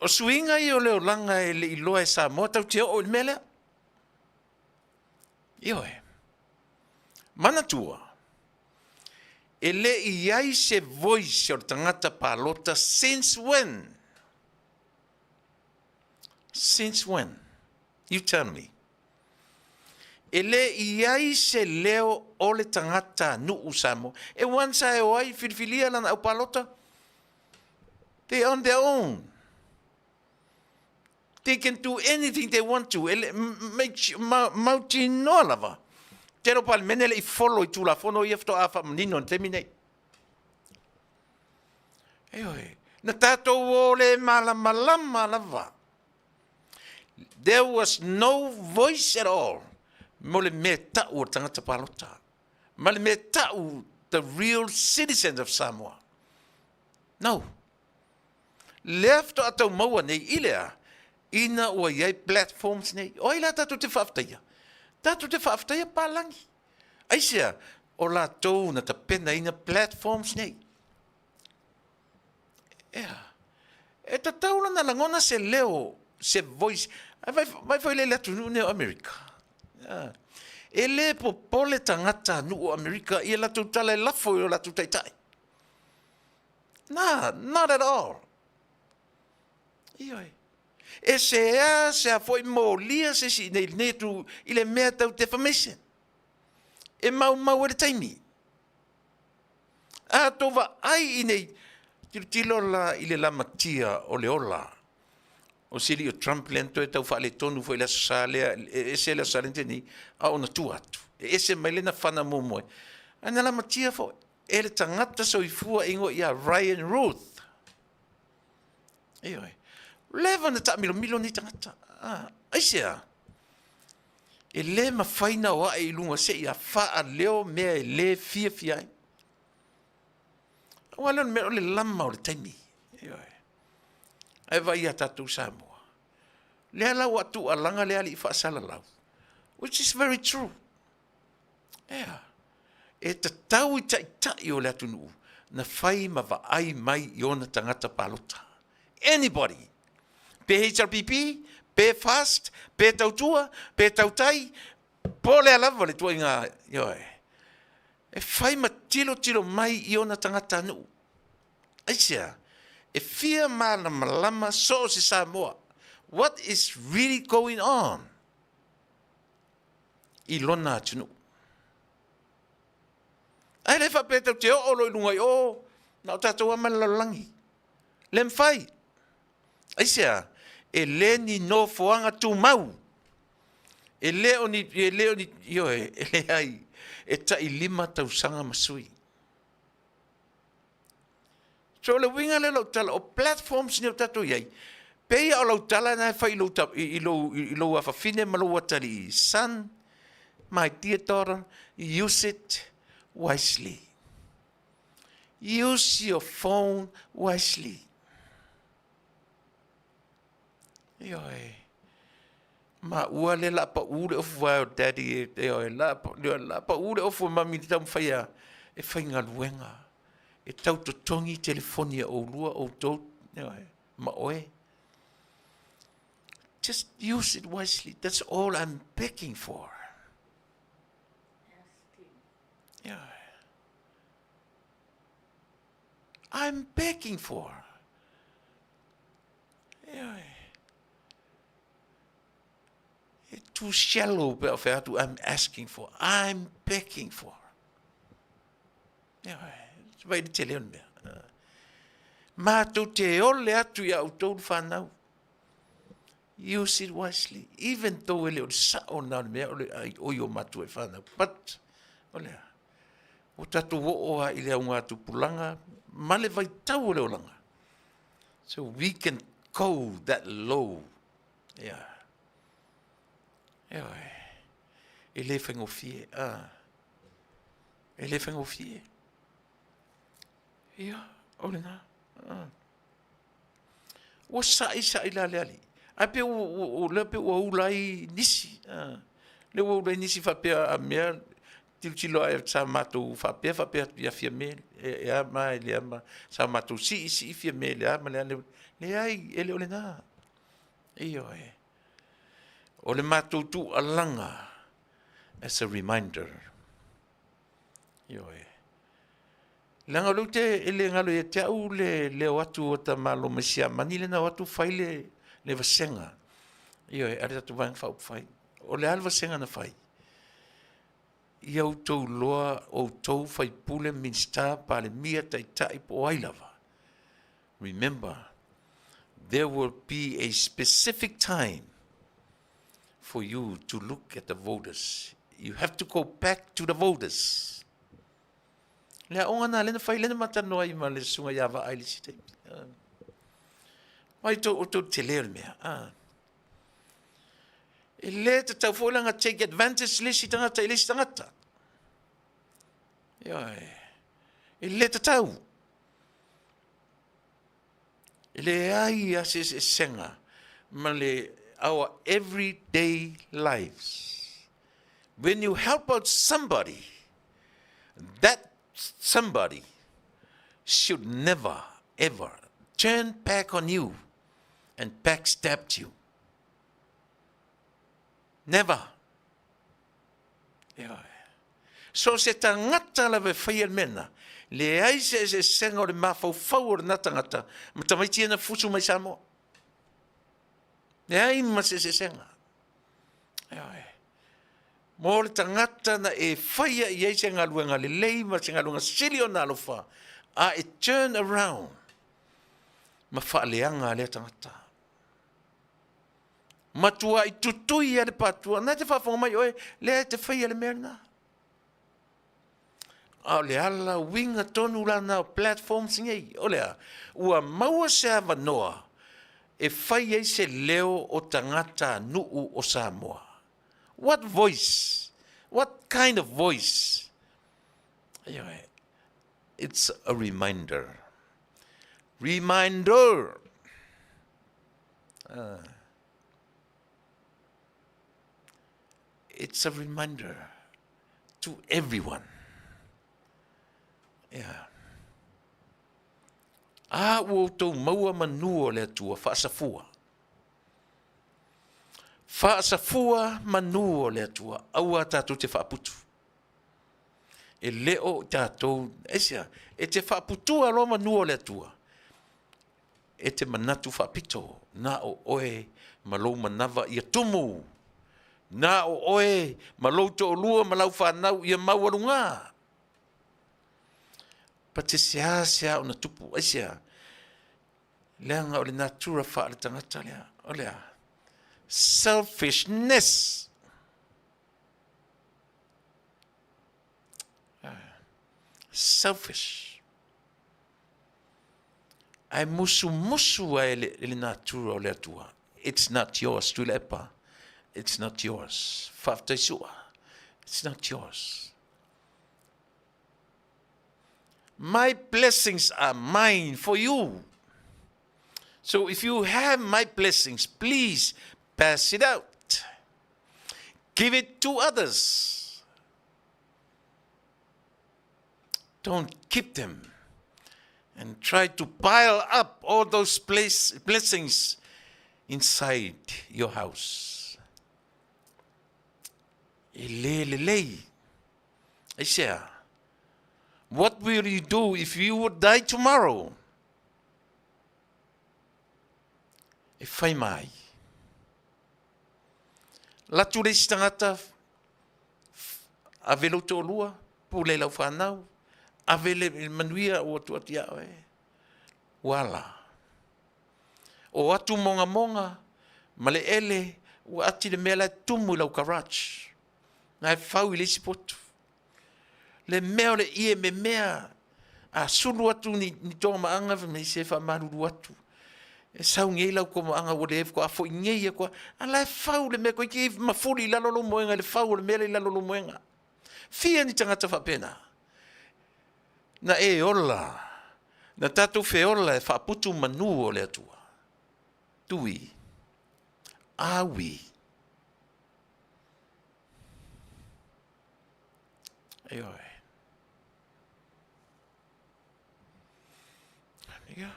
o suiga ia o le olaga e le i iloa e Samoa tatou te oo i le mea lea. Ioe. Manatua, e le i i ai se voice o le tagata palota since when? Since when? You tell me. E le i ai se leo o le tagata nuu Samoa. E once a e o ai filifilia lana au palota, they on their own. They can do anything they want to. E le, make, ma, mautinoa lava. Tele o Palemene le i follow i Tulafono ia faatoa faamanino i le taimi nei. Ioe, na tatou o le malamalama lava. There was no voice at all mo le mea tau o le tagata palota. Ma le mea tau the real citizens of Samoa. No. Lea faatoa tau maua nei i le a? Ina ua i ai platforms nei. O ai la tatou te faafetaia? Tatou te faafetaia palagi. Aisea? O latou na tapenaina platforms nei. Ea. E tatau la na lagona se leo, se voice. Ai vai, vai foi le le atunuu nei o Amerika. Ea. E le popole tagata nuu o Amerika i a latou tala e lafo i o latou taitai. Na, not at all. Ioe. E sea sea foi molia se isi nei lenei atu i le mea tau defamation. E maumau ai le taimi. A tou vaai i nei, tilotilo la i le lamatia o le ola o se alii o Trump lea na toe tau faaletonu foi i le Aso Sa lea, e ese le Aso Sa lea na tea nei, a o ona tua atu. E ese mai lea na fana muamua ai. Ae na lamatia foi e le tagata soifua e igoa ia Ryan Ruth. Ioe. Leva na taamilomilo nei tagata. Ah, aisea? E le mafai na o ae i luga se i a faaleo mea e le fiafia ai. Aua lea o le mea o le lama o le taimi. Ioe. Ae vaai ia tatou Samoa. Lea la ua tuualaga le alii faasalalau, which is very true. Ea, e tatau i taitai o le atunuu na fai ma vaai mai i ona tagata palota. Anybody! Pe HRPP, pe FAST, pe Tautua, pe Tautai, po o le a lava le tuaiga, ioe, e fai ma tilotilo mai i ona tagatanuu. Aisea? E fia malamalama so o se Samoa, what is really going on i lona atunuu. Ae le faapea tatou te oo loa i luga i o, na o tatou lava ma le lalolagi. Le mafai. Aisea? E le ni nofoaga tumau. E le o ni, e le o ni, ioe, e leai, e tai 5 tausaga ma sui. So o le uiga lea o lau tala, o platforms nei o tatou i ai, pei lava o lau tala lena e fai i lou, i lou, i lou afafine ma lou atalii, son, my dear daughter, use it wisely. Use your phone wisely. Ioe. Maua lea la pau le ofu vae o daddy, ioe, la, la pau le ofu o mami te taumafai a e faigaluega, e tau totogi telefoni a oulua, outou, ioe, ma oe. Just use it wisely. That's all I'm begging for. Ioe. I'm begging for. Ioe. E too shallow pe a fai atu I'm asking for. I'm begging for. Ioe. Vai le tele o le mea. Mātou te ole atu i a outou le whanau. Use it wisely. Even though e le o le sao na o le mea o le ai oi o matua e whanau. But, o lea, ua tatou oo a i le augatupulaga ma le vaitau o le olaga. So we can go that low. Ia. Ioe. E le faigofie. Ah. E le faigofie. Ia, o lena. Ah. Ua sa'i sa'i la le alii. Ae pei o lea pei ua ula ai nisi. Ah. Lea ua ula ai nisi faapea a mea tilotilo ae sa matou faapea faapea atu ia Fiame e a ma e le a ma sa matou sii sii Fiame le a ma le a. Leai, e le o lena. Ioe. O le matou tuualaga as a reminder. Ioe. Leaga o lea ou te e le galo ia te au le leo atu o tamalo mai Siamani lena o atu fai le, le vasega. Ioe, a le tatou Vaega Faaupufai. O le a le vasega na fai? Ia outou loa outou faipule, Minisita, Palemia, Taitai po o ai lava. Remember, there will be a specific time for you to look at the voters. You have to go back to the voters. Le aoga na lena fai lena matanoa ai ma le susuga ia Vaa i le isi taimi. Mai tō o tō te leo le mea. Ah. E le tatau foi langa take advantage le isi tagata i le isi tagata. Ioe. E le tatau. E leai a se eseesega ma le our everyday lives. When you help out somebody, that somebody should never ever turn back on you and backstab you. Never. Ioe. So se tagata lava e faia le mea lena, leai se eseesega o le mafaufau o lena tagata ma tamaiti ia na fusu mai Samoa. Leai ma se eseesega. Ioe. Mo le tagata na e faia i ai se galuega lelei ma se galuega sili ona alofa, a e turn around ma faaleaga lea tagata. Matuai tutui ia le patua, na te faafofoga mai oe, lea e te faia le mea lena. A o le ala uiga tonu la na o platforms nei, o le a, ua maua se avanoa e fai ai se leo o tagata nuu o Samoa. What voice? What kind of voice? Ioe, it's a reminder. Reminder! It's a reminder to everyone. Yeah. A ua outou maua manu o le Atua, faasafua. Faasafua manu o le Atua, aua tatou te faaputu. E le o tatou, aisea, e te faaputua loa manu o le Atua, e te manatu faapito, na o oe ma lou manava ia tumu, na o oe ma lou toalua ma lau fanau ia maualuga. Pa te seasea ona tupu, aisea, leaga o le natura faaletagata lea, o le a? Selfishness. Selfish. Ae musumusu ai le natura o le Atua. It's not yours, Tuilaepa. It's not yours. Faafetai Sua. It's not yours. My blessings are mine for you. So if you have my blessings, please pass it out. Give it to others. Don't keep them and try to pile up all those place, blessings inside your house. E le lelei. Aisea, what will you do if you would die tomorrow? E whai mai. Latu le isi tagata, ave lou toalua, pule i lau fanau, ave le manuia ua tuu atu ia oe. Ua ala. O atu mogamoga ma le ele, ua ati le mea la e tumu i lau garage. Na e fau i le isi potu. Le mea o le ie memea, a sulu atu ni, ni togamaaga, fai mai se faamalulu atu. E sau nei lau tomoaga ua le faatoa foi nei atu lava, a la e fau le mea toeitiiti mafuli i lalo lou moega i le fau o le mea lea i lalo o lou moega. Fia ni tagata faapena? Na e ola, na tatou feola e faaputu manu o le Atua. Do we? Are we? Ioe. Ia.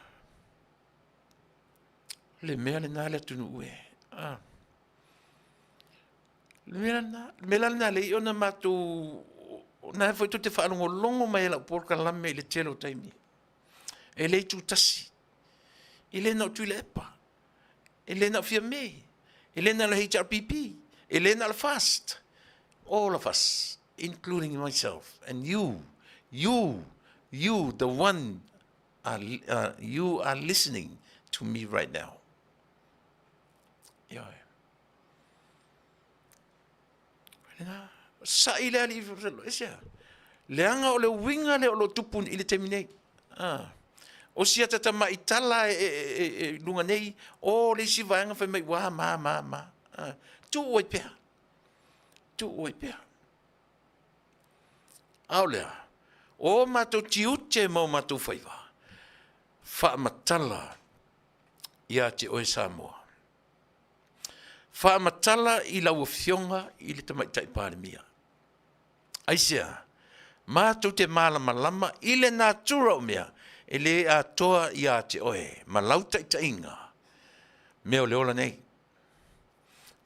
Le mea lena le atunuu e. Ah. Le mea lena, le mea la lena lea ona matou na foi tou te faalogologo mai i lau polokalame i le tele o taimi. E le itutasi. E le na o Tuilaepa. E le na o Fiame. E le na o le HRPP. E le na o le FAST. All of us, including myself and you, you, you, the one are, you are listening to me right now. Ioe. Lena, sa'i le alii, e sea. Leaga o le uiga lea o lo o tupu i le taimi nei. Ah. O si ata tamaitala e, e, e, e luga nei, o le isi vaega fai mai ua ma ma ma. Ah. Tuu ai pea. Tuu ai pea. A o lea, o matou tiute ma o matou faiva, faamatala ia te oe Samoa. Faamatala i lau Afioga i le Tamaitai Palemia. Aisea? Matou te malamalama i le natura o mea e le atoa ia te oe ma lau taitaiga mea o le ola nei.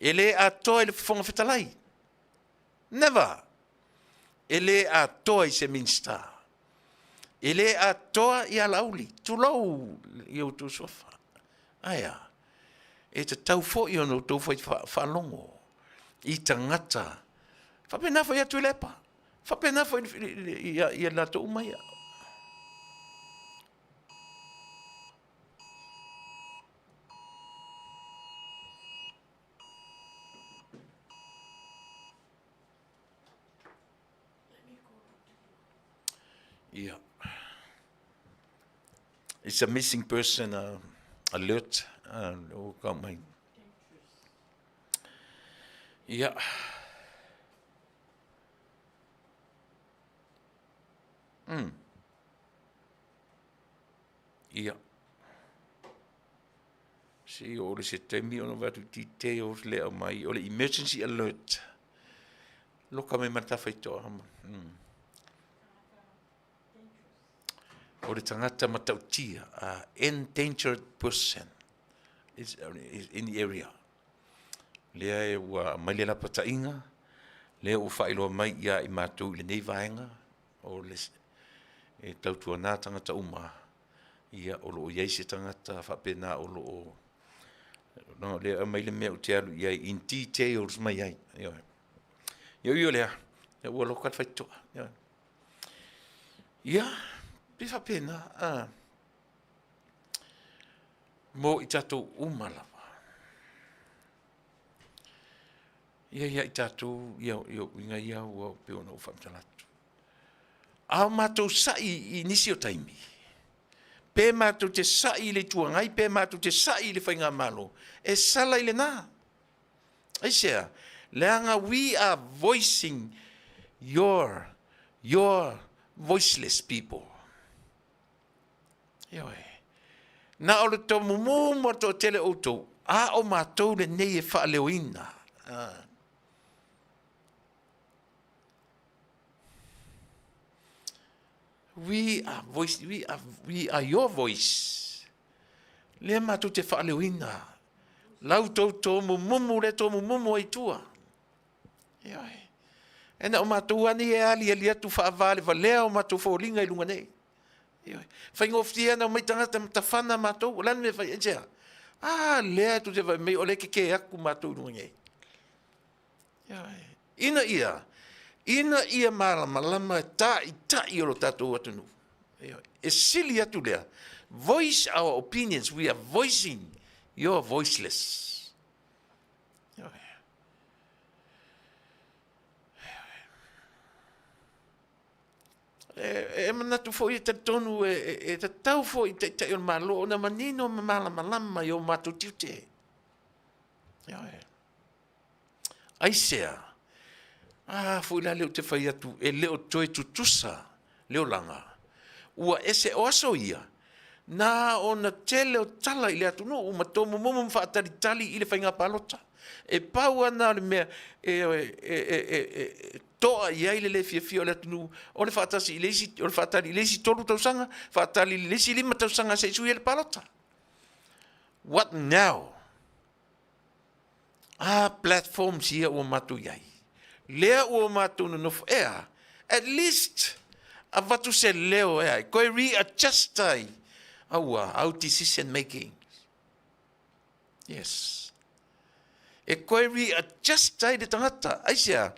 E le atoa i le Fofoga Fetalai. Never! E le atoa i se Minisita. E le atoa ia Laauli, tulou i outou suafa. Ae a? E tatau foi ona outou fai faalogo i tagata. Faapena foi ia Tuilaepa. Faapena foi ia latou uma ia. Yeah. It's a missing person alert. O ka mai. Yeah. Yeah. Se o le se taimi ona vaai atu details le aumai o le emergency alert. Loka mai ma le tafaitoa. O le tagata matautia, endangered person is in the area. Lea ua aumai le lapataiga, lea ua faailoa mai ia i matou i lenei vaega, o le e tautuana tagata uma ia o lo o i ai se tagata faapena o lo o leaga o lea e aumai le mea ou te alu i ai in details mai ai. Ioe. Ia ui o lea, ia ua loka le faitotoa. Ioe. Ia, pe faapena, a, mo i tatou uma lava. Ia ia i tatou, ia, ia uiga ia ua pei ona ou faamatala atu. A o matou sa'i i nisi o taimi, pe matou te sa'i i le Itu Agai, pe matou te sa'i i le Faigamalo, e sala i lena. Aisea? Leaga we are voicing your, your voiceless people. Ioe. Na o le tomumu ma le toatele o outou, a o matou lenei e faaleoina. Ah. We are voice, we are, we are your voice. Lea matou te faaleoina. Lau tou tōmumumu le tōmumumu ai tua. Ioe. E na o matou ani e aliali atu faavalevalea o matou foliga i luga nei. Ioe. Faigofie ana omai tagata matafana matou. O le a le mea e fai ai? Aisea? A lea tou te vaai mai o lea e kekē atu matou i luga nei. Ina ia, ina ia malamalama taitai o lo tatou atunuu. E sili atu lea, voice our opinions, we are voicing your voiceless. E manatu foi e talitonu e tatau foi i Taitai o le Malo ona manino ma malamalama i o matou tiute. Ioe. Aisea? A foi la lea ou te fai atu e le o toe tutusa le olaga. Ua ese o aso ia, na ona tele o tala i le atunuu ma tomumumu ma faatalitali i le faiga palota. E pau lava lena o le mea e toa i ai le le fiafia o le atunuu, o le faatasi i le isi, o le faatali i le isi 3 tausaga, faatali i le isi 5 tausaga se i sui ai le palota. What now? A platforms ia ua matou i ai, lea ua matou nonofo, e a? At least avatu se leo e a, e toe readjust ai aua au decision making. Yes. E toe readjust ai le tagata. Aisea?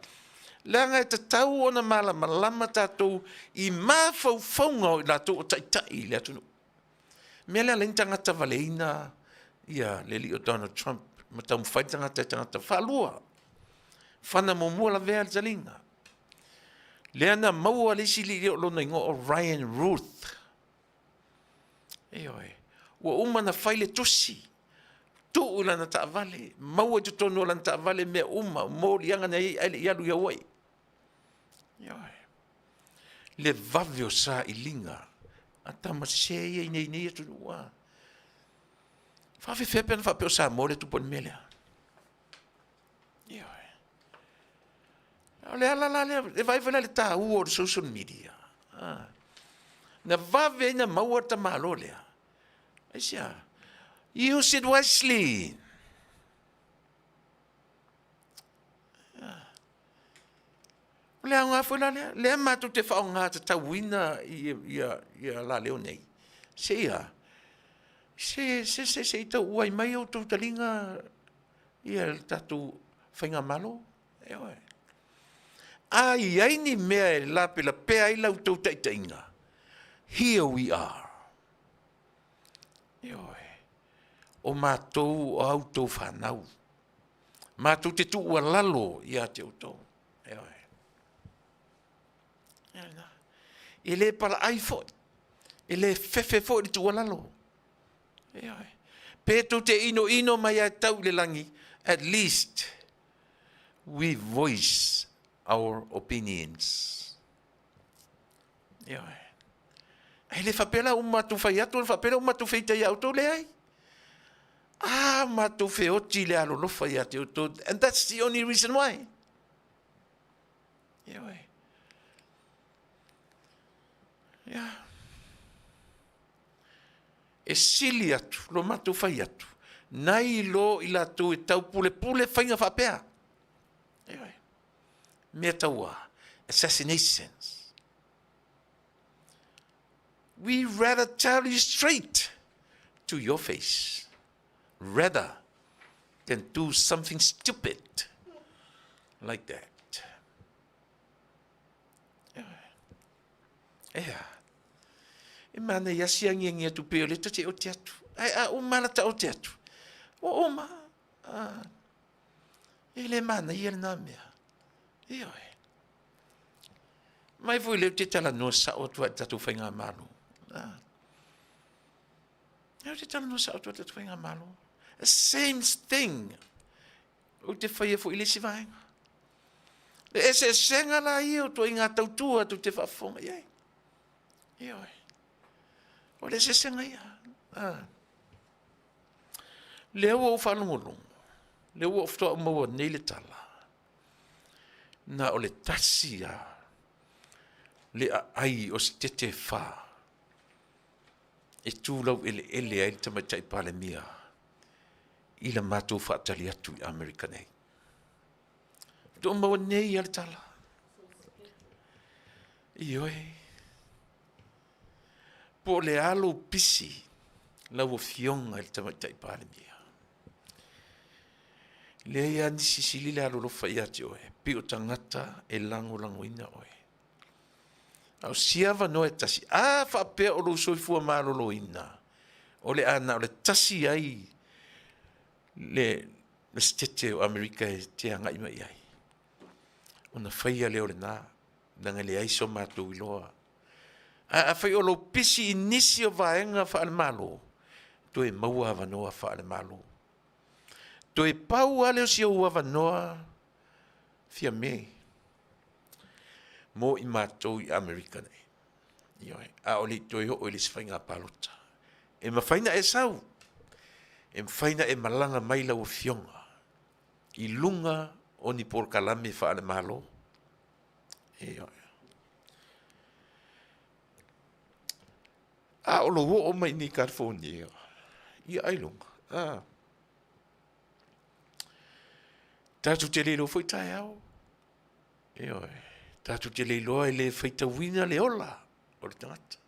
Leaga e tatau ona malamalama tatou i mafaufauga o i latou o taitai i le atunuu. Mea lea alai ni tagata valeina ia le alii o Donald Trump ma taumafai le tagata e tagata faalua. Fana muamua lavea le taliga. Lea na maua le isi alii o lona igoa o Ryan Ruth. Ioe. Ua uma na fai le tusi, tuu i lana taavale, maua i totonu o lana taavale mea uma, moliaga na i ai ae le i alu i Hawaii. Ioe. Le vave o sailiga a tama sese ia i nei nei atunuu a. Faafefea pe ana faapea o Samoa le tupu ai le mea lea. Ioe. O le ala la lea, e vaai foi la i le taua o le social media. Ah. Na vave ai na maua le tamalo lea. Aisea? Use it wisely. Ah. O le aoga foi la lea, lea matou te faaaoga tatauina ia la leo nei. Se ia, se se se se i tau ai mai outou taliga ia le tatou faigamalo. Ioe. A i ai ni mea e lapelapea ai la outou taitaiga, here we are. Ioe. O matou o a outou fanau. Matou te tuualalo ia te outou. Ioe. E le palaai foi, e le fefe foi le tuualalo. Ioe. Pe tou te inoino mai lava e tau i le lagi, at least we voice our opinions. Ioe. E le faapea la ua matou fai atu, ona faapea lea ua matou feita ia outou, leai. A matou feoti i le alolofa ia te outou, and that's the only reason why. Ioe. Yeah. E sili atu lo matou fai atu, nai lo i latou e taupulepule faiga faapea. Ioe. Mea tauā, assassinations. We rather tell you straight to your face rather than do something stupid like that. Ea. E mana ia si angiangi atu pe o le tate o te atu. Ai a uma la ta o te atu. O uma. Ah. E le mana ia lena mea. Ioe. Mai foi lea ou te talanoa sao atu ai i le tatou faigamalo. Ah. Ou te talanoa sao atu ai i le tatou faigamalo. The same thing. Ou te faia foi i le isi vaega. Le eseesega la ia o ituaiga tautua tou te faafofoga i ai. Ioe. O le eseesega ia. Ah. Lea ua ou faalogologo, lea ua ou faatoa ou maua nei le tala, na o le tasi lava le aai o se tetefa e tu laueleele ai le Tamaitai Palemia i le matou faatali atu i Amerika nei. Faatoa maua nei lava le tala. Ioe. Po o le a lou pisi lau Afioga i le Tamaitai Palemia. Leai lava nisi sili le alolofa ia te oe, pei o tagata e lagolagoina oe. A o si avanoa e tasi, a faapea o lou soifua maloloina, o le a na o le tasi ai le, le setete o Amerika e te agai mai ai. Ona faia lea o lena, leaga e leai so matou iloa. Ae afai o lou pisi i nisi o vaega faale-Malo, toe maua avanoa faale-Malo. Toe pau lava lea o si ou avanoa Fiame mo i matou i Amerika nei. Ioe, a o le i toe oo i le isi faiga palota. E mafai na e sau, e mafai na e malaga mai lau afioga i luga o ni polokalame faale-Malo. Ioe. A o lou oo mai i California, ia ailoga, a. Tatou te le iloa foi taeao. Ioe. Tatou te le iloa e le faitauina le ola o le tagata.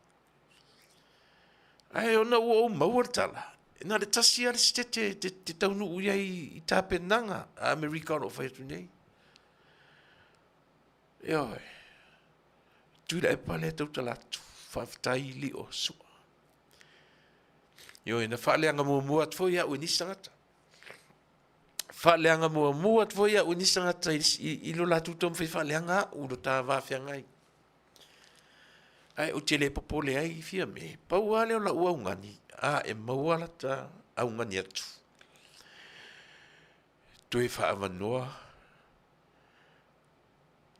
Ae ona ua ou maua le tala, e na o le tasi lava le sitete e te taunuu i ai i tapenaga a Amerika o lo o fai atu nei. Ioe. Tuilaepa lea e tautala atu, faafetai lio sua. Ioe, na faaleaga muamua atu foi au e nisi tagata. Faaleaga muamua atu foi au e nisi tagata i lo latou taumafai faaleaga au i lo ta va feagai. Ae ou te le popole ai Fiame, pau lava lea o lau augani, a e maua la ta augani atu, toe faaavanoa,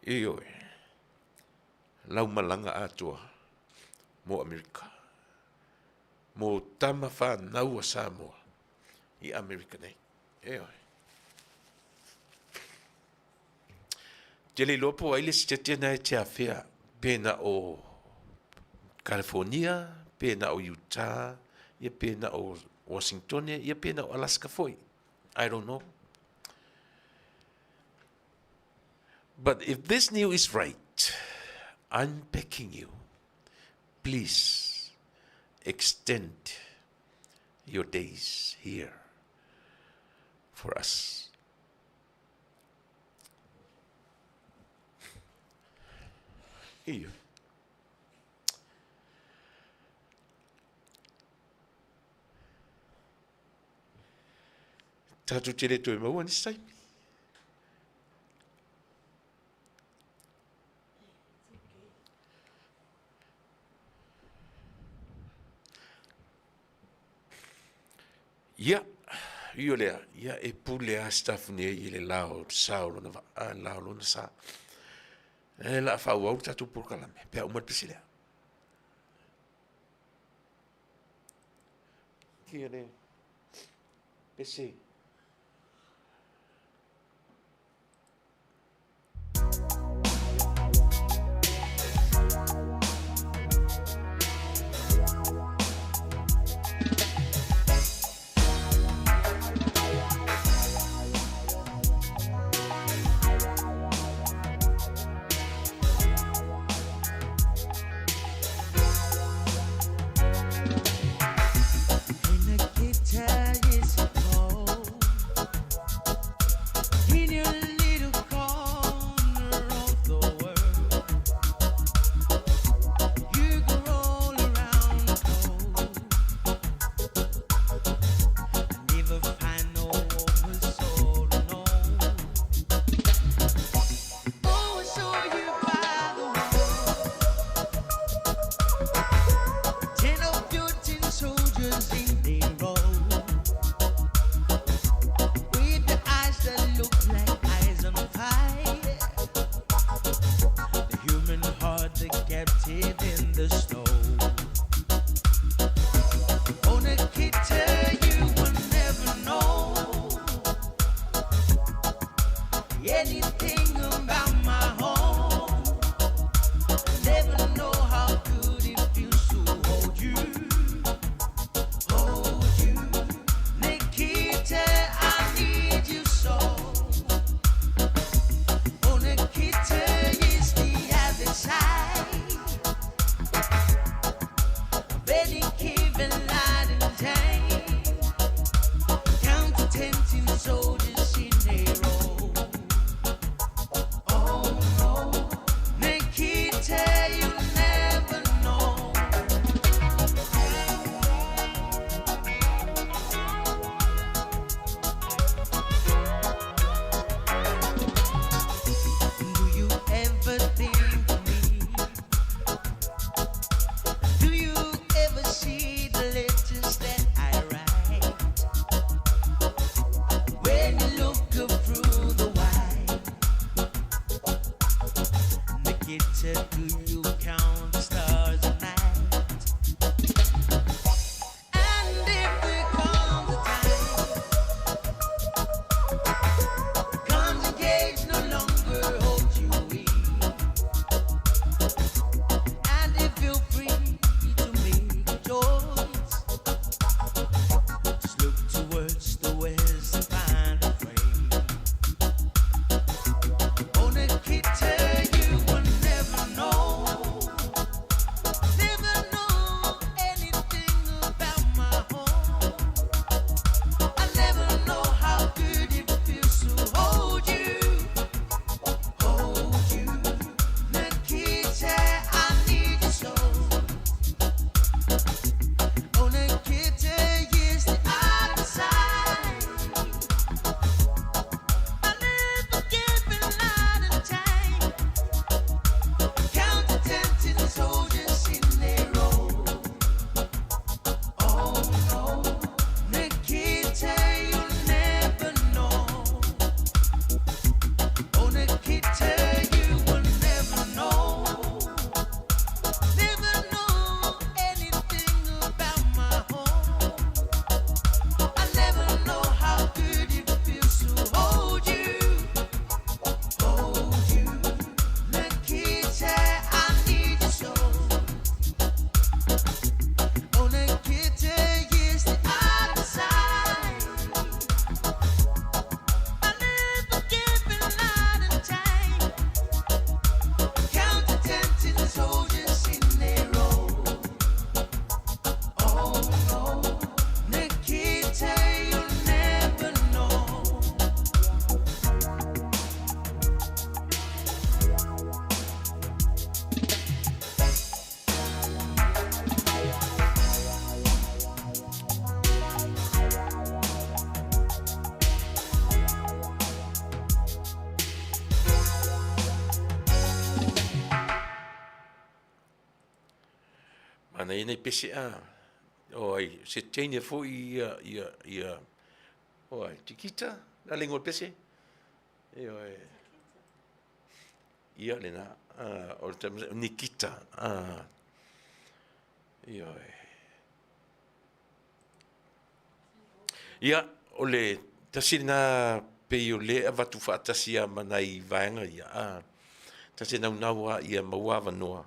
ioe, lau malaga atoa mo Amerika, mo tama fanau a Samoa i Amerika nei. Ioe. Te le iloa po o ai le sitete na e te afea, pe na o California, pe na o Utah, ia pe na o Washingtone, ia pe na o Alaska foi. I don't know. But if this news is right, I'm begging you, please extend your days here for us. Ia. Tatou te le toe maua nisi taimi. Ia, ui o lea, ia e pule lava Sitafune i le la o sa o lona vaa, le la o lona sa. E la faaauau le tatou polokalame pe a uma le pese lea. Kia le pese. Manaia nei pese a, o ai, se teine foi ia, ia, ia, o ai, Tikita, la le ingoa o le pese? Ioe. Ia lena, o le Nikita, ioe. Ia, o le tasi lena pei o lea e avatu faatasi lava ma nai vaega ia, a, tasi e naunau lava ia maua avanoa,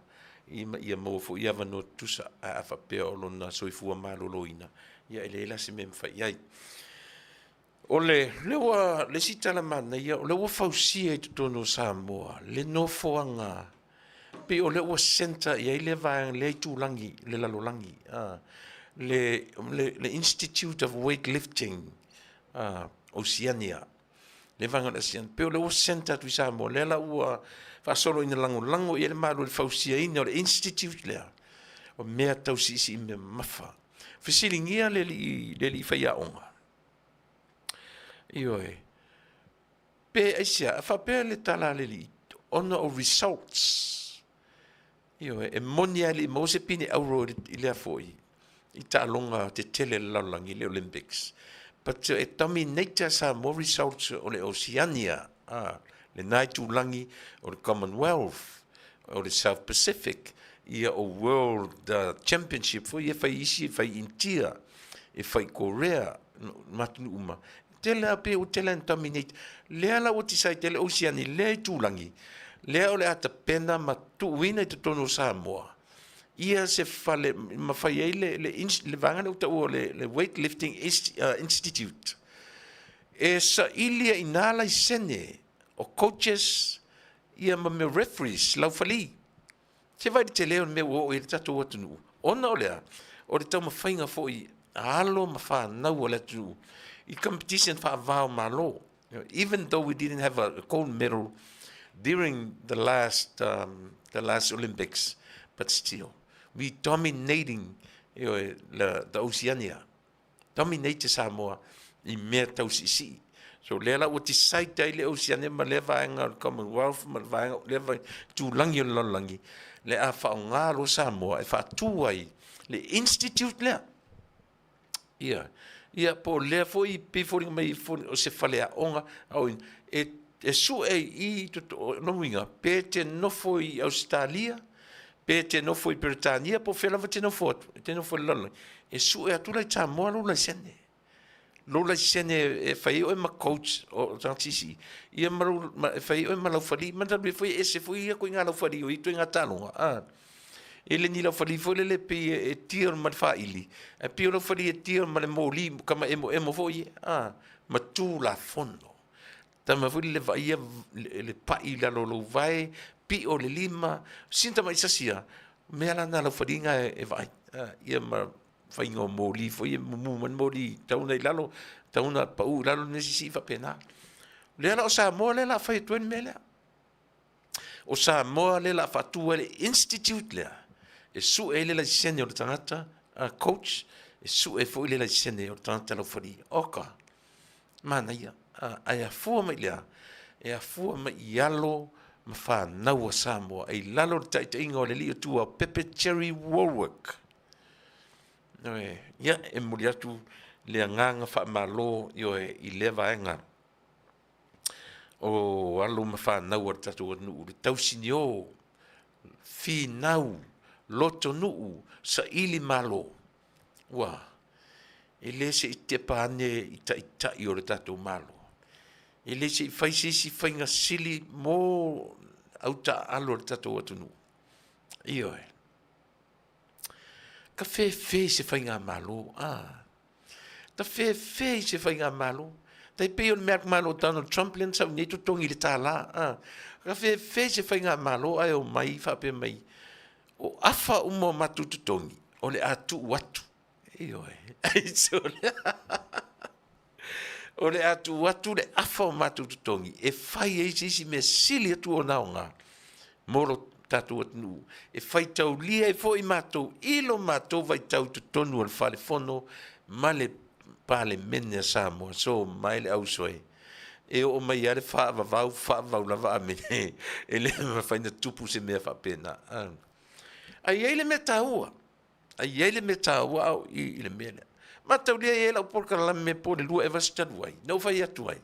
ia maua foi avanoa tutusa, ae a faapea o lona soifua maloloina, ia e leai la se mea e mafai i ai. O le lea ua le isi tala manaia, o lea ua fausia i totonu o Samoa le nofoaga pei o lea ua centre i ai le vaega lea itulagi le lalolagi a le Institute of Weightlifting Oceania le vaega o le ASEAN pei o lea ua centre atu i Samoa lea la ua faasolo ina lagolago i ai le Malo i le fausiaina o le Institute lea o mea tau siisii mea mamafa. Fesiligia le alii faiaoga Ioe. Pe aisea, a faapea le tala a le Alii, ona o results. Ioe, e moni lava e le i maua se pine auro i lea foi, i taaloga tetele a le lalolagi, le Olympics. But e dominate Samoa results o le Oceania, a, lena itulagi o le Commonwealth, o le South Pacific, ia o World Championship foi ia e fai isi, e fai i Initia, e fai i Korea, ma atunuu uma. Tele lava pei ua tele ina dominate. Lea la ua decide ai le Oceania i lea itulagi, lea o le a tapena ma tuuina i totonu o Samoa ia se fale ma fai ai le, le, le vaega lea ua taua o le, le Weightlifting Institute e saili ai i ina laisene o coaches ia ma mea referees, laufali. Se vaai i le tele o le mea ua oo i ai le tatou atunuu, ona o le a? O le taumafaiga foi a alo ma fanau a le atunuu i competition faava o Malo. Even though we didn't have a gold medal during the last, the last Olympics, but still, we dominating you know, the Oceania. Dominate Samoa i mea tau siisii. So lea la ua decide ai le Oceania ma lea vaega o le Commonwealth ma le vaega lea vaega tulagi o le lalolagi le a faaaoga loa Samoa e faatu ai le institute lea. Ia, ia po o lea foi pei foliga mai o se faleaoga e e sue i lona uiga pe te nofo i Ausetalia pe te nofo i Peretania po o fea lava e te nofo atu, e te nofo i le lalolagi, e sue atu la i Samoa lou laisene. Lou laisene e fai ai oe ma coach o tagata siisii, ia ma lou, ma, e fai ai oe ma laufali, manatua foi e ese foi ia ituaiga laufali o ia ituaiga taaloga, a. E le ni laufali foi lele pei e deal ma le faaili, ae pei o laufali e deal ma le moli, kama emoemo foi ia, a, ma Tulafono. Tama foi le vaaia le pai i lalo o lou vae, pio le lima, sina tamai sasi a, mea la na laufaliga e vaai. Ia ma faiga o moli foi e mumu mai le moli tau na i lalo, tau na pau i lalo le mea sisii faapena. Lea la o Samoa lea la fai atu ai le mea lea. O Samoa lea la faatu ai le institute lea e sue ai le laisene o le tagata a coach, e sue foi le laisene o le tagata laufali. Oka, Manaia, ae afua mai i le a? E afua mai i alo ma fanau a Samoa e i lalo o le taitaiga o le alii o Tua Pepe Jerry Warwick. Ioe, ia, e momoli atu le agaga faamalo, ioe, i lea vaega o alo ma fanau a le tatou atunuu, le tausinio, finau, lotonuu, saili malo. Ua, e le se i tepa ane i taitai o le tatou Malo. E le se i fai se isi faiga sili mo au taaalo a le tatou atunuu. Ioe. Ta fefe i se faigamalo, a. Ta fefe i se faigamalo. Tai pei o le mea malo Donald Trump lea na sau nei totogi i le tālā, a. Ta fefe i se faigamalo ae omai faapea mai, O afa uma o matou totogi, o le a tuu atu. Ioe. O le a tuu atu le afa o matou totogi e fai ai se isi mea sili atu ona aoga mo lo tatou atunuu, e faitaulia ai foi matou i lo matou vaitau i totonu o le Fale Fono ma le Palemene a Samoa. So mai le auso e. E oo mai lava le faavavau, faavavau lava amene. E le mafai ona tupu se mea faapena. Ae i ai le mea taua. Ai i ai le mea taua au i le mea lea. Mataulia e i ai lau polokalame po o le 2 ea vaiaso talu ai, na ou fai atu ai,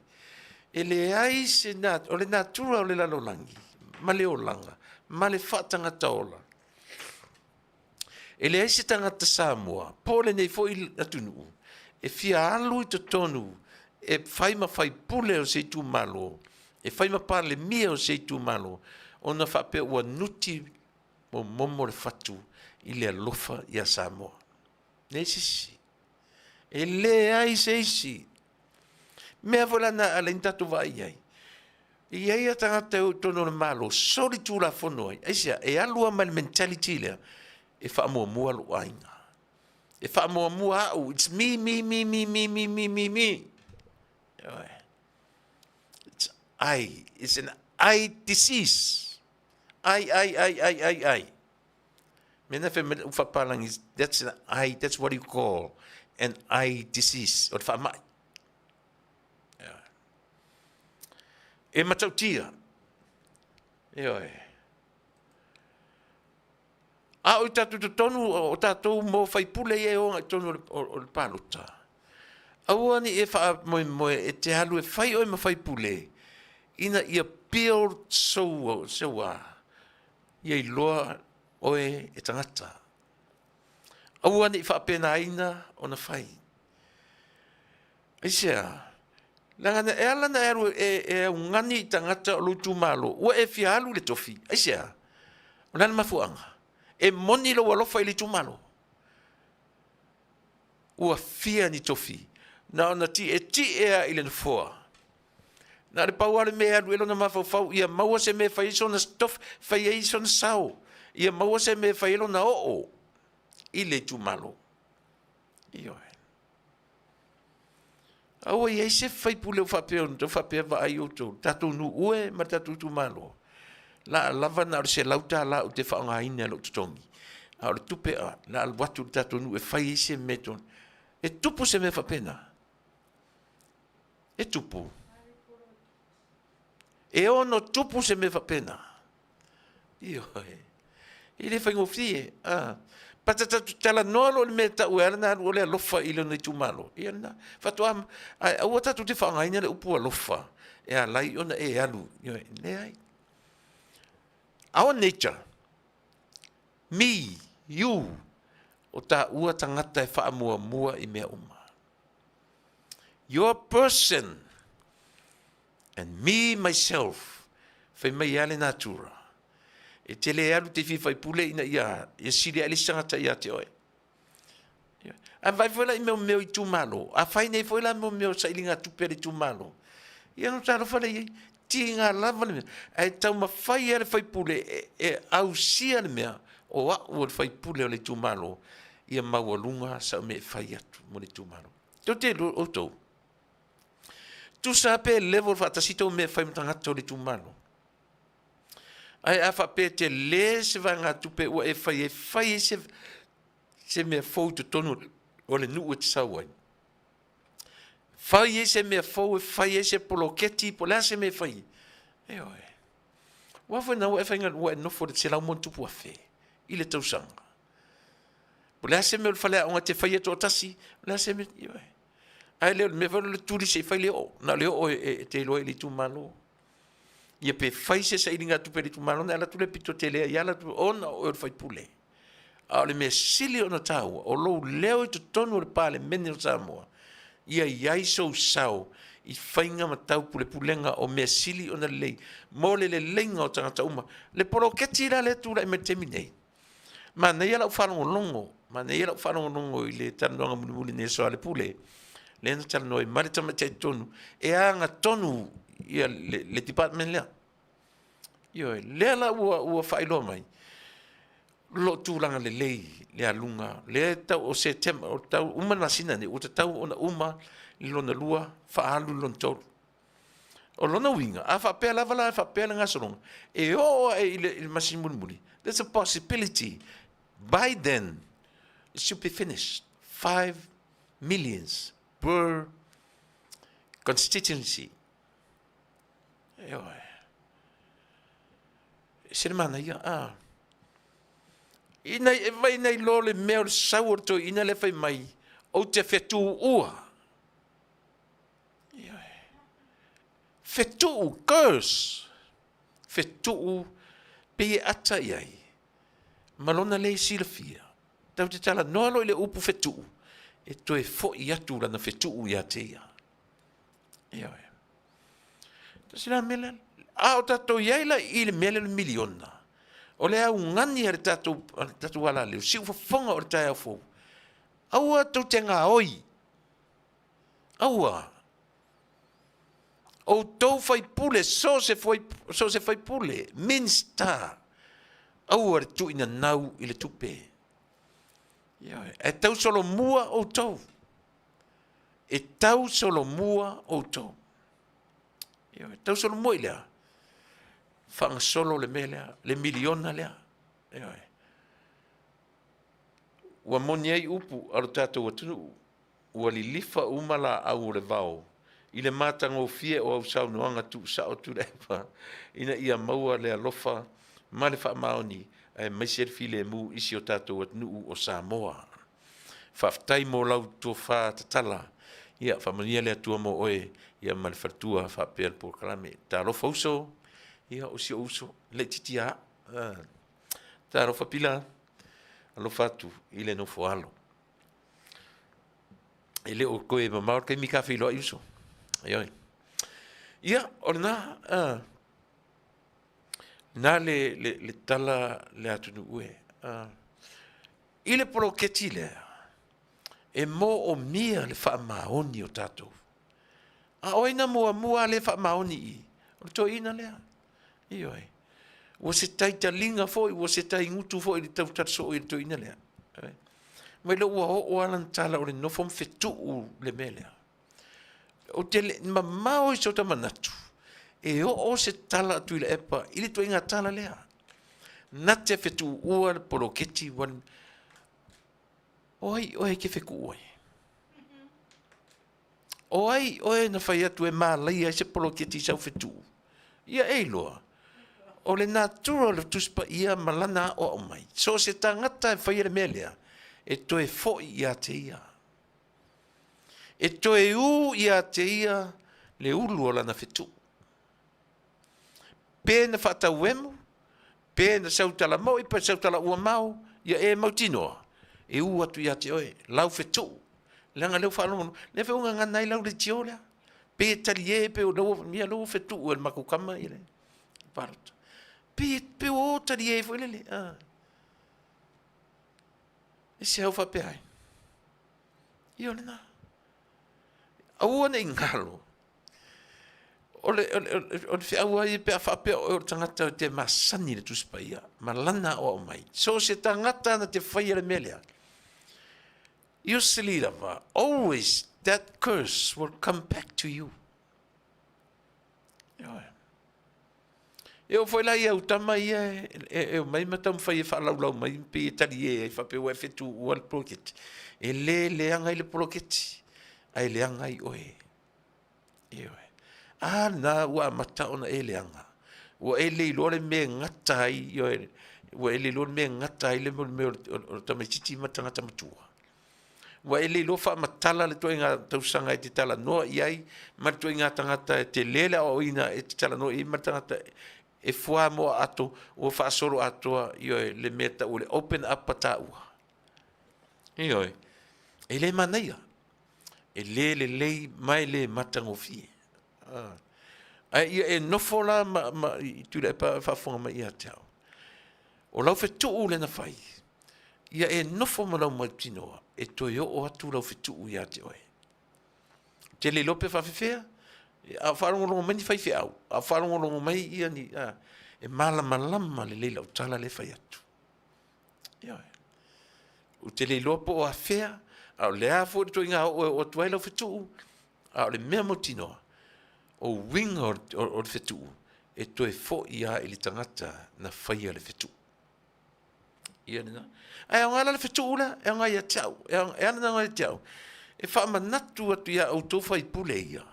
e leai se na, o le natura o le lalolagi ma le olaga ma le faatagata ola, e leai se tagata Samoa po o lenei foi atunuu e fia alu i totonu e fai ma faipule o se itumalo, e fai ma Palemia o se itumalo, ona faapea ua nuti momomo le fatu i le alofa ia Samoa. Leai se isi. E leai se isi. Mea foi la na ala ai ona tatou vaai i ai. E i ai lava tagata e o i totonu o le Malo, soli tulafono ai. Aisea? E alu lava ma le mentality lea, e faamuamua lou aiga. E faamuamua au. It's me, me, me, me, me, me, me, me, me. Ioe. It's I. It's an I disease. I, I, I, I, I, I. Mea na fai mai lau faapalagi, that's an eye, that's what you call an eye disease, o le faamai. Yeah. E matautia. Ioe. A o i tatou totonu, o tatou mo faipule ia e o agai totonu o le palota. Aua ne i e faamoemoe e te alu e fai oe ma faipule, ina ia build sou, sou a, ia iloa oe e tagata. Aua ne i faapenaina ona fai. Aisea? Leaga e ala ona e alu e, e augani i tagata o lou itumalo, ua e fia alu i le tofi. Aisea? O le a le mafuaaga? E moni lou alofa i le itumalo. Ua fia ni tofi, na ona tietie lava i le nofoa. Na o le pau lava le mea e alu ai lona mafaufau, ia maua se mea e fai ai sona tofi, fai ai sona sao, ia maua se mea e fai ai lona oo i le itumalo. Ioe. Aua i ai se faipule ua faapea ona faapea vaai outou, tatou nuu e ma le tatou itumalo, la a lava na o le $100 ou te faaaogaina i lou totogi, a o le tupe a, la alu atu i le tatou nuu e fai ai se mea tonu. E tupu se mea faapena? E tupu. E ono tupu se mea faapena. Ioe. E le faigofie. Ah. Pata tatou talanoa loa i le mea e tau e ala ona alu o le alofa i lona itumalo. Ia lena. Faatoa, ae aua tatou te faaaogaina le upu alofa e ala ai ona e alu. Ioe. Leai. Our nature, me, you, o taua tagata e faamuamua i mea uma. Your person and me myself, fai mai lava le natura, e te le alu te fia faipule ina ia, ia sili ae le isi tagata ia te oe. A vaai foi la i mea o mea o itumalo, a fai nei foi la mea o mea o sailiga tupe a le itumalo, ia ona talofa lea i ai, tiga lava le mea, ae taumafai lava le faipule e, e ausia le mea o au o le faipule o le itumalo, ia maualuga sau mea e fai atu mo le itumalo. Tou te iloa outou, tusa pe level faatasi tou mea e fai ma tagata o le itumalo. Ae a faapea e tele se vaegatupe ua e fai ai, fai ai se, se mea fou i totonu o le nuu e te sau ai. Fai ai se mea fou e fai ai se poloketi po o le a se mea e fai ai. Ioe. Aua foi na ua e faigaluega, ua e nofo i le $100,000+ i le tausaga. Po o le a se mea o le faleaoga e te faia toatasi, o le a se mea, ioe. Ae le o le mea foi lea o le tuli se i fai le oo, na o le oo e te iloa ai i le itumalo. Ia pe fai se sailiga tupe i le itumalo ona e alu atu lea pito tele ai lava latou ona o oe o le faipule. A o le mea sili ona taua, o lou leo i totonu o le Palemene o Samoa, ia i ai sou sao i faiga ma taupulepulega o mea sili ona lelei mo le leleiga o tagata uma. Le poloketi la lea e tulai mai i le taimi nei, Manaia lau faalogologo, manaia lau faalogologo i le talanoaga mulimuli nei a Soalepule, lea na talanoa ai ma le tamaitai tonu, e agatonu ia le, le department lea. Ioe, lea la ua, ua faailoa mai, lo o tulaga lelei le aluga, lea e tau o Setema, o tau uma le masina nei, ua tatau ona uma le lona lua, faaalu le lona tolu. O lona uiga, a faapea lava la e faapea le gasologa, e oo ae i le, i le masina mulimuli, there's a possibility by then it should be finished. 5 millions per constituency. Ioe. E se le manaia, a. Ina e vai nei loa le mea o le sau o le toeaina lea fai mai, ou te fetuua. Ioe. Fetuu, curse. Fetuu, pei e ata i ai, ma lona le silafia. Tatou te talanoa loa i le upu fetuu, e toe foi atu lana fetuu ia te ia. Ioe. Tasi la mea lea. A o tatou i ai la i le mea lea o le miliona, o le augani a le tatou, a le tatou alaleo, siufofoga o le taeao fou, aua tou te gaoi, aua. Outou faipule, so se, so se faipule, Minista, aua le tuuinanau i le tupe. Ioe. E tausolomua outou. E tausolomua outou. Ioe, e tausolomua i lea. Faagasolo le mea lea, le miliona lea. Ioe. Ua moni ai upu a lo tatou atunuu, ua lilifa uma laau o le vao i le matagofie o au saunoaga tuusao Tuilaepa ina ia maua le alofa ma le faamaoni aemaise le filemu i si o tatou atunuu o Samoa. Faafetai mo lau tofa tatala. Ia, faamanuia le Atua mo oe ia ma le faletua faapea le polokalame. Talofa uso, ia o si ou uso, laitiiti lava au. Talofa Pila, alofa atu i le nofo alo. E le o toe mamao le taimi ta feiloai uso. Ioe. Ia, o lena, lena le, le, le tala le atunuu e. I le poloketi lea, e moomia le faamaoni o tatou. A o ai na muamua lea faamaoni i i? O le toeaina lea. Ioe. Ua se taitaliga foi, ua se taigutu foi i le tautala soo i le toeaina lea. Mai lea ua oo lava lana tala o le nofo ma fetuu le mea lea. Ou te le mamao i sota manatu e oo se tala a Tuilaepa i le ituaiga tala lea. Na te fetuua le poloketi ua O ai oe e te fetuu ai? O ai oe na fai atu e malaia ai se poloketi i sau fetuu? Ia e iloa, o le natura o le Tusi Paia ma lana aoao mai, so o se tagata e faia le mea lea, e toe foi ia te ia. E toe ū ia te ia le ulu o lana fetuu. Pe na faatauemu, pe na sau talamo'i, pe sau talauamao, ia e mautinoa, e ū atu ia te oe, lau fetuu. Leaga lea ua faalogologo, lea foi ua gagana ai lau leitio lea. Pe talie pe o lea ua, ia lea ua fetuu e le matou tama ia le palota. Pe, pe ua o talie foi lele, a. E se au faapea ai. Ia o lena. Aua ne i galo, o le, o le, o le feau lava ia pe a faapea oe o le tagata e te masani i le Tusi Paia ma lana aoao mai. So o se tagata na te faia le mea lea, usually lava, always that curse will come back to you. Ioe. E oo foi la i au tama ia e omai ma taumafai e faalaulau mai pei e talie ai faapea ua e fetuua le poloketi. E le leaga i le poloketi, ae leaga ai oe. Ioe. A lena ua amata ona e leaga. Ua e le iloa le mea e gata ai, ioe, ua e le iloa le mea e gata ai le mea o le tamaitiiti ma le tagata matua. Ua e le iloa faamatala le ituaiga tausaga e te talanoa i ai ma le ituaiga tagata e tele le aoaoina e te talanoa i ai ma le tagata e fuamoa ato ua faasolo atoa, ioe, le mea tau o le open up a taua. Ioe, e le manaia, e le lelei ma e le matagofie. Ah. Ae ia e nofo la ma, ma i Tuilaepa faafofoga mai ia te au. O lau fetuu lea na fai, ia e nofo ma lau mautinoa e toe oo atu lau fetuu ia te oe. Te le iloa pe faafefea, a o faalogologo mai ni faifeau, a o faalogologo mai ia ni, a, e malamalama lelei lau tala lea e fai atu. Ioe. Ou te le iloa po o afea, a o le a foi le ituaiga oo e oo atu ai lau fetuu, a o le mea mautinoa, o uiga o le fetuu, e toe foi lava i le tagata na faia le fetuu. Ia lena. Ae aoga la le fetuu lea, e aoga ia te au. E ala ona aoga ia te au, e faamanatu atu ia outou faipule ia,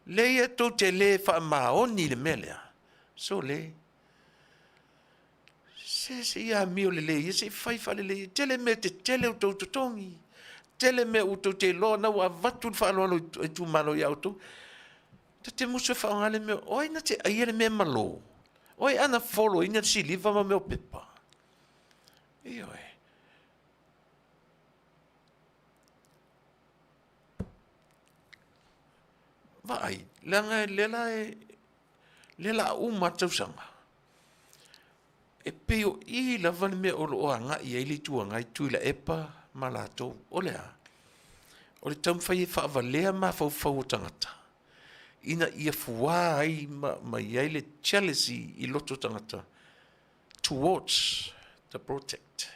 lea ia tou te le faamaoni i le mea lea, sole. Se se i amio lelei ia se i fai faalelei. E tele mea tetele o tou totogi. Tele mea ua tou te iloa na ua avatu le faaaloalo i itumalo ia outou. Ta te musu e faaaoga le mea, o ai na te aia le mea malo? O ai ana foloina le siliva ma mea o pepa? Ioe. Vaai, leaga lea la e, lea la a uma le tausaga, e pei o i lava le mea o lo o agai i ai le Itu Agai Tuilaepa ma latou. O le a? O le taumafai e faavalea mafaufau o tagata ina ia fua ai ma i ai le jealousy i loto o tagata towards the project.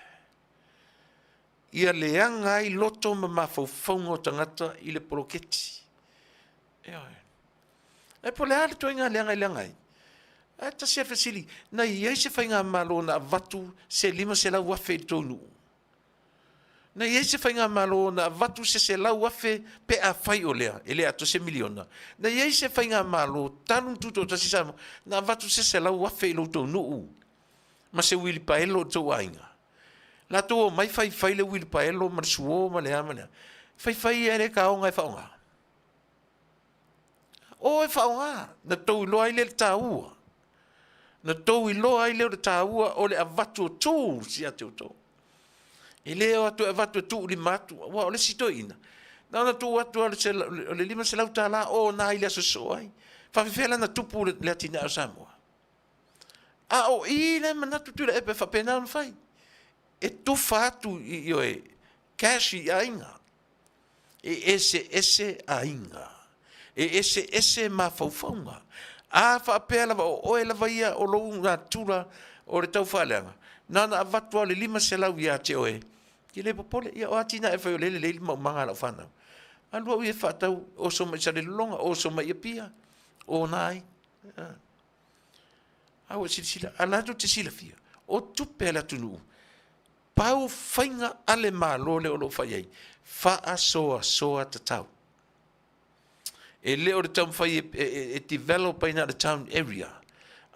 Ia leaga ai loto ma mafaufauga o tagata i le poloketi. Ioe. Ae po o le a le ituaiga leaga e leaga ai? Ae tasi lava le fesili, na i ai se faigamalo na avatu se $500,000 i le tou nuu? Na i ai se faigamalo na avatu se $100,000 pe afai o lea, e le atoa se miliona? Na i ai se faigamalo talu ona tutoatasi Samoa na avatu se $100,000 i lo outou nuu ma se uilipaelo i le tou aiga? Latou omai faifai le uilipaelo ma le suo ma le a ma le a. Faifai ia le taoga e faaaoga. O e faaaoga, na tou iloa ai lea le taua. Na tou iloa ai lea o le taua o le avatu o tools ia te outou. E le o atu e avatu e tuulima atu, aua o le isi toeaina, na ona tuu atu lava o le $500 o na i le aso soo ai. Faafefea la ona tupu le atinae o Samoa? A o i lea e manatu Tuilaepa e faapena ona fai. E tufa atu i oe cash i aiga. E eseese aiga, e eseese mafaufauga. A faapea lava o oe lava ia o lou natura o le taufaaleaga, na ona avatu lava o le 500 ia te oe, e te le popole, ia o atinae e fai o lea e lelei le maumaga a lau fanau. Alu au ia e faatau, oso mai i Salelologa, oso mai i Apia, ona ai. A ua e silasila, a la tou te silafia, o tupe a le atunuu, Pau faiga a le Malo lea o lo o fai ai, faasoasoa tatau. E le o le taumafai e develop ai na o le town area,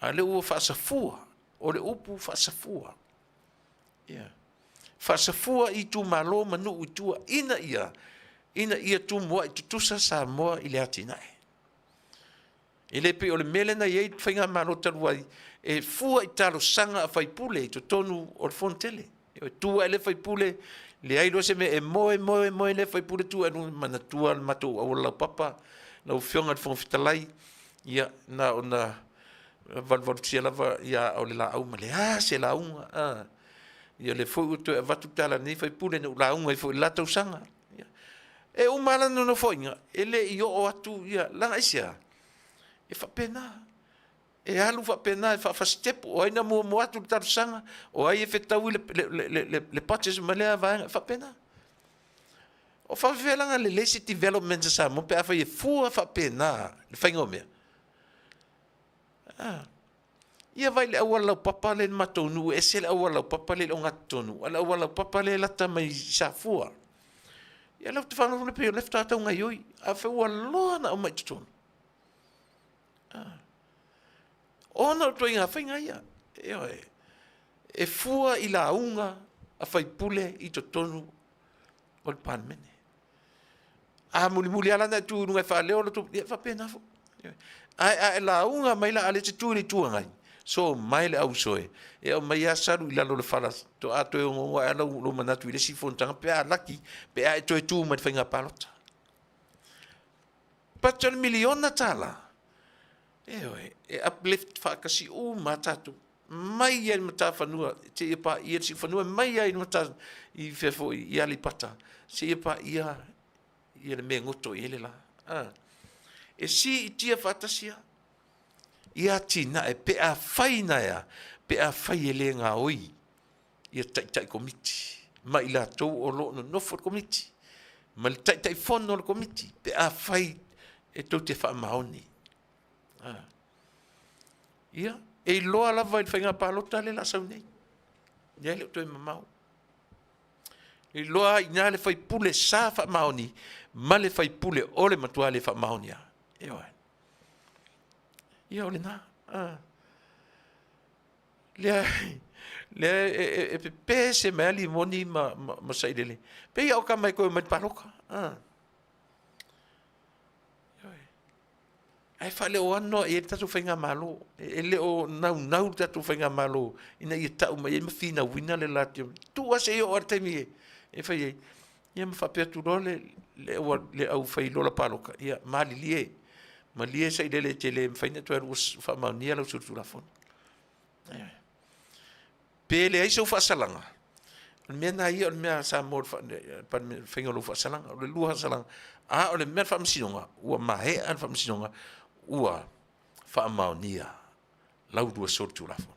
a o lea ua faasafua, o le upu faasafua. Yeah. Faasafua i itumalo ma nuu i tua ina ia, ina ia tumuai tutusa Samoa i le atinae. E le pei o le mea lea na i ai le faigamalo talu ai, e fua i talosaga a faipule i totonu o le Fono Tele. E tu ae le faipule, leai loa se mea, e moe, moe, moe le faipule, tu ae luga, manatua le matou auala laupapa, lau Afioga i le Fofoga Fetalai, ia, na ona valuvalusia lava ia o le laau ma le a se lauga, a. Ia lea foi ua toe avatu le tala a lenei faipule na ou lauga ai foi i le la tausaga. E uma lava lana nofoaiga, e le i oo atu ia, leaga aisea? E faapena, e alu faapena e faafasitepu, o ai na muamua atu i le talosaga, o ai e fetaui le budget ma lea vaega, e faapena. O faapefea la ona lelei se development a Samoa pe afai e fua faapena le faiga o mea? A. Ia vaai i le auala laupapa lea i le matou nuu, e ese le auala laupapa lea i le ogatotonu, a o le auala laupapa lea e lata mai i Safua. Ia lea ou te faalogologo pei o lea faatoa tau gaoioi, ae fai ua loa ona aumai i totonu. Ona o ituaiga faiga ia, ioe, e fua i lauga a faipule i totonu o le Palemene. A mulimuli lava la ona e tu i luga e faaleo lo outou, ia e faapena foi. Ae a e lauga mai la a o lea e te tu i le Itu Agai, so mai le auso e, e aumai lava salu i lalo o le fala, faatoa toe onoono ae lava lou manatu i le isi fonotaga pe a laki, pe a e toe tu mai i le faiga palota. But o le miliona tala, ioe, e uplift faatasi uma lava tatou, mai lava i le matafanua seia paia le siufanua, mai lava i le mata, i fea foi, i Aleipata, seia paia ia le mea e goto i ai le la. E siitia faatasi lava ia atinae pe afai na e a, pe afai e le gaoi ia taitai komiti ma i latou o lo o nonofo i le komiti ma le Taitaifono o le komiti pe afai e tou te faamaoni. Ia, e iloa lava i le faiga palota lea o le a sau nei. Ia e le o toe mamao. E iloa ai i ina le faipule sa faamaoni ma le faipule o le matua le faamaoni lava. Ioe. Ia o lena. Lea. Lea e, e, e pepese mai lava limoni ma, ma, ma sailele. Pei a o ka mai koe mai le paloka. Ah. Ae faaleoano i ai le tatou faigamalo. E le o naunau le tatou faigamalo ina ia tau mai ai ma finauina le latou. Tuu lava se i oo lava i le taimi e fai ai. Ia ma faapea atu loa le, le, le au fai lola paloka, ia malilie, malie sailele e te le mafai ona toe alu ua faamaonia lau solitulafono. Pe leai sou faasalaga, o le mea lena ia o le mea a Samoa le faiga o lou faasalaga, o le lua faasalaga, a o le mea o le faamasinoga, ua maea le faamasinoga, ua faamaonia lau lua solitulafono.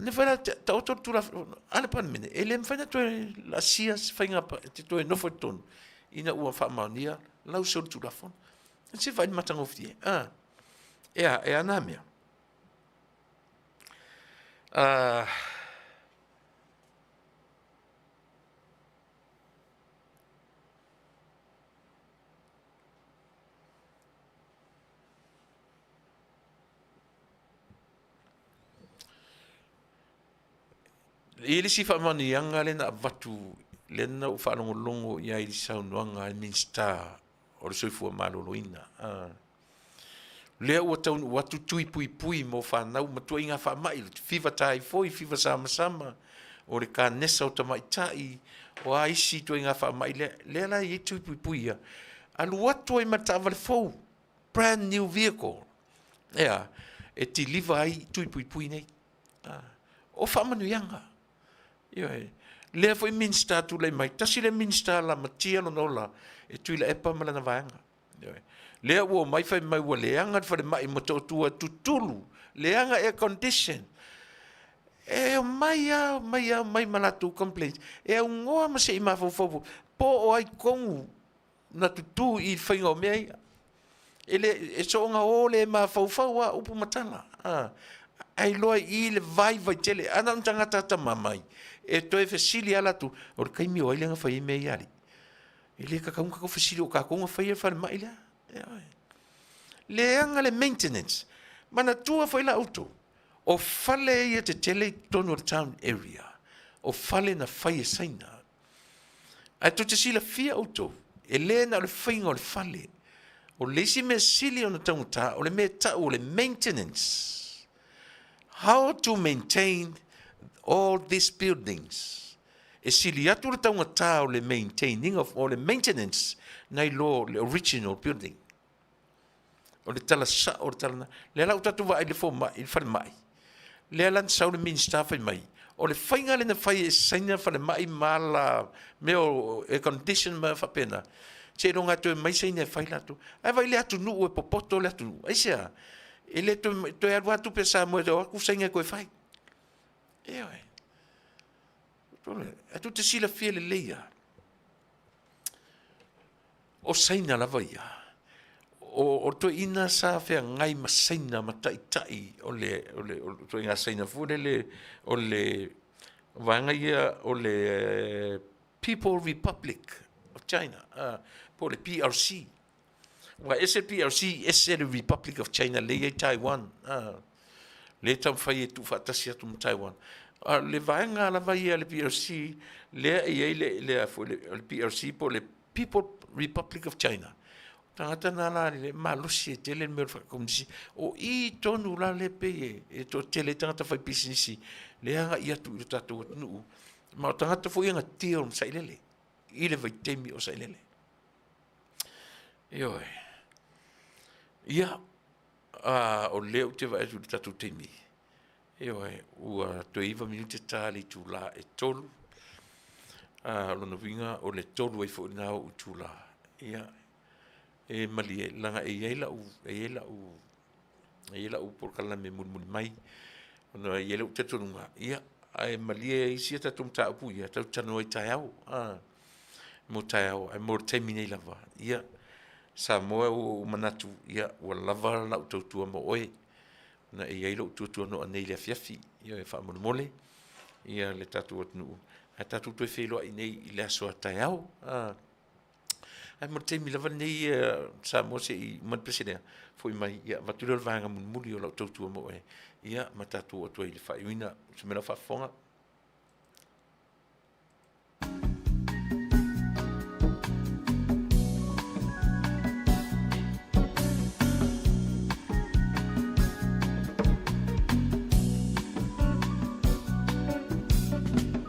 Ne fai la taoto le tulafono a le Palemene, e le mafai ona toe laasia se faiga e te toe nofo i totonu ina ua faamaonia lau solitulafono. Se vaai i le matagofie. Ah, e a, e a na mea? E i ai le isi faamanuiaga lea na avatu lea na ou faalogologo i ai i le saunoaga a le Minisita o le Soifua Maloloina, lea ua taunuu atu tui puipui mo fanau ma tuaiga faamai, fiva taifoi, fiva samasama, o le kanesa o tamaitai, o a isi ituaiga faamai lea, lea la e i ai tui puipui ia, alu atu ai ma le taavale fou, brand new vehicle, e a? E kiliva ai tui puipui nei. O faamanuiaga. Ioe. Lea foi Minisita tulai mai, tasi lea Minisita lamatia lona ola e Tuilaepa ma lana vaega. Ioe. Lea ua omai fai mai ua leaga le falemai i Motootua e tutulu, leaga air condition. E omai lava, omai lava, omai ma latou complaints, e aunoa ma se i mafaufau po o ai tonu na tutū i le faiga o mea ia. E le, e soona o le mafaufau a upu ma tala. A, ae iloa i i le vaivai tele. A na o ni tagata atamamai, e toe fesili lava latou, o le taimi o ai lea na fai ai mea ia alii? E le tatau ona tatou fesili o tatou na faia le falemai lea. Ioe. Leaga le maintenance. Manatua foi la outou, o fale ia tetele i totonu o le town area, o fale na fai e Saina. Ae tou te silafia outou, e le na o le faiga o le fale. O le isi mea sili ona taugata, o le mea e tau o le maintenance. How to maintain all these buildings. E sili atu le taugata o le maintaining of, o le maintenance nai lo le original building. O le tala sao o le tala na. Lea la ua tatou vaai i le fomai, i le falemai. Lea la na sau le Minisita fai mai, o le faiga lea na fai e Saina falemai ma la mea o air condition ma faapena, seiloga e toe mai Saina e fai latou. Ae vaai le atunuu e popoto le atunuu. Aisea? E le toe, toe alu lava tupe a Samoa e o atu Saina e toe fai. Ioe. Ae tou te silafia lelei lava. O Saina lava ia. O, o toeaiina sa feagai ma Saina ma taitai o le, o le, o le ituaiga Saina foi lele, o le vaega ia o le People Republic of China, po o le PRC. Ua ese le PRC, ese le Republic of China lea e i ai Taiwan. Lea e taumafai e tuufaatasi atu ma Taiwan. A o le vaega lava ia a le PRC, lea e i ai le, le, foi le, le PRC po o le People Republic of China. O tagata na la le malosi e tele le mea o le faakomunisi. O i tonu la lea pei e, e toatele ai tagata faipisinisi lea agai atu i le tatou atunuu. Ma o tagata foi ia na deal ma sailele i le vaitaimi o sailele. Ioe. Ia, a, o lea ou te vaai atu i le tatou taimi. Ioe, ua toe 9 minute ta le itula e 3. A, o lona uiga o le 3 ai foi lena o ou itula. Ia, e malie, leaga e i ai lau, e i ai lau, e i ai lau polokalame mulimuli mai, ona e i ai lou talitonuga, ia, ae malie isi a tatou mataupu ia, tatou te talanoa ai taeao. A. mo taeao, ae mo le taimi nei lava, ia, Samoa ua ou manatu, ia, ua lava lau tautua mo oe, ona e i ai lou tuatuanoa nei i le afiafi, ia, e faamolemole, ia, le tatou atunuu, ae tatou toe feiloai nei i le aso a taeao. Ae mo le taimi lava lenei Samoa se i uma le pese lea, foi mai, ia, avatu lea o le vaega mulimuli o lau tautua mo oe, ia, ma tatou oo atu ai i le faaiuina. Se mea lau faafofoga.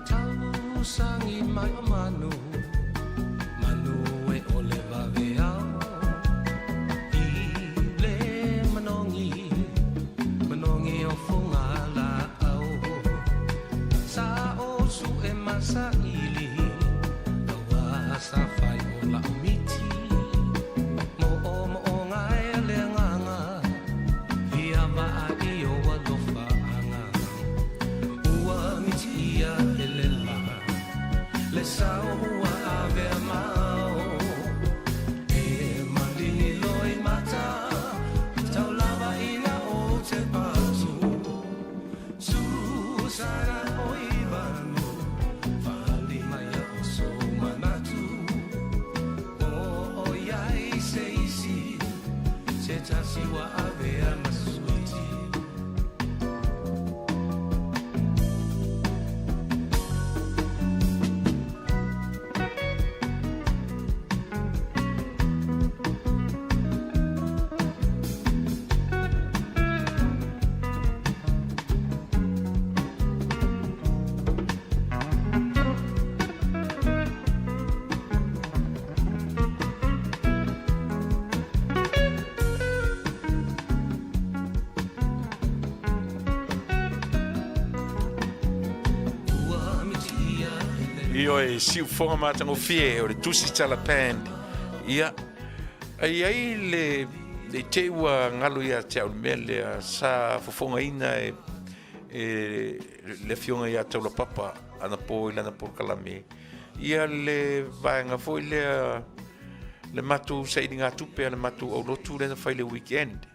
Tausagi mai o manu, manu e ʻole waweau. I le manogi, manogi o Fogalāʻau. Sa o suʻe ma saʻili, ua sa fai o la'u miti. Moʻomoʻoga e le agaga, ia waʻa i o alofaaga. Ua miti ia e le lā, le sao ua avea mau. E malini loi mata, tau lava ina o te patu. Susana o ivanu, fali mai o so manatu. O o iai se isi, se tasi wa avea masuiti. Ua mitia e le Ioe, siufoga matagofie o le Tusi Tala Band. Ia, e i ai le, le te i ua galo ia te au le mea lea sa fofogaina e, e le afioga ia Taulapapa anapo i lana polokalame. Ia le vaega foi lea le matou sailigatupe a le matou aulotu lea na fai le weekend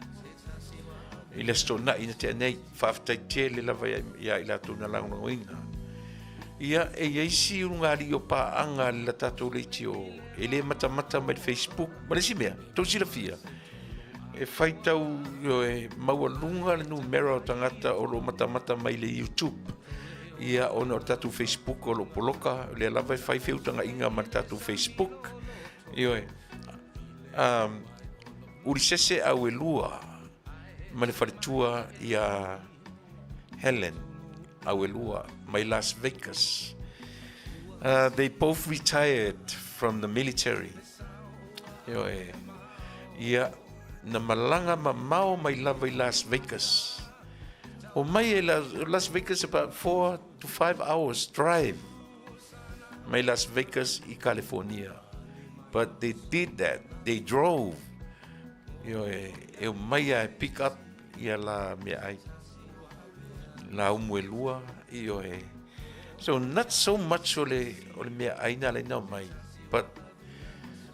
i le Aso Toonai na tea nei. Faafetai tele lava ia i latou na lagolagoina. Ia, e i ai si ulugalii o paaga le la tatou leitio e le matamata mai le Facebook ma le isi mea, tou silafia, e faitau e maualuga le numera o tagata o lo o matamata mai le YouTube. Ia, ona o le tatou Facebook o lo o poloka, o lea lava e fai feutagaiga ma le tatou Facebook. Ioe. Um, Ulisese Auelua ma le faletua ia Helen Auelua mai Las Vegas. They both retired from the military. Ioe. Ia, na malaga mamao mai lava i Las Vegas. O mai e Las Vegas about 4 to 5 hours drive mai Las Vegas i California. But they did that. They drove. Ioe, e o mai a e pick up ia la mea ai. La umu e lua, ioe. So not so much o le, o le mea ai na leina o mai, but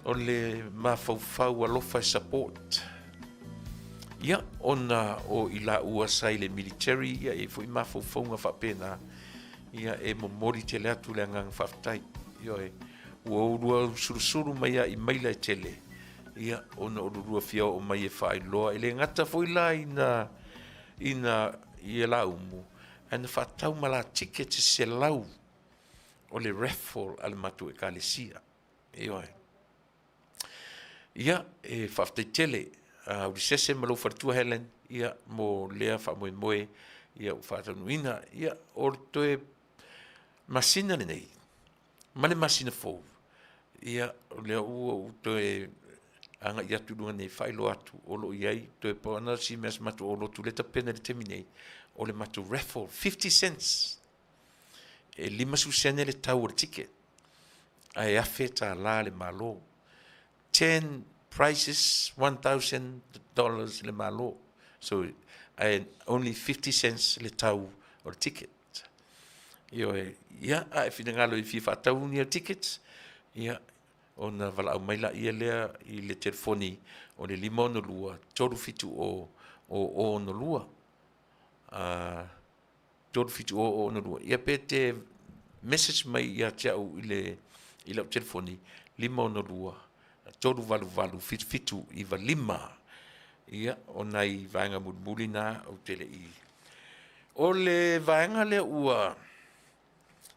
o le mafaufau alofa e support. Ia, ona o i la ua sa i le military, ia e foi mafaufauga faapena, ia e momoli tele atu le agaga faafetai. Ioe, ua ulua sulusulu mai a i maila e tele, ia, ona o lulua fia oo mai e faailoa, e le gata foi la ina, ina ia laumu, ae na faatau ma la ticket se 100 o le raffle a le matou ekalesia. Ioe. Ia, e faafetai tele a Ulisese ma lou faletua Helen, ia, mo lea faamoemoe, ia, ua faataunuuina. Ia, o le toe masina lenei, ma le masina fou, ia, o lea ua ou toe agai atu i luga nei, faailoa atu, o lo o i ai, toe pau ana si mea sa matou olotu lea e tapena i le taimi nei, o le matou raffle, 50 cents, e 50 sene le tau o le ticket, ae $1,000 le Malo. 10 prizes, $1,000 le Malo. So, ae only 50 cents le tau o le ticket. Ioe, ia, a e finagalo e fia faatau ni au tickets, ia, ona valaau mai laia lea i le telefoni o le 562 370 062. 370 062. Ia pe te message mai ia te au i le i lau telefoni 562. 388 7795. Ia, o nai vaega mulimuli na ou te le i. O le vaega lea ua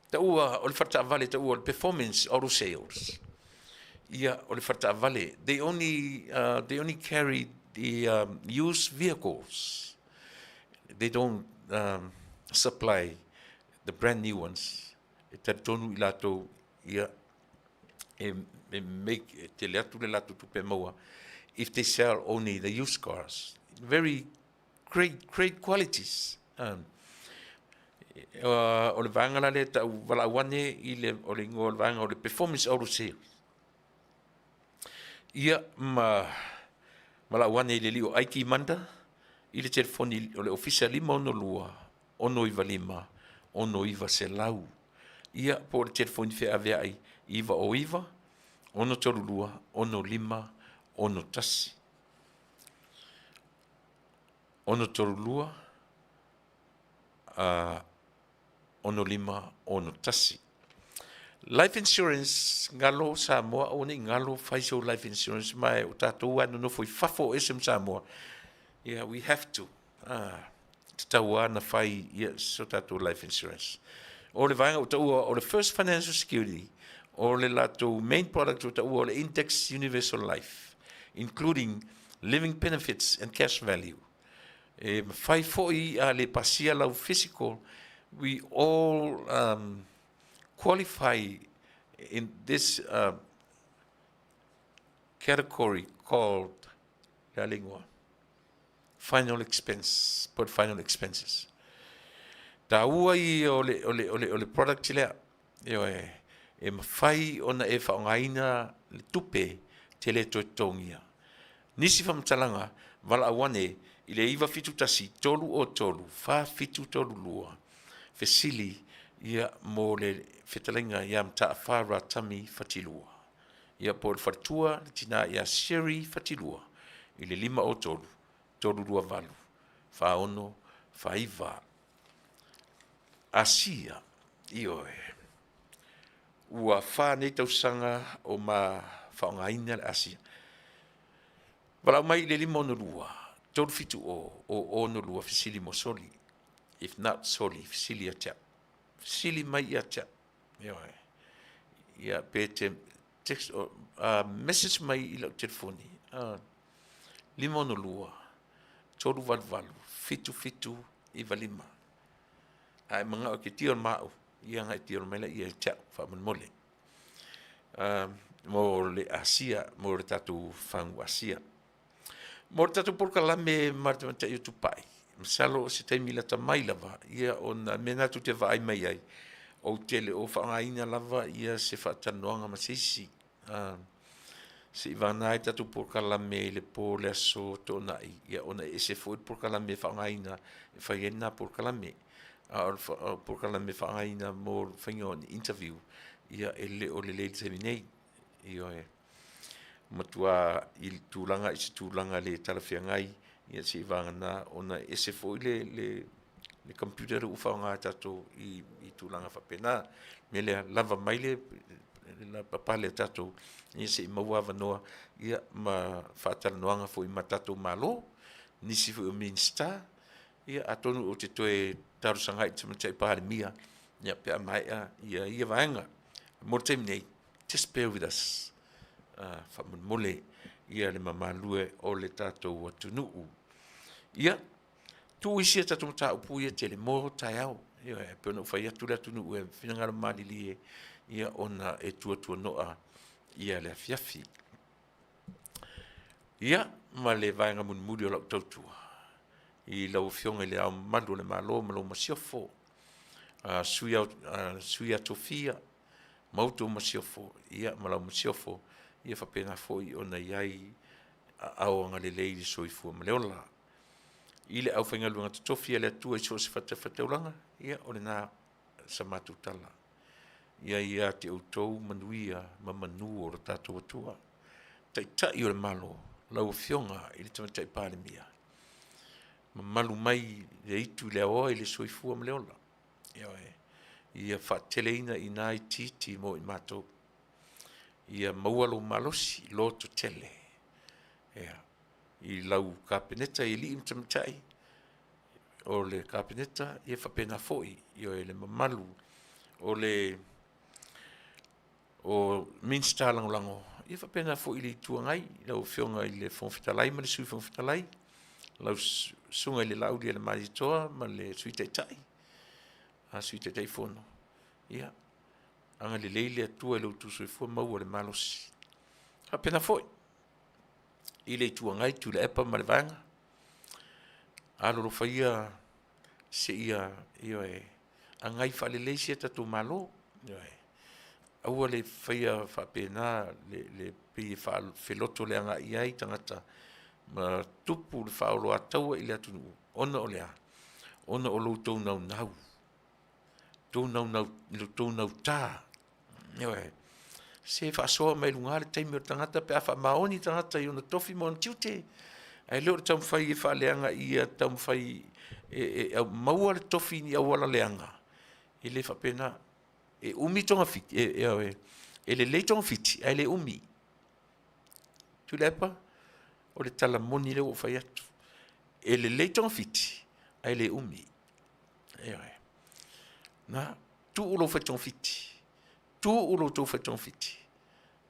taua o le faletaavale taua o le Performance Auto Sales. Ia, o le faletaavale, they only carry the used vehicles. They don't supply the brand new ones. E talitonu i latou, ia, e make, e tele atu le latou tupe maua if they sell only the used cars. Very great, great qualities. O le vaega la lea tau valaau ane i le, o le igoa o le vaega o le Performance Auto Sales. Ia, ma valaau ane i le alii o Aiki Manda i le telefoni o le ofisa 562 695 6900. Ia, po o le telefoni feaveai 909 632 65 61. 632 65 61. Life insurance, galo Samoa, aua ne i galo fai sou life insurance, ma e o tatou lava e nonofo i fafo o ese ma Samoa, yeah, we have to, ah, tatau lava ona fai ia so tatou life insurance. O le vaega ua taua o le First Financial Security, o le latou main product ua taua o le Index Universal Life, including living benefits and cash value. E mafai foi a le pasia lau physical, we all qualify in this category called, le a le igoa, final expense, put final expenses. Taua ia o le, o le, o le, o le product lea, ioe, e mafai ona e faaaogaina le tupe te le toe totogia. Nisi faamatalaga, valaau ane i le 971 303 4732, fesili ia mo le fetalaiga ia Mataafa Ratami Fatilua. Ia po o le faletua le tina ia Sherry Fatilua i le 503 328 46 49. Asia, ioe. Ua fa nei tausaga o ma faaaogaina le asia. Valaau mai i le 562 370 062 fesili mo Soli. If not Soli, fesili ia te au. Fesili mai ia te au. Ioe. Ia pe te text, message mai i lau telefoni. 562 388 7795. A e manao e ke tio ma au, ia ngai tio mai la ia e te au, faamolemole. Mo le Asia, mo le tatou fagu Asia. Mo le tatou polokalame ma le tamaitai o Tupai, masalo o se taimi lata mai lava, ia ona mea na tou te vaai mai ai, ou te le o faaaogaina lava ia se faatalanoaga ma se isi. Se i vagana ai tatou polokalame i le po o le aso Toonai, ia ona e ese foi le polokalame e faaaogaina e fai ai lena polokalame. A o le polokalame e faaaogaina mo le faiga o ni interview, ia e le o lelei i le taimi nei. Ioe. Matua i le tulaga i se tulaga le talafeagai, ia se i vagana ona e ese foi le, le, le computer lea ua faaaoga e tatou i, i tulaga faapena. Mea lea, lava mai le, le papale a tatou, ia se i maua avanoa, ia ma faatalanoaga foi ma tatou Malo, nisi foi o Minisita, ia atonu ou te toe talosaga ai i le Tamaitai Palemia, ia pe a maea ia ia vaega. Mo le taimi nei, just bear with us. Faamolemole ia le mamalue o le tatou atunuu. Ia, tuu isi a tatou mataupu ia tele mo taeao. Ioe, e pei ona ou fai atu le atunuu e finagalo malilie ia ona e tuatuanoa ia le afiafi. Ia, ma le vaega mulimuli o lau tautua i lau Afioga i le Ao Mamalu o le Malo ma lou Masiofo, Sui, Sui a Tofia, ma outou Masiofo, ia, ma lau Masiofo, ia faapena foi ona i ai aao agalelei i le soifua ma le ola. I le aufaigaluega totofi a le Atua i so o se fatafaitaulaga, ia, o lena sa matou tala. Ia ia te outou manuia ma manu o lo tatou Atua. Taitai o le Malo, lau Afioga i le Tamaitai Palemia, mamalu mai le itu i le aoa i le soifua ma le ola. Ioe. Ia faateleina i ina itiiti mo i matou. Ia maua lou malosi, lototele, ia, i lau Kapeneta i alii ma tamaitai o le Kapeneta, ia faapena foi, ioe, le mamalu o le Minisita Lagolago, ia faapena foi i le Itu Agai, lau Afioga i le Fofoga Fetalai ma le Sui Fofoga Fetalai, lau Susuga i le Laaulialemalietoa ma le Sui Taitai, Sui Taitaifono, ia agalelei le Atua i lo outou soifua maua le malosi. E faapena foi i le Itu Agai Tuilaepa ma le Vaega, alolofa ia seia, ioe, agai faalelei si a tatou Malo, ioe. Aua le faia faapena le pei e felotoleaga i ai tagata ma tupu le faaoloataua i le atunuu, ona o le a? Ona o lo outou naunau, lo outou nauta, ioe. Se faasoa mai luga le taimi o le tagata pe a faamaoni le tagata i ona tofi ma ona tiute, ae le o le taumafai e faaleaga ia taumafai e maua le tofi i ni auala leaga, e le faapena. E umi togafiti, e lelei togafiti ae le umi. Tuilaepa, o le tala moni lea ua ou fai atu, e lelei togafiti ae le umi. Ioe. Na, tuu lou fai togafiti, tuu lo outou fai togafiti,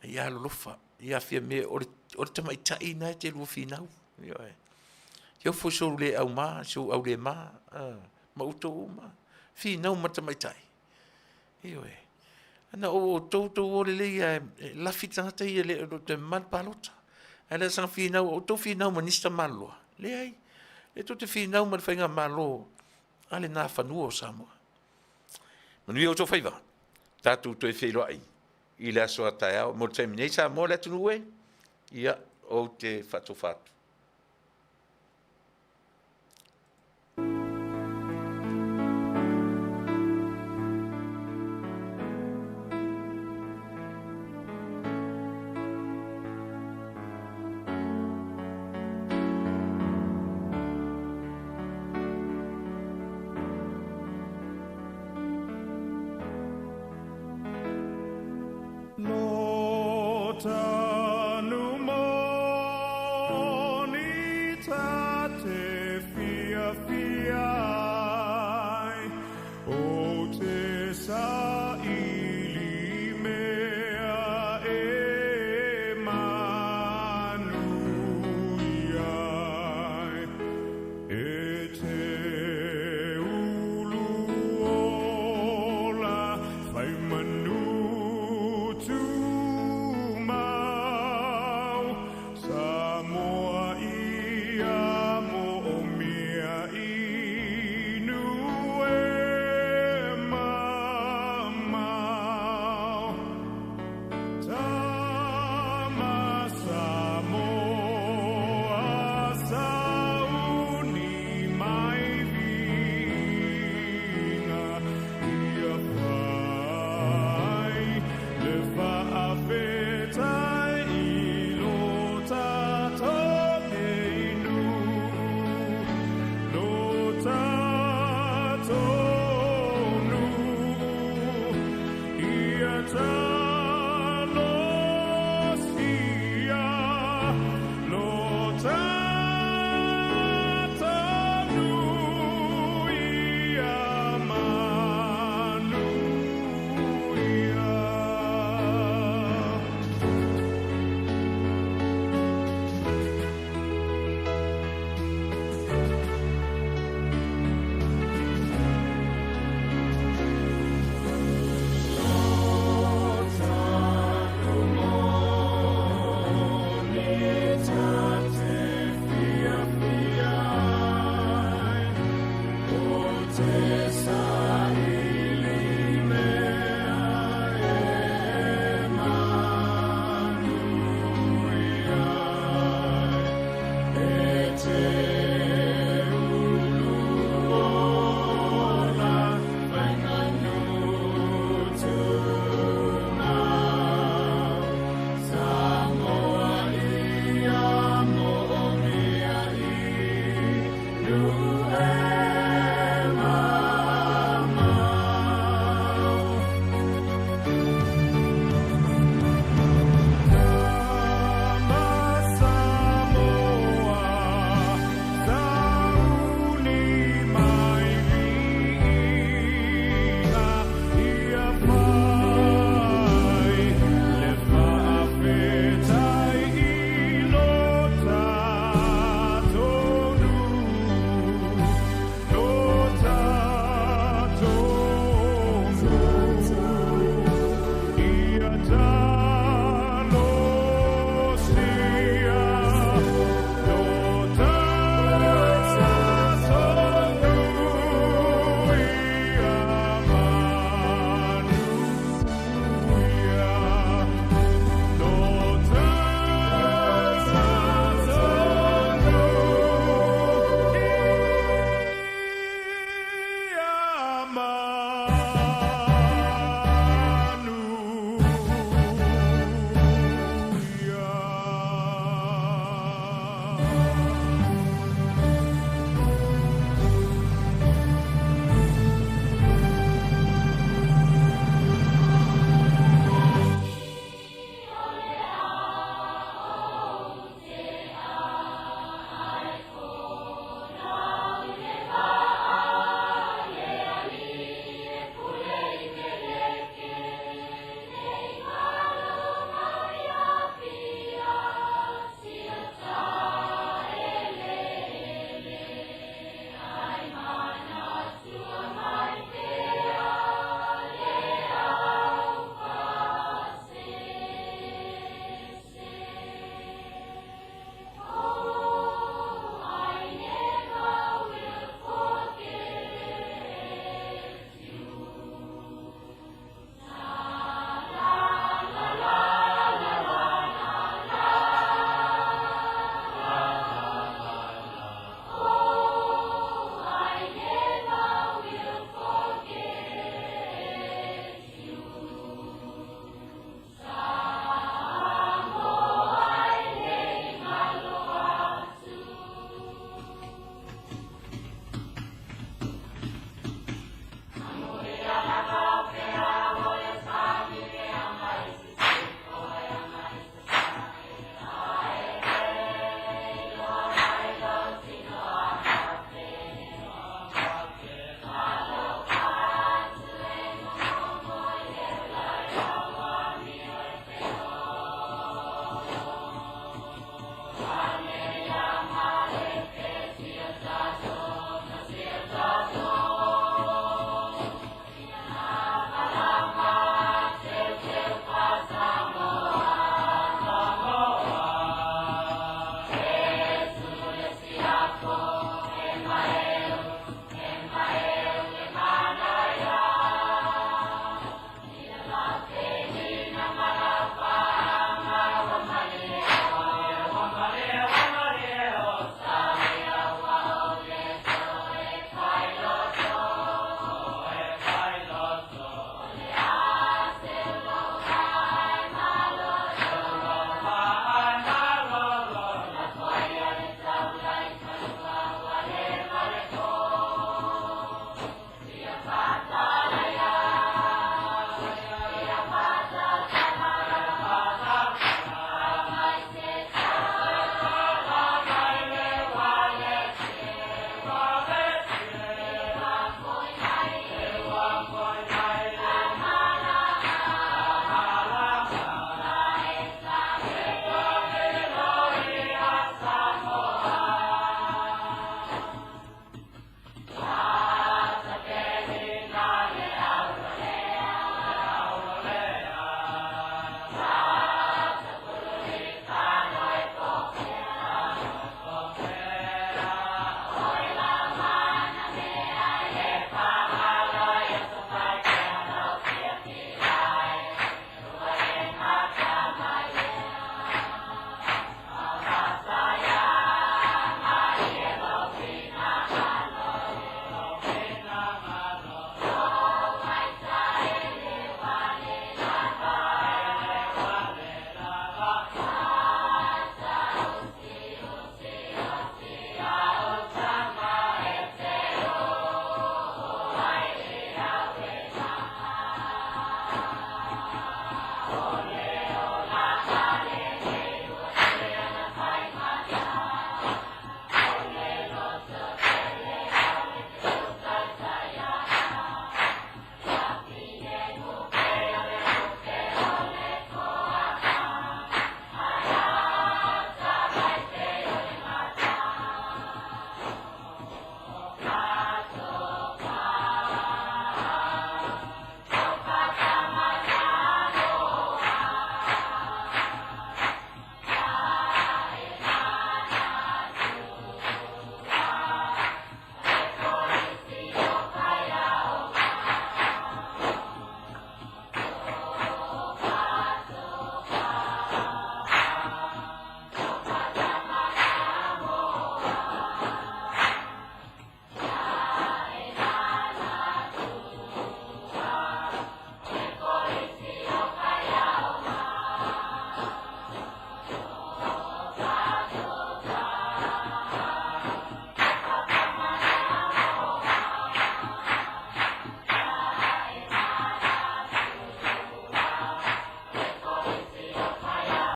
a ia alolofa ia Fiame o le tamaitai lena e te lua finau, ioe. E ofo i sou le auma, sou aulema ma outou uma, finau ma le tamaitai, ioe. Na o outou tou o lelei lava e lafi le tagata ia e le o toe mamao le palota. Ae le soona finau, o outou finau ma nisi tamaliiaga? Leai, o lea tou te finau ma le faigamalo a le Nafanua o Samoa. Manuia outou faiva, tatou toe feiloai i le aso a taeao. Mo le taimi nei Samoa le atunuu e, ia ou te faatofa atu.